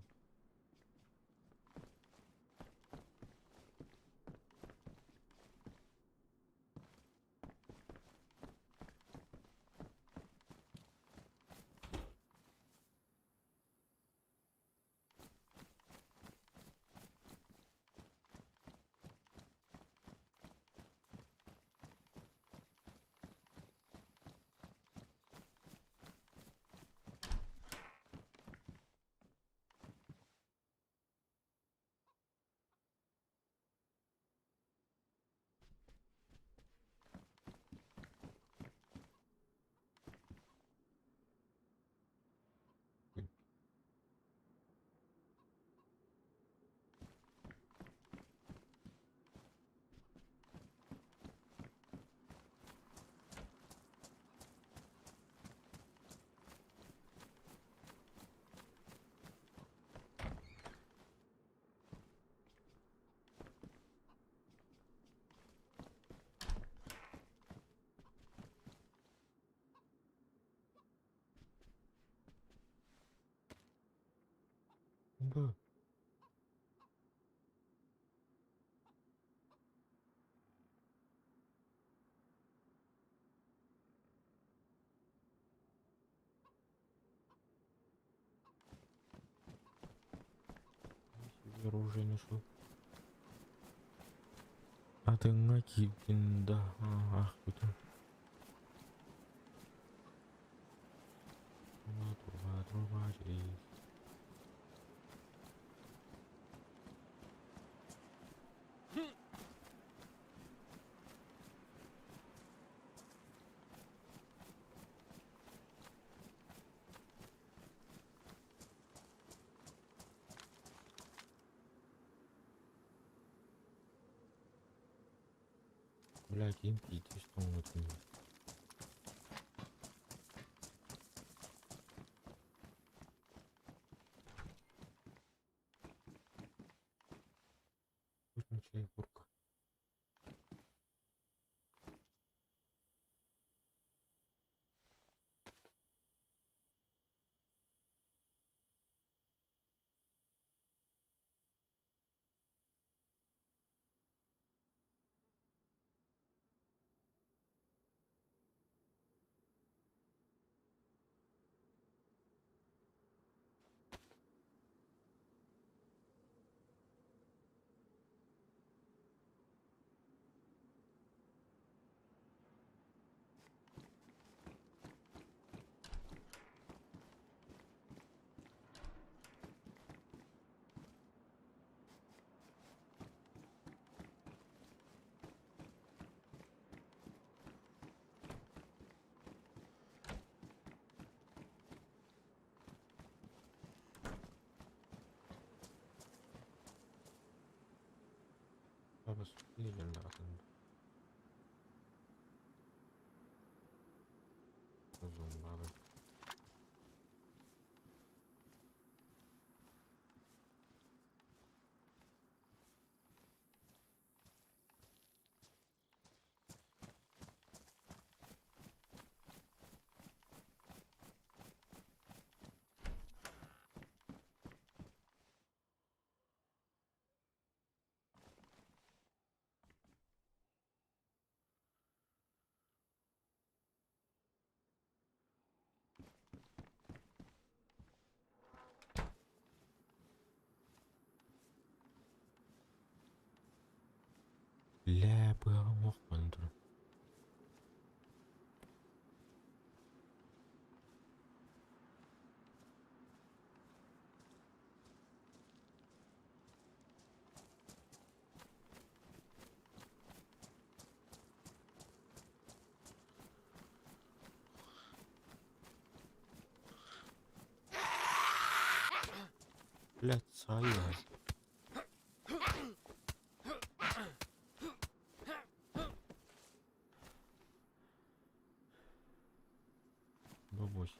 Бомба. Себе оружие нашел. Атыҥҥа киирдин да аахпытым. Труба, труба, через. Блядь, им пиздец, что он это не. Вкусная курка. Зомбары. Бля, быаҕым охпон турар. Блядь, сайа. Бабусь.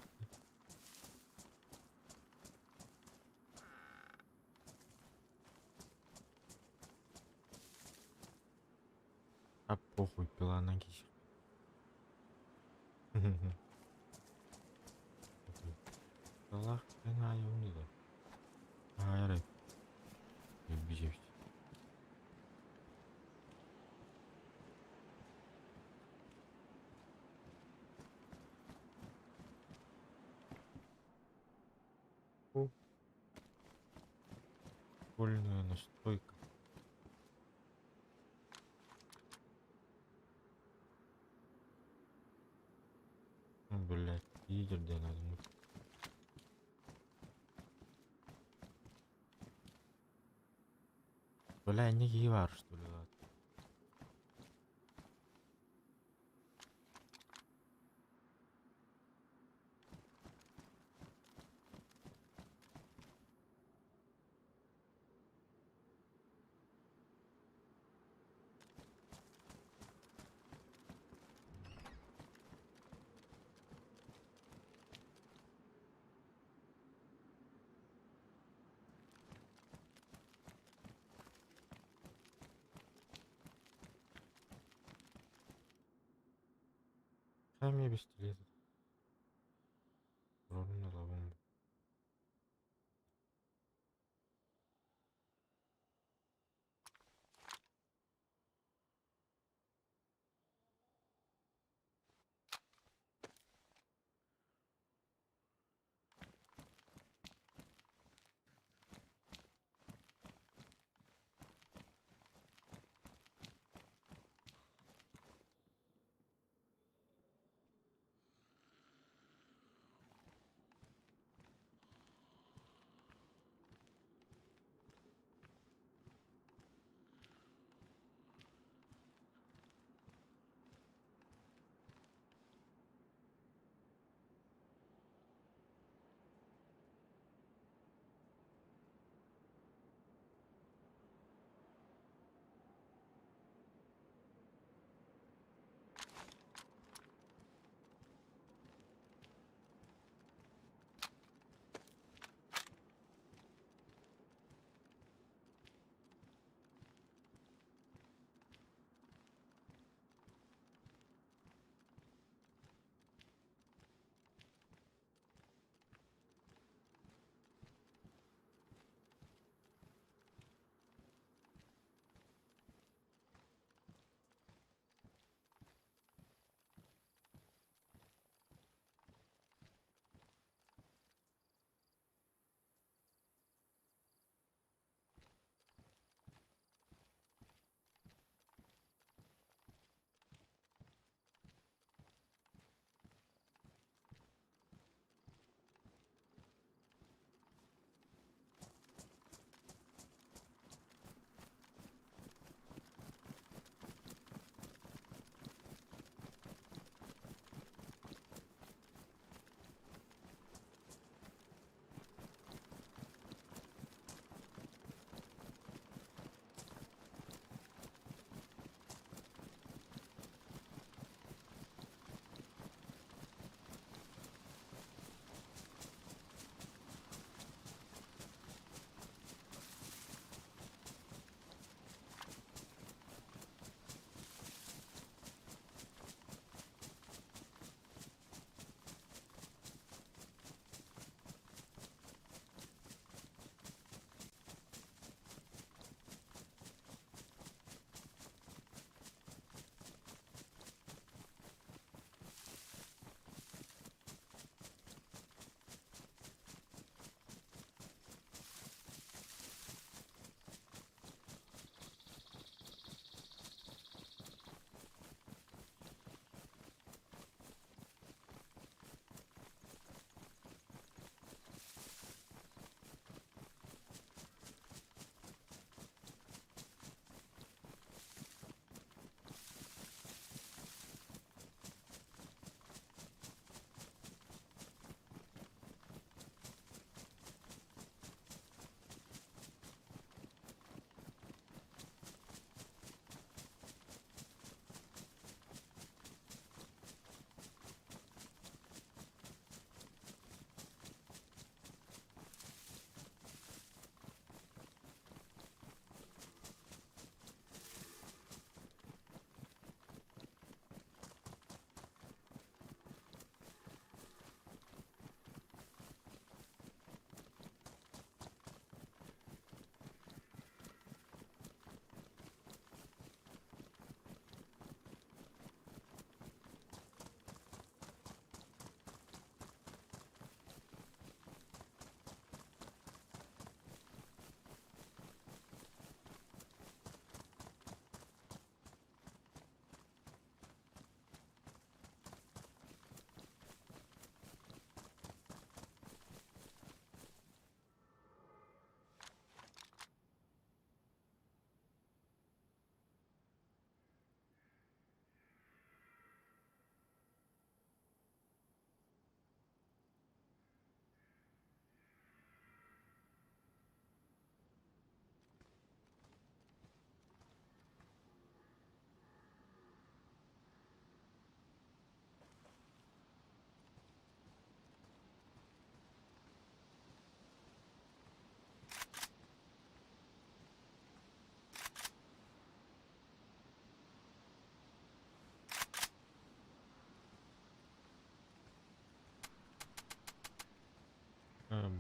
А похуй, пила на кисер. Аллах, да. А, Бежевть. Прикольная настройка. Ну, блядь, лидер где надо. Бля, не гивар, что ли, ладно. Сами пистолет. Ровно ловом.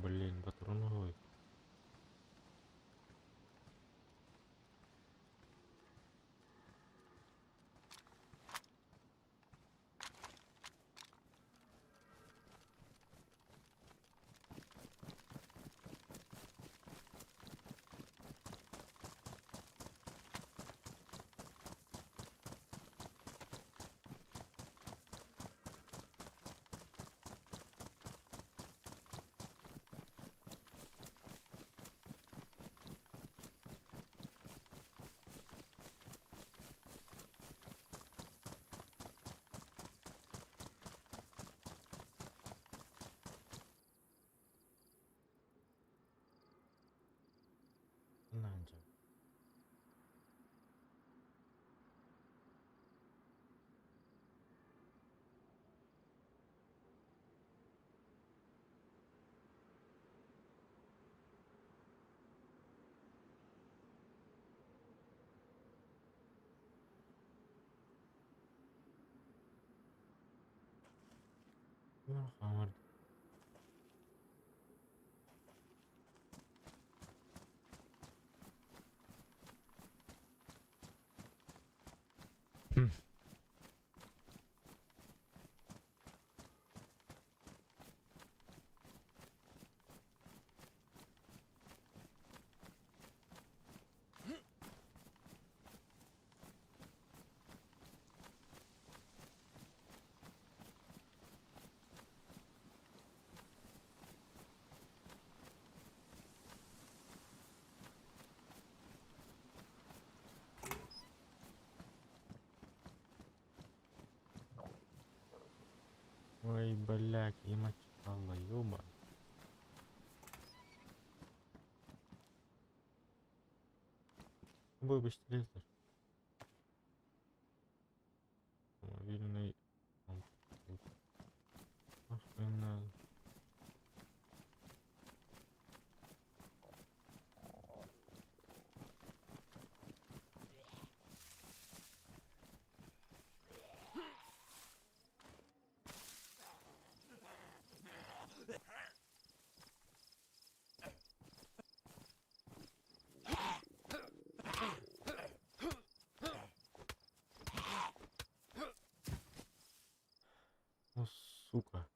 Блин, патроновый. Нанча. Хамар. Ой, блядь, я мочала, ёба. Бой быстрее. Мобильный компьютер. Нахуй надо. Ну, сука.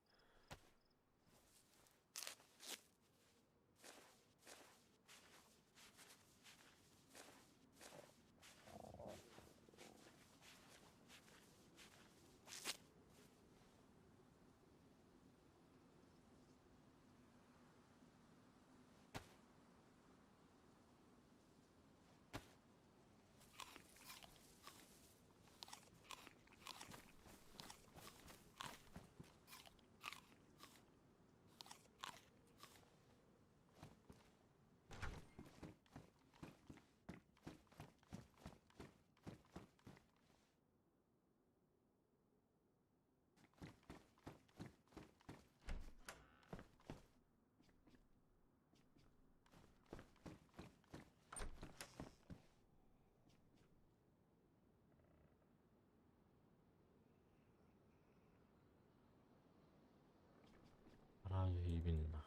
Именно.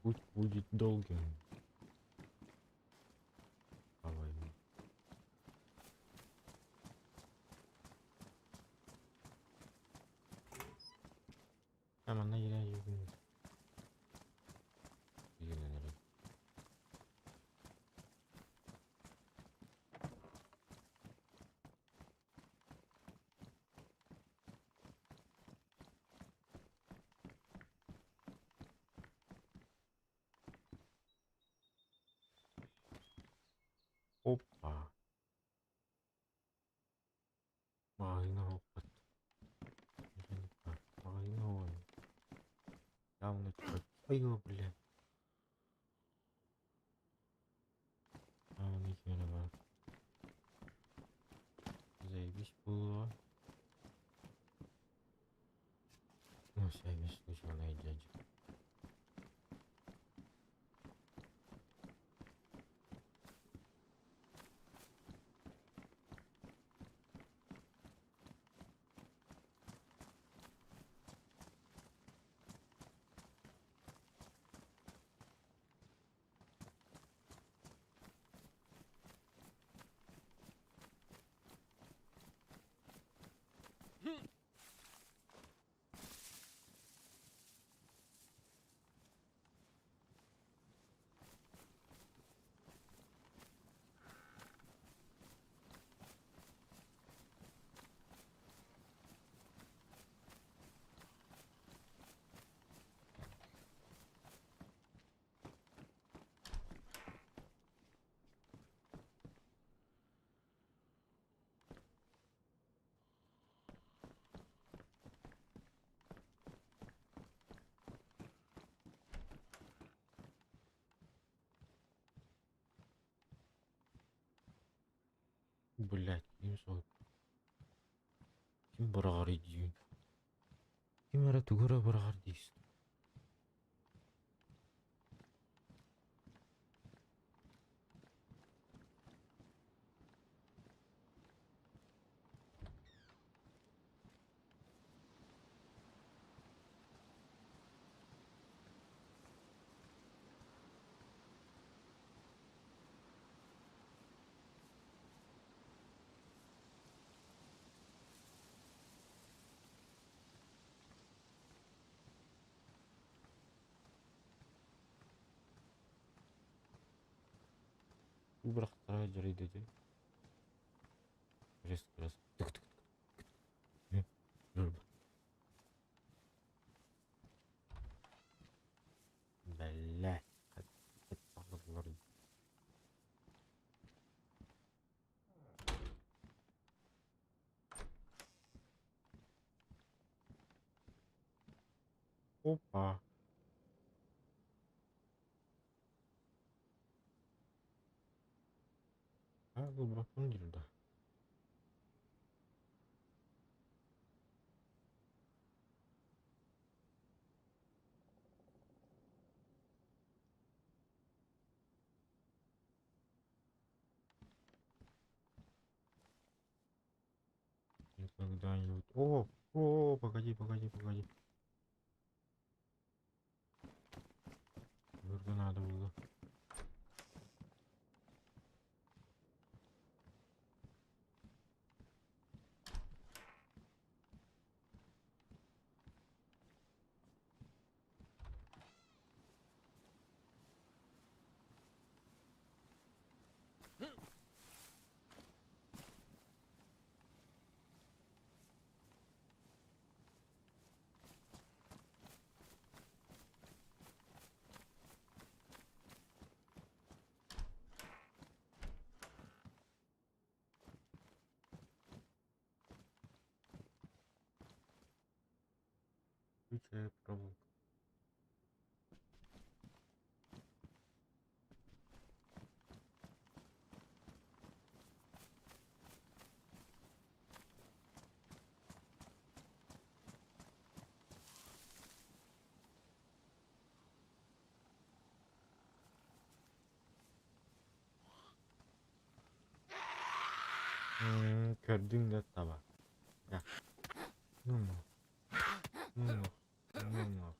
Путь будет долгим. Давай. Там она я Опа. Явно Ой, бля. Явно хер Заебись было. Ну, всякий случай, дядя. Блядь, ким сол Ким быраҕарый диибин. Ким эрэ тугу эрэ быраҕар дии истим. Бырахтара дьарыйда дии. Резко раз. Тук-тук-тук. Блядь. Опа. А, глубоко да. Когда-нибудь. О, о, погоди, погоди, погоди. Вроде надо было. Включая проволоку. Көрдүҥ да таба. Ну, ну, ну, ну, ну.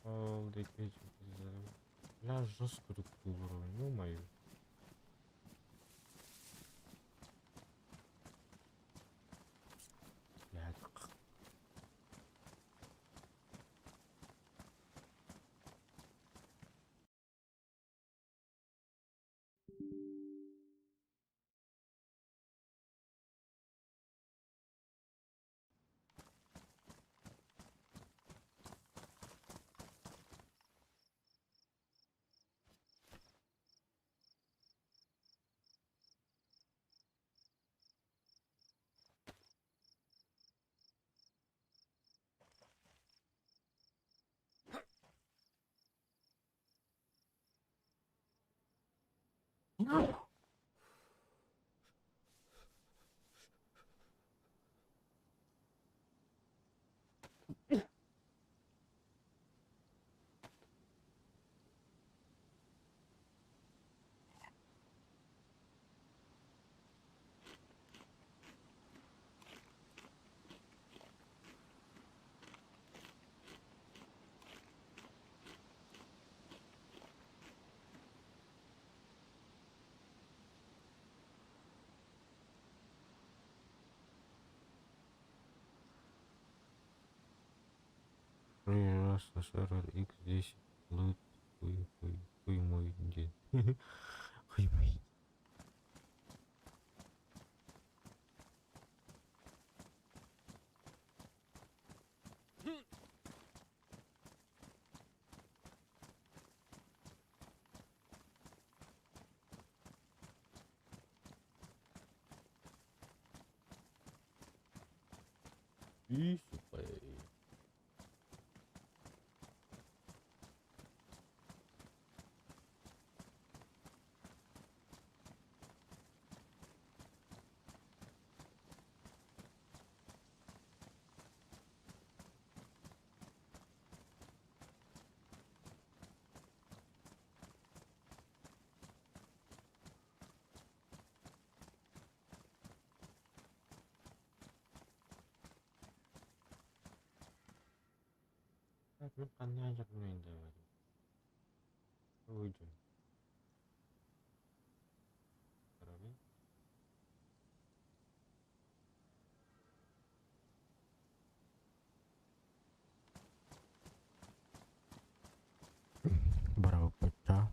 Ол диэки Бля, жестко тут ё-моё. Блядь. Раз на сервер X10 лут хуй хуй хуй мой день. Хуй мой. Easily. Барабыппыта.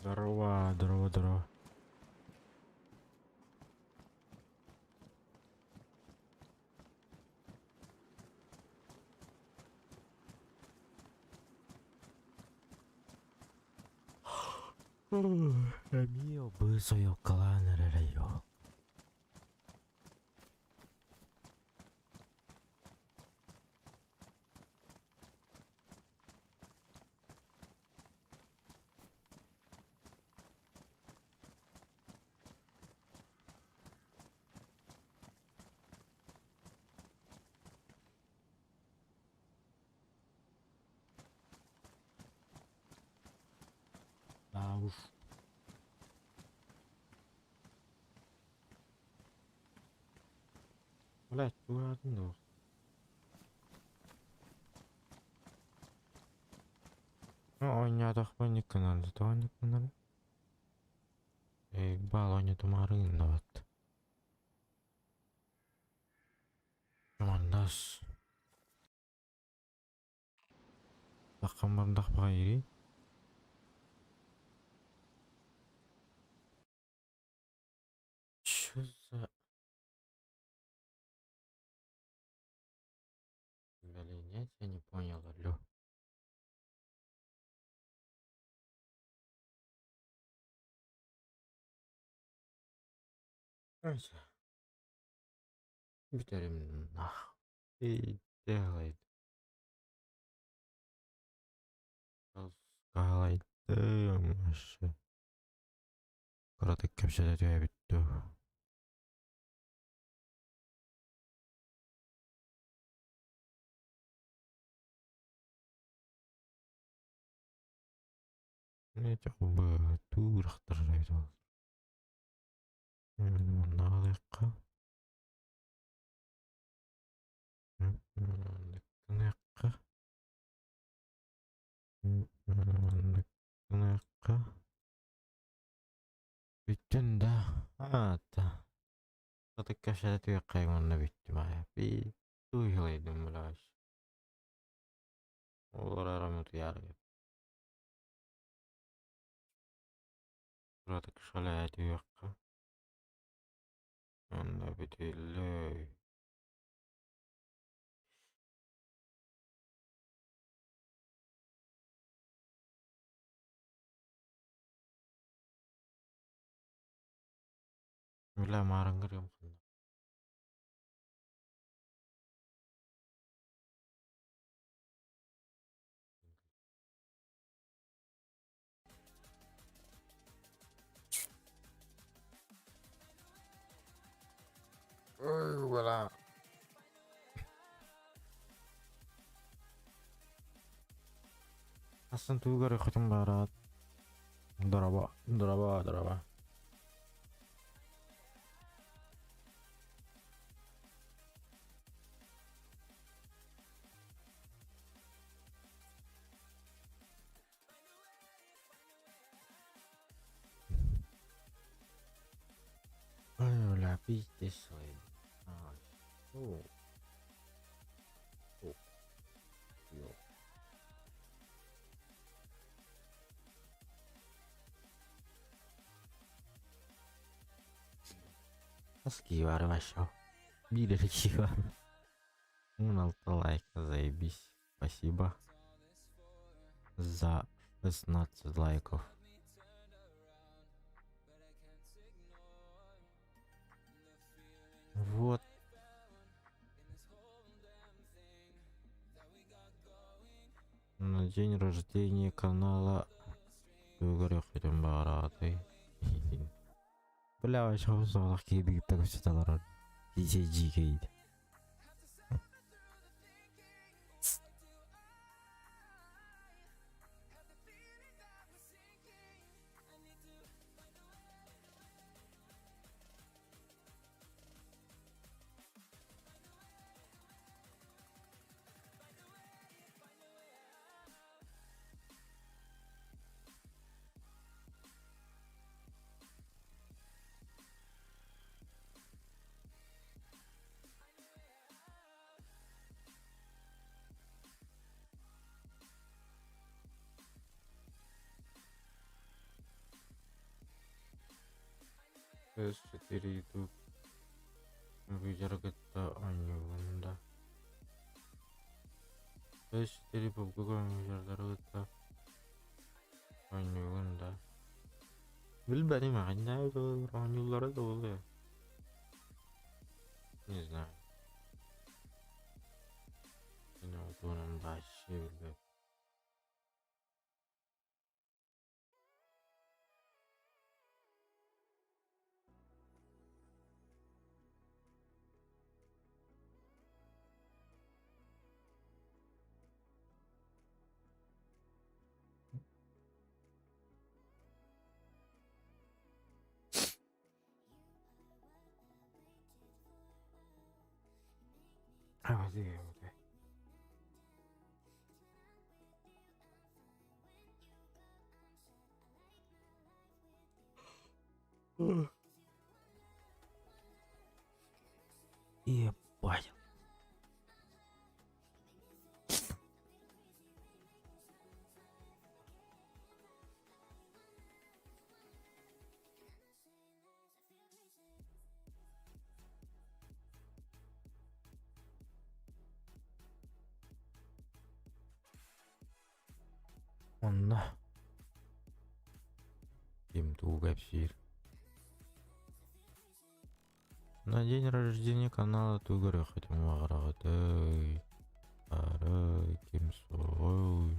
Здорово, здорово, здорово. Эмиэ быыс ойуоккалаан эрэрэ йоо. Да уж. Блять, ладно. Ну, оонньоотохпун ньыккынар, тоҕо ньыккынар? Баал оонньотумаары гыннабат. Командас. Таххан бардах баҕайы. Чё за... Блин, я тебя не понял, алло. Короче. Бүтэрим нах. И делает. Галайдым вообще. Кыратык кэпсэтэ түһэбит дуу. Туурахтар эбит ол. Манна аҕалыахха. Маннык гыныахха. Маннык гыныахха. Бүттүн да. Аата. Кыратык кэпсэтэ түһүөххэйиҥ уонна бүттүм аайа. Пи туйһылайдым бля. Олор арам утуйаары Кыратык шалая түһүөххэ. Онно бүтүллүй. Бля маарыҥҥырыам ханна. Бля. Астан тугу хотун баара. Дороба, дороба, дороба. Ой, бля, пиздец. А, о. О. Ё. Носки бар вообще. Биир киһи бар. 16 лайк, заебись. Спасибо за 16 лайков. Вот. На день рождения канала Игорь Бля, вообще киһи PS4 YouTube компьютер кытта оонньуугун да? PS4 PUBG компьютердары кытта оонньуугун да? Билбэтим аҕынньа оонньууллара да буолуо. Не знаю. Не olduğunu вообще билбэппин. А, вот. Ебать. Онно ким тугу кэпсиир. На день рождения канала тугу көрүөххүтүн баҕараҕытый? Арай ким суоҕуй?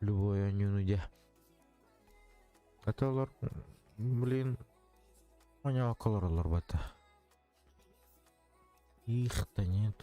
Любой оонньууну дьэ. А то олор, блин, оонньообокко олороллор бата. Их-то нет.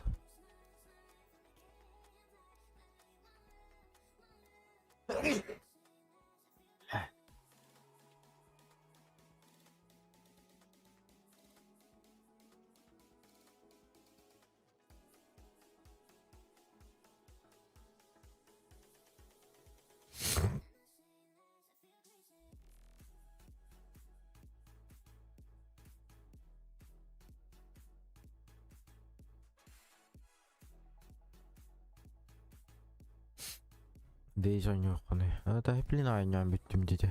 Дейс оонньуоххунуй. А блин оонньоон бүттүм дии.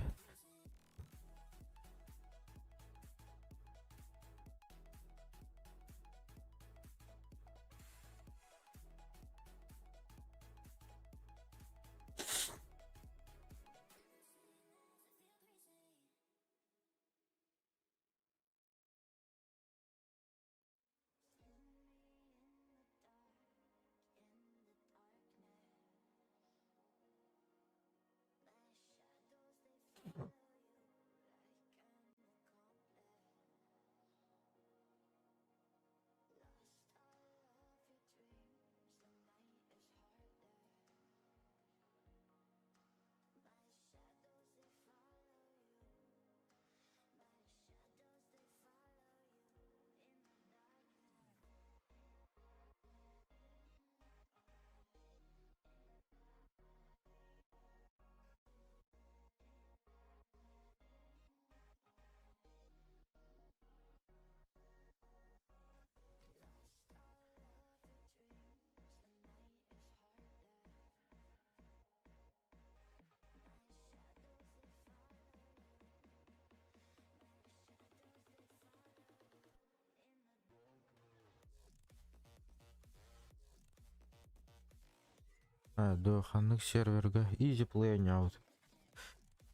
А, да, ханнык серверга Easy Play оонньообут.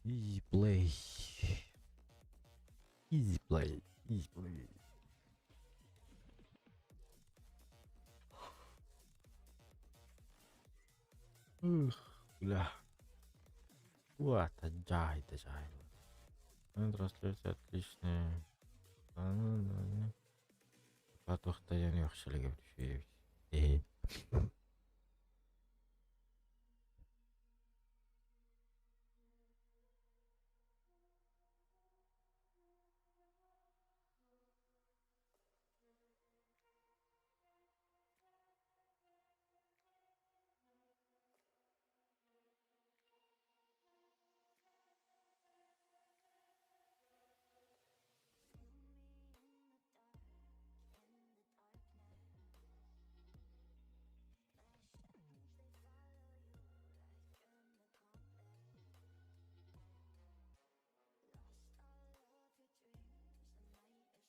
Easy Play. Easy Play. Easy Play. Ух, бля. Вот, дьаһайда дьаһайда. Трансляция отличная. Туохтайан үөхсэлэгэ эбит. Ээ.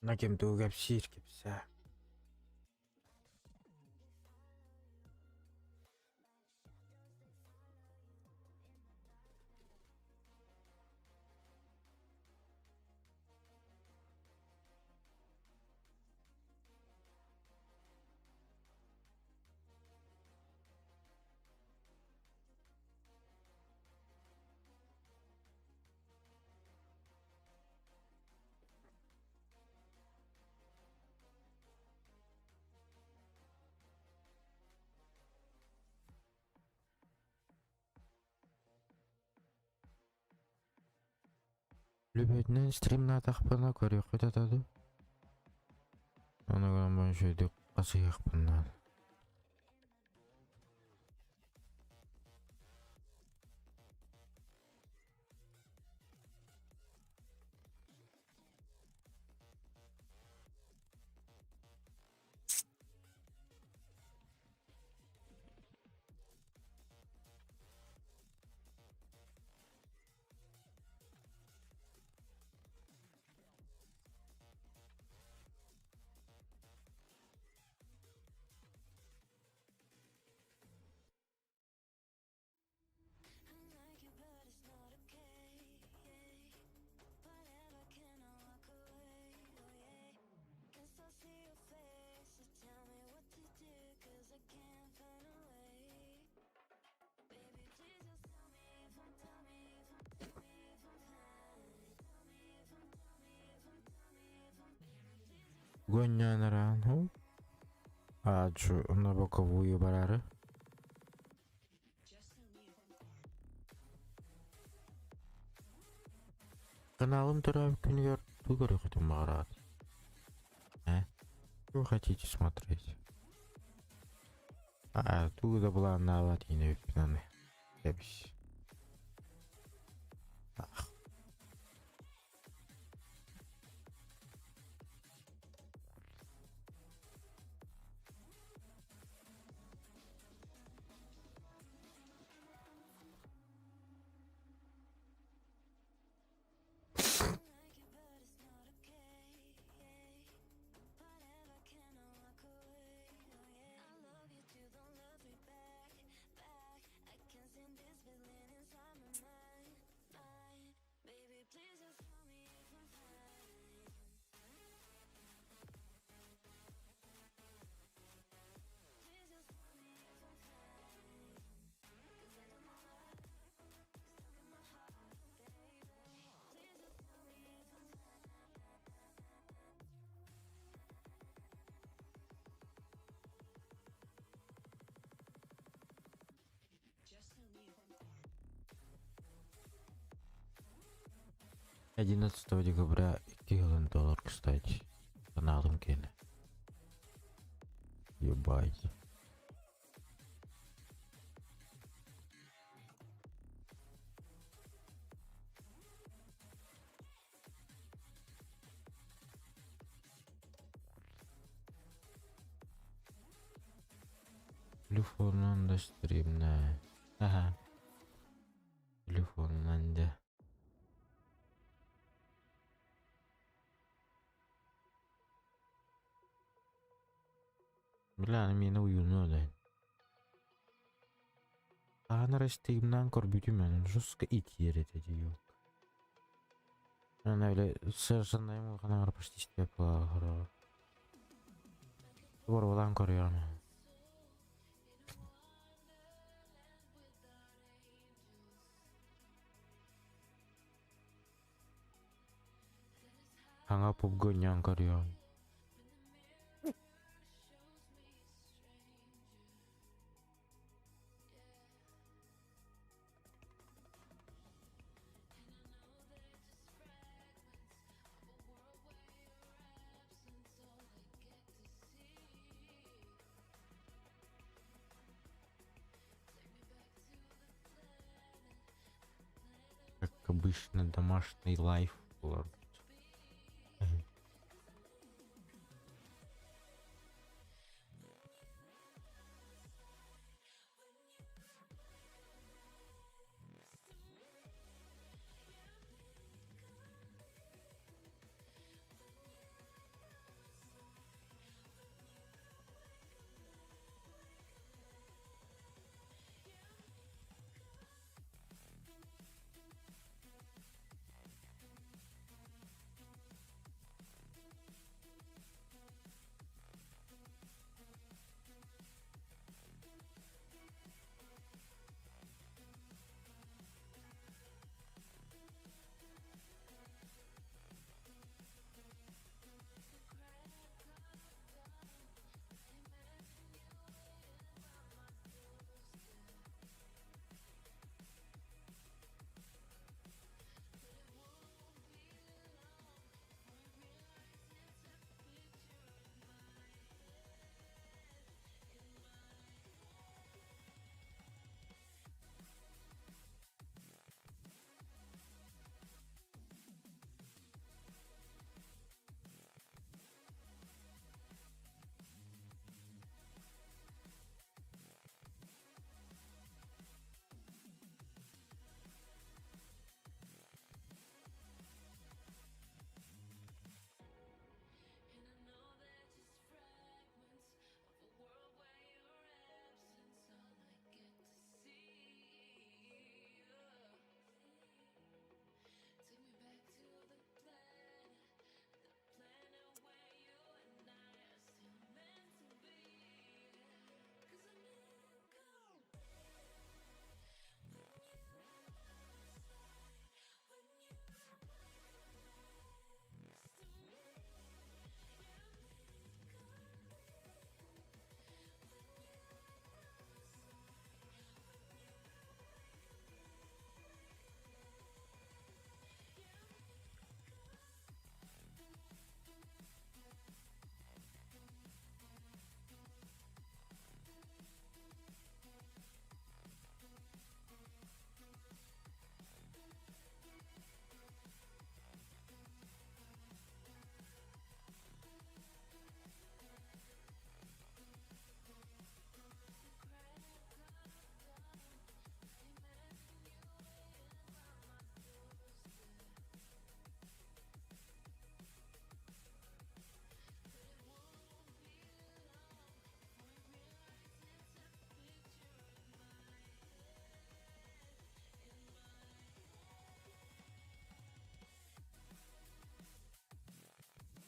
На ким тугу кэпсиир кэпсээ. Любэтинэн стримнаатахпына көрүөххүт этэ дуу? Ону гынан баран үчүгэйдик хасыһыахпын наада. Гонньоон Аджу на боковую барары. Каналым төрөөбүт күнүгэр тугу көрүөххүтүн баҕараҕыт? Э? Что хотите смотреть? А, тугу да былааннаабат иинэбиппин аны. Кэбис. Ах. 11 декабря 2 сылын туолар, кстати. Каналым киэнэ. Ебать. Телефонунан да стримнэ. Аха. Телефонунан дьэ. Бля, миэнэ уйунуо да. Хаһан эрэ стримнаан көрбүтүм эн жестко итиэр этэ дии ёлка. Аны били сарсыннайым улахан аҥара почти истибэт буолар. Боруобалаан көрүөҕүм. Саҥа пубга оонньоон көрүөҕүм. Как обычно, домашний лайф буолар.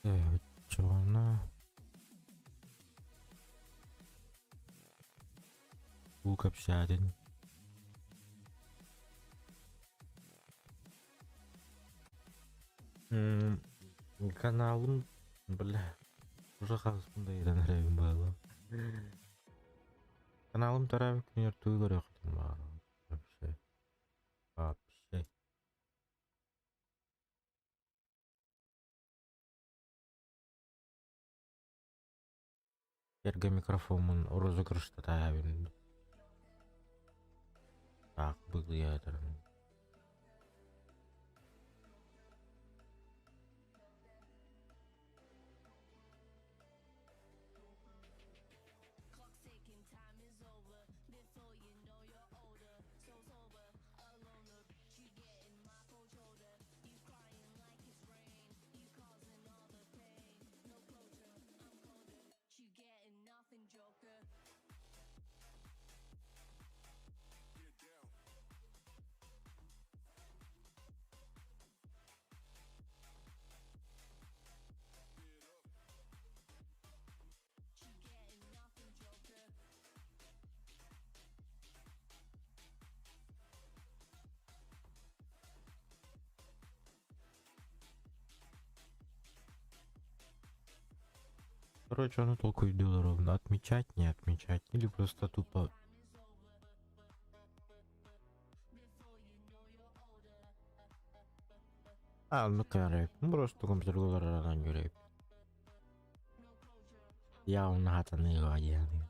Оччоҕуна уу кэпсээтин Каналым бля уже хаһыспын да ыйытан эрэбин баҕалаах. Каналым төрөөбүт күнүгэр тугу көрүөххүтүн баҕараҕыт вообще вообще Эргэ микрофоммун розыгрыштатаабын таах быгыйаатарым. Короче, ону толкуйдуулар ровно отмечать, не отмечать или просто тупо А, ну короче, ну просто компьютер олорорунан үөрэбит. Явно хатаныыга диэн.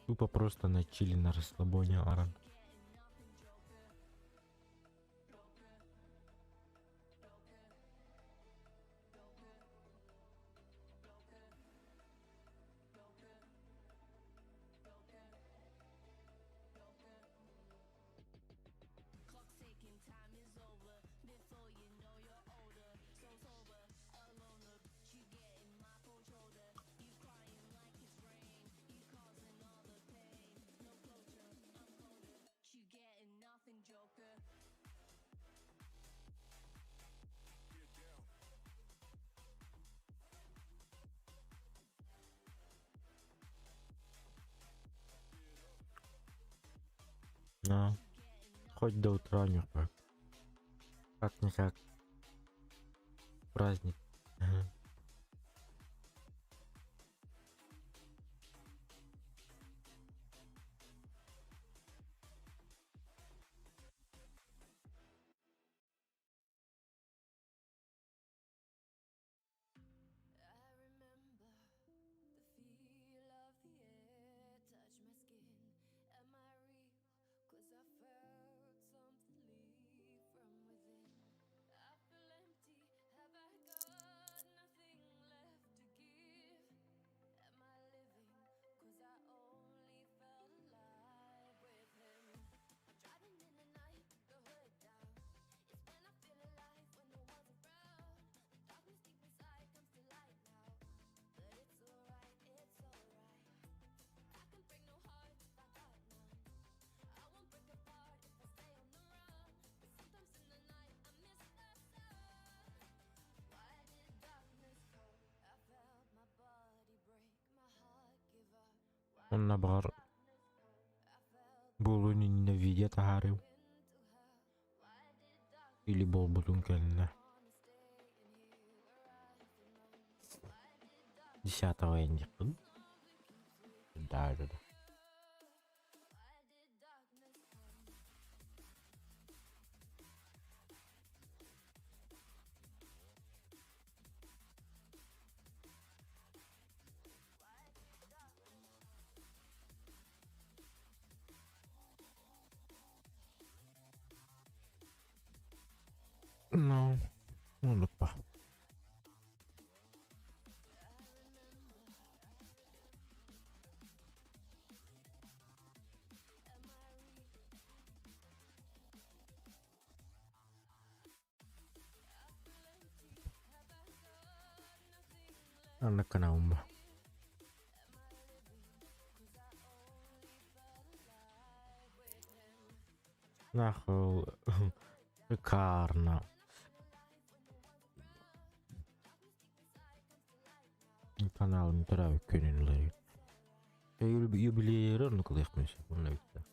Тупо просто на чили, на расслабоне аран. На. Хоть до утра не Как-никак. Праздник. Ага. Онно баҕар буолуон иннинэ видео таһаарыым или буолбутун кэннэ десятого инникпин да да да Ну, оннукпа. Анна умма. Нахуй шикарно. Каналым төрөөбүт күнүн ылар. Юбилейы оннук ылыахпын сөп онно бүттэ.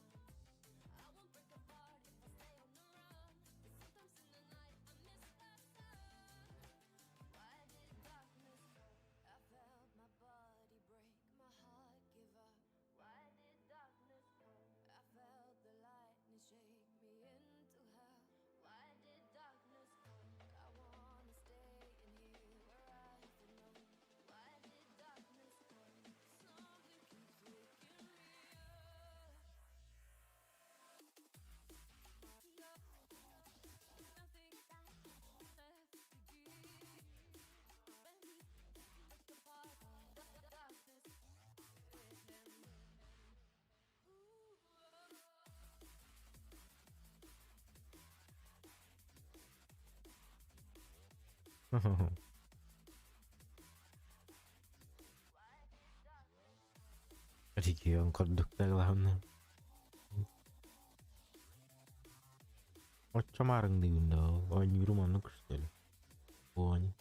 Регион курдук да главное. Оччо маарыҥныыбын да оонньуурум оннук что ли? Буони.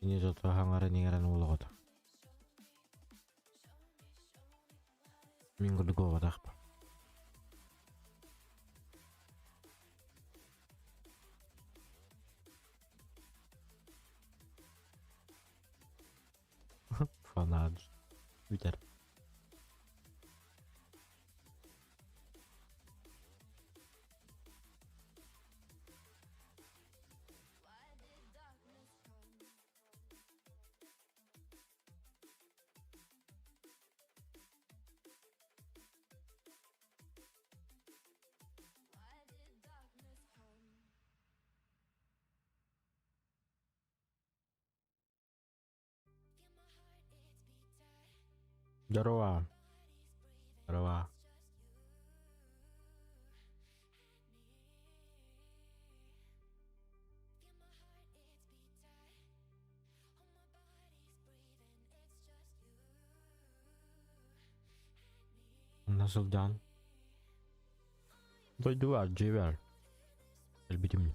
Кини зато хаҥаран-иҥэрэн уол оҕото. Мин курдук буолбатахпын. Фанат. Бүтэр. Здорово. Здорово. Онно сылдьан дойдубар дьиэбэр кэлбитим.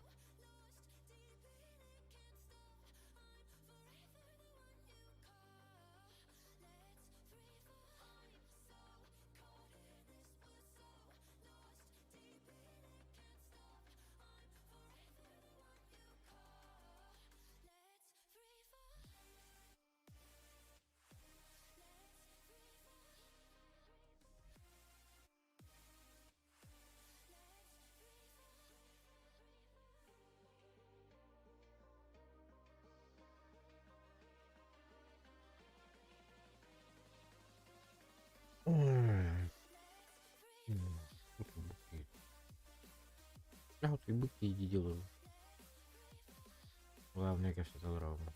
Иди делаю. Главное, конечно, ровно.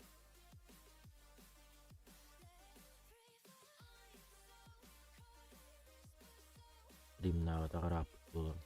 Римнаҕытыгар ааппыт буолан.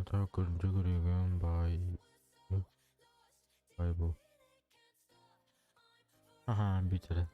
Ата кырдьык ырыган баай баай бу. Аха бүтэрэ.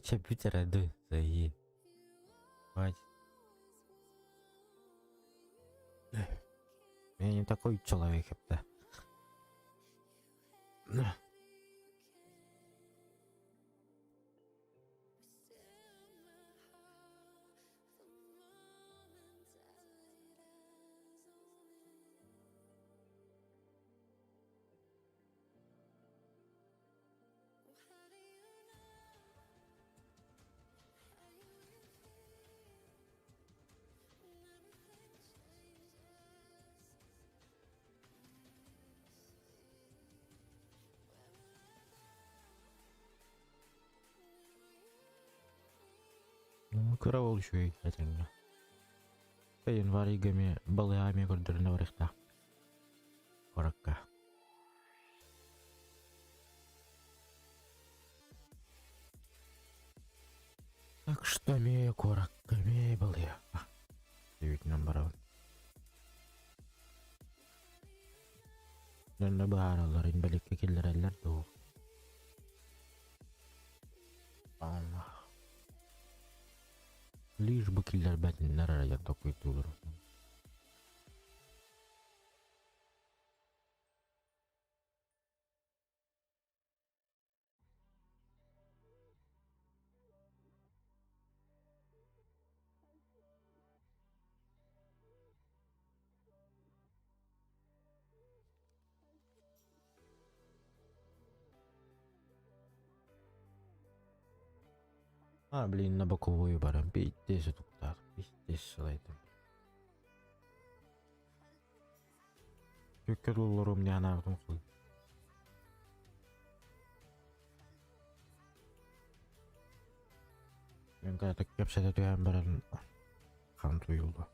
Чэ бүт эрэ дуу, заи. Хватит. Я не такой человек, это. Кыра уол үчүгэй этэҥҥэ. Январь ыйга эмиэ балыыһаҕа эмиэ көрдөрүнэ барыахтаах куоракка. Так что эмиэ куоракка эмиэ балыыһаҕа Үүтүнэн барабын. Дьонно быһаараллар, инбэлииккэ киллэрэллэр дуу? Аллах. Лишь бы киллэрбэтиннэр эрэ диэн толкуйдууллар. А, блин, на боковую баран пиздец утуктаах, пиздец сылайдым. Түккэ долларым не анаабытым хуй. Мен кыратык кэпсэтэ түһэн баран хан туйулду.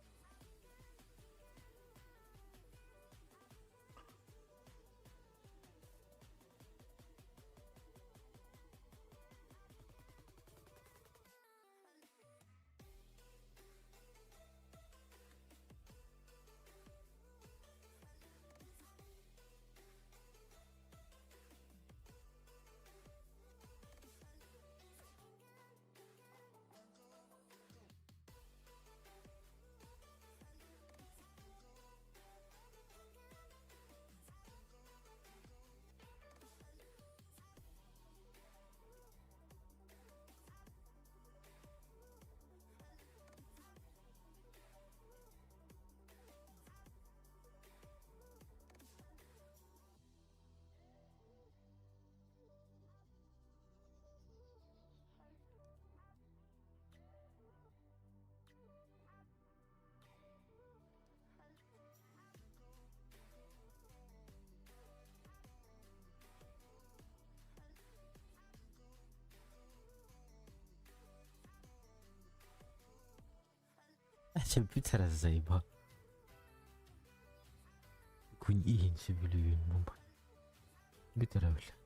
Чэ бүт эрэ заеба. Күн иһин сөбүлүүбүн бу. Бүт эрэ бile.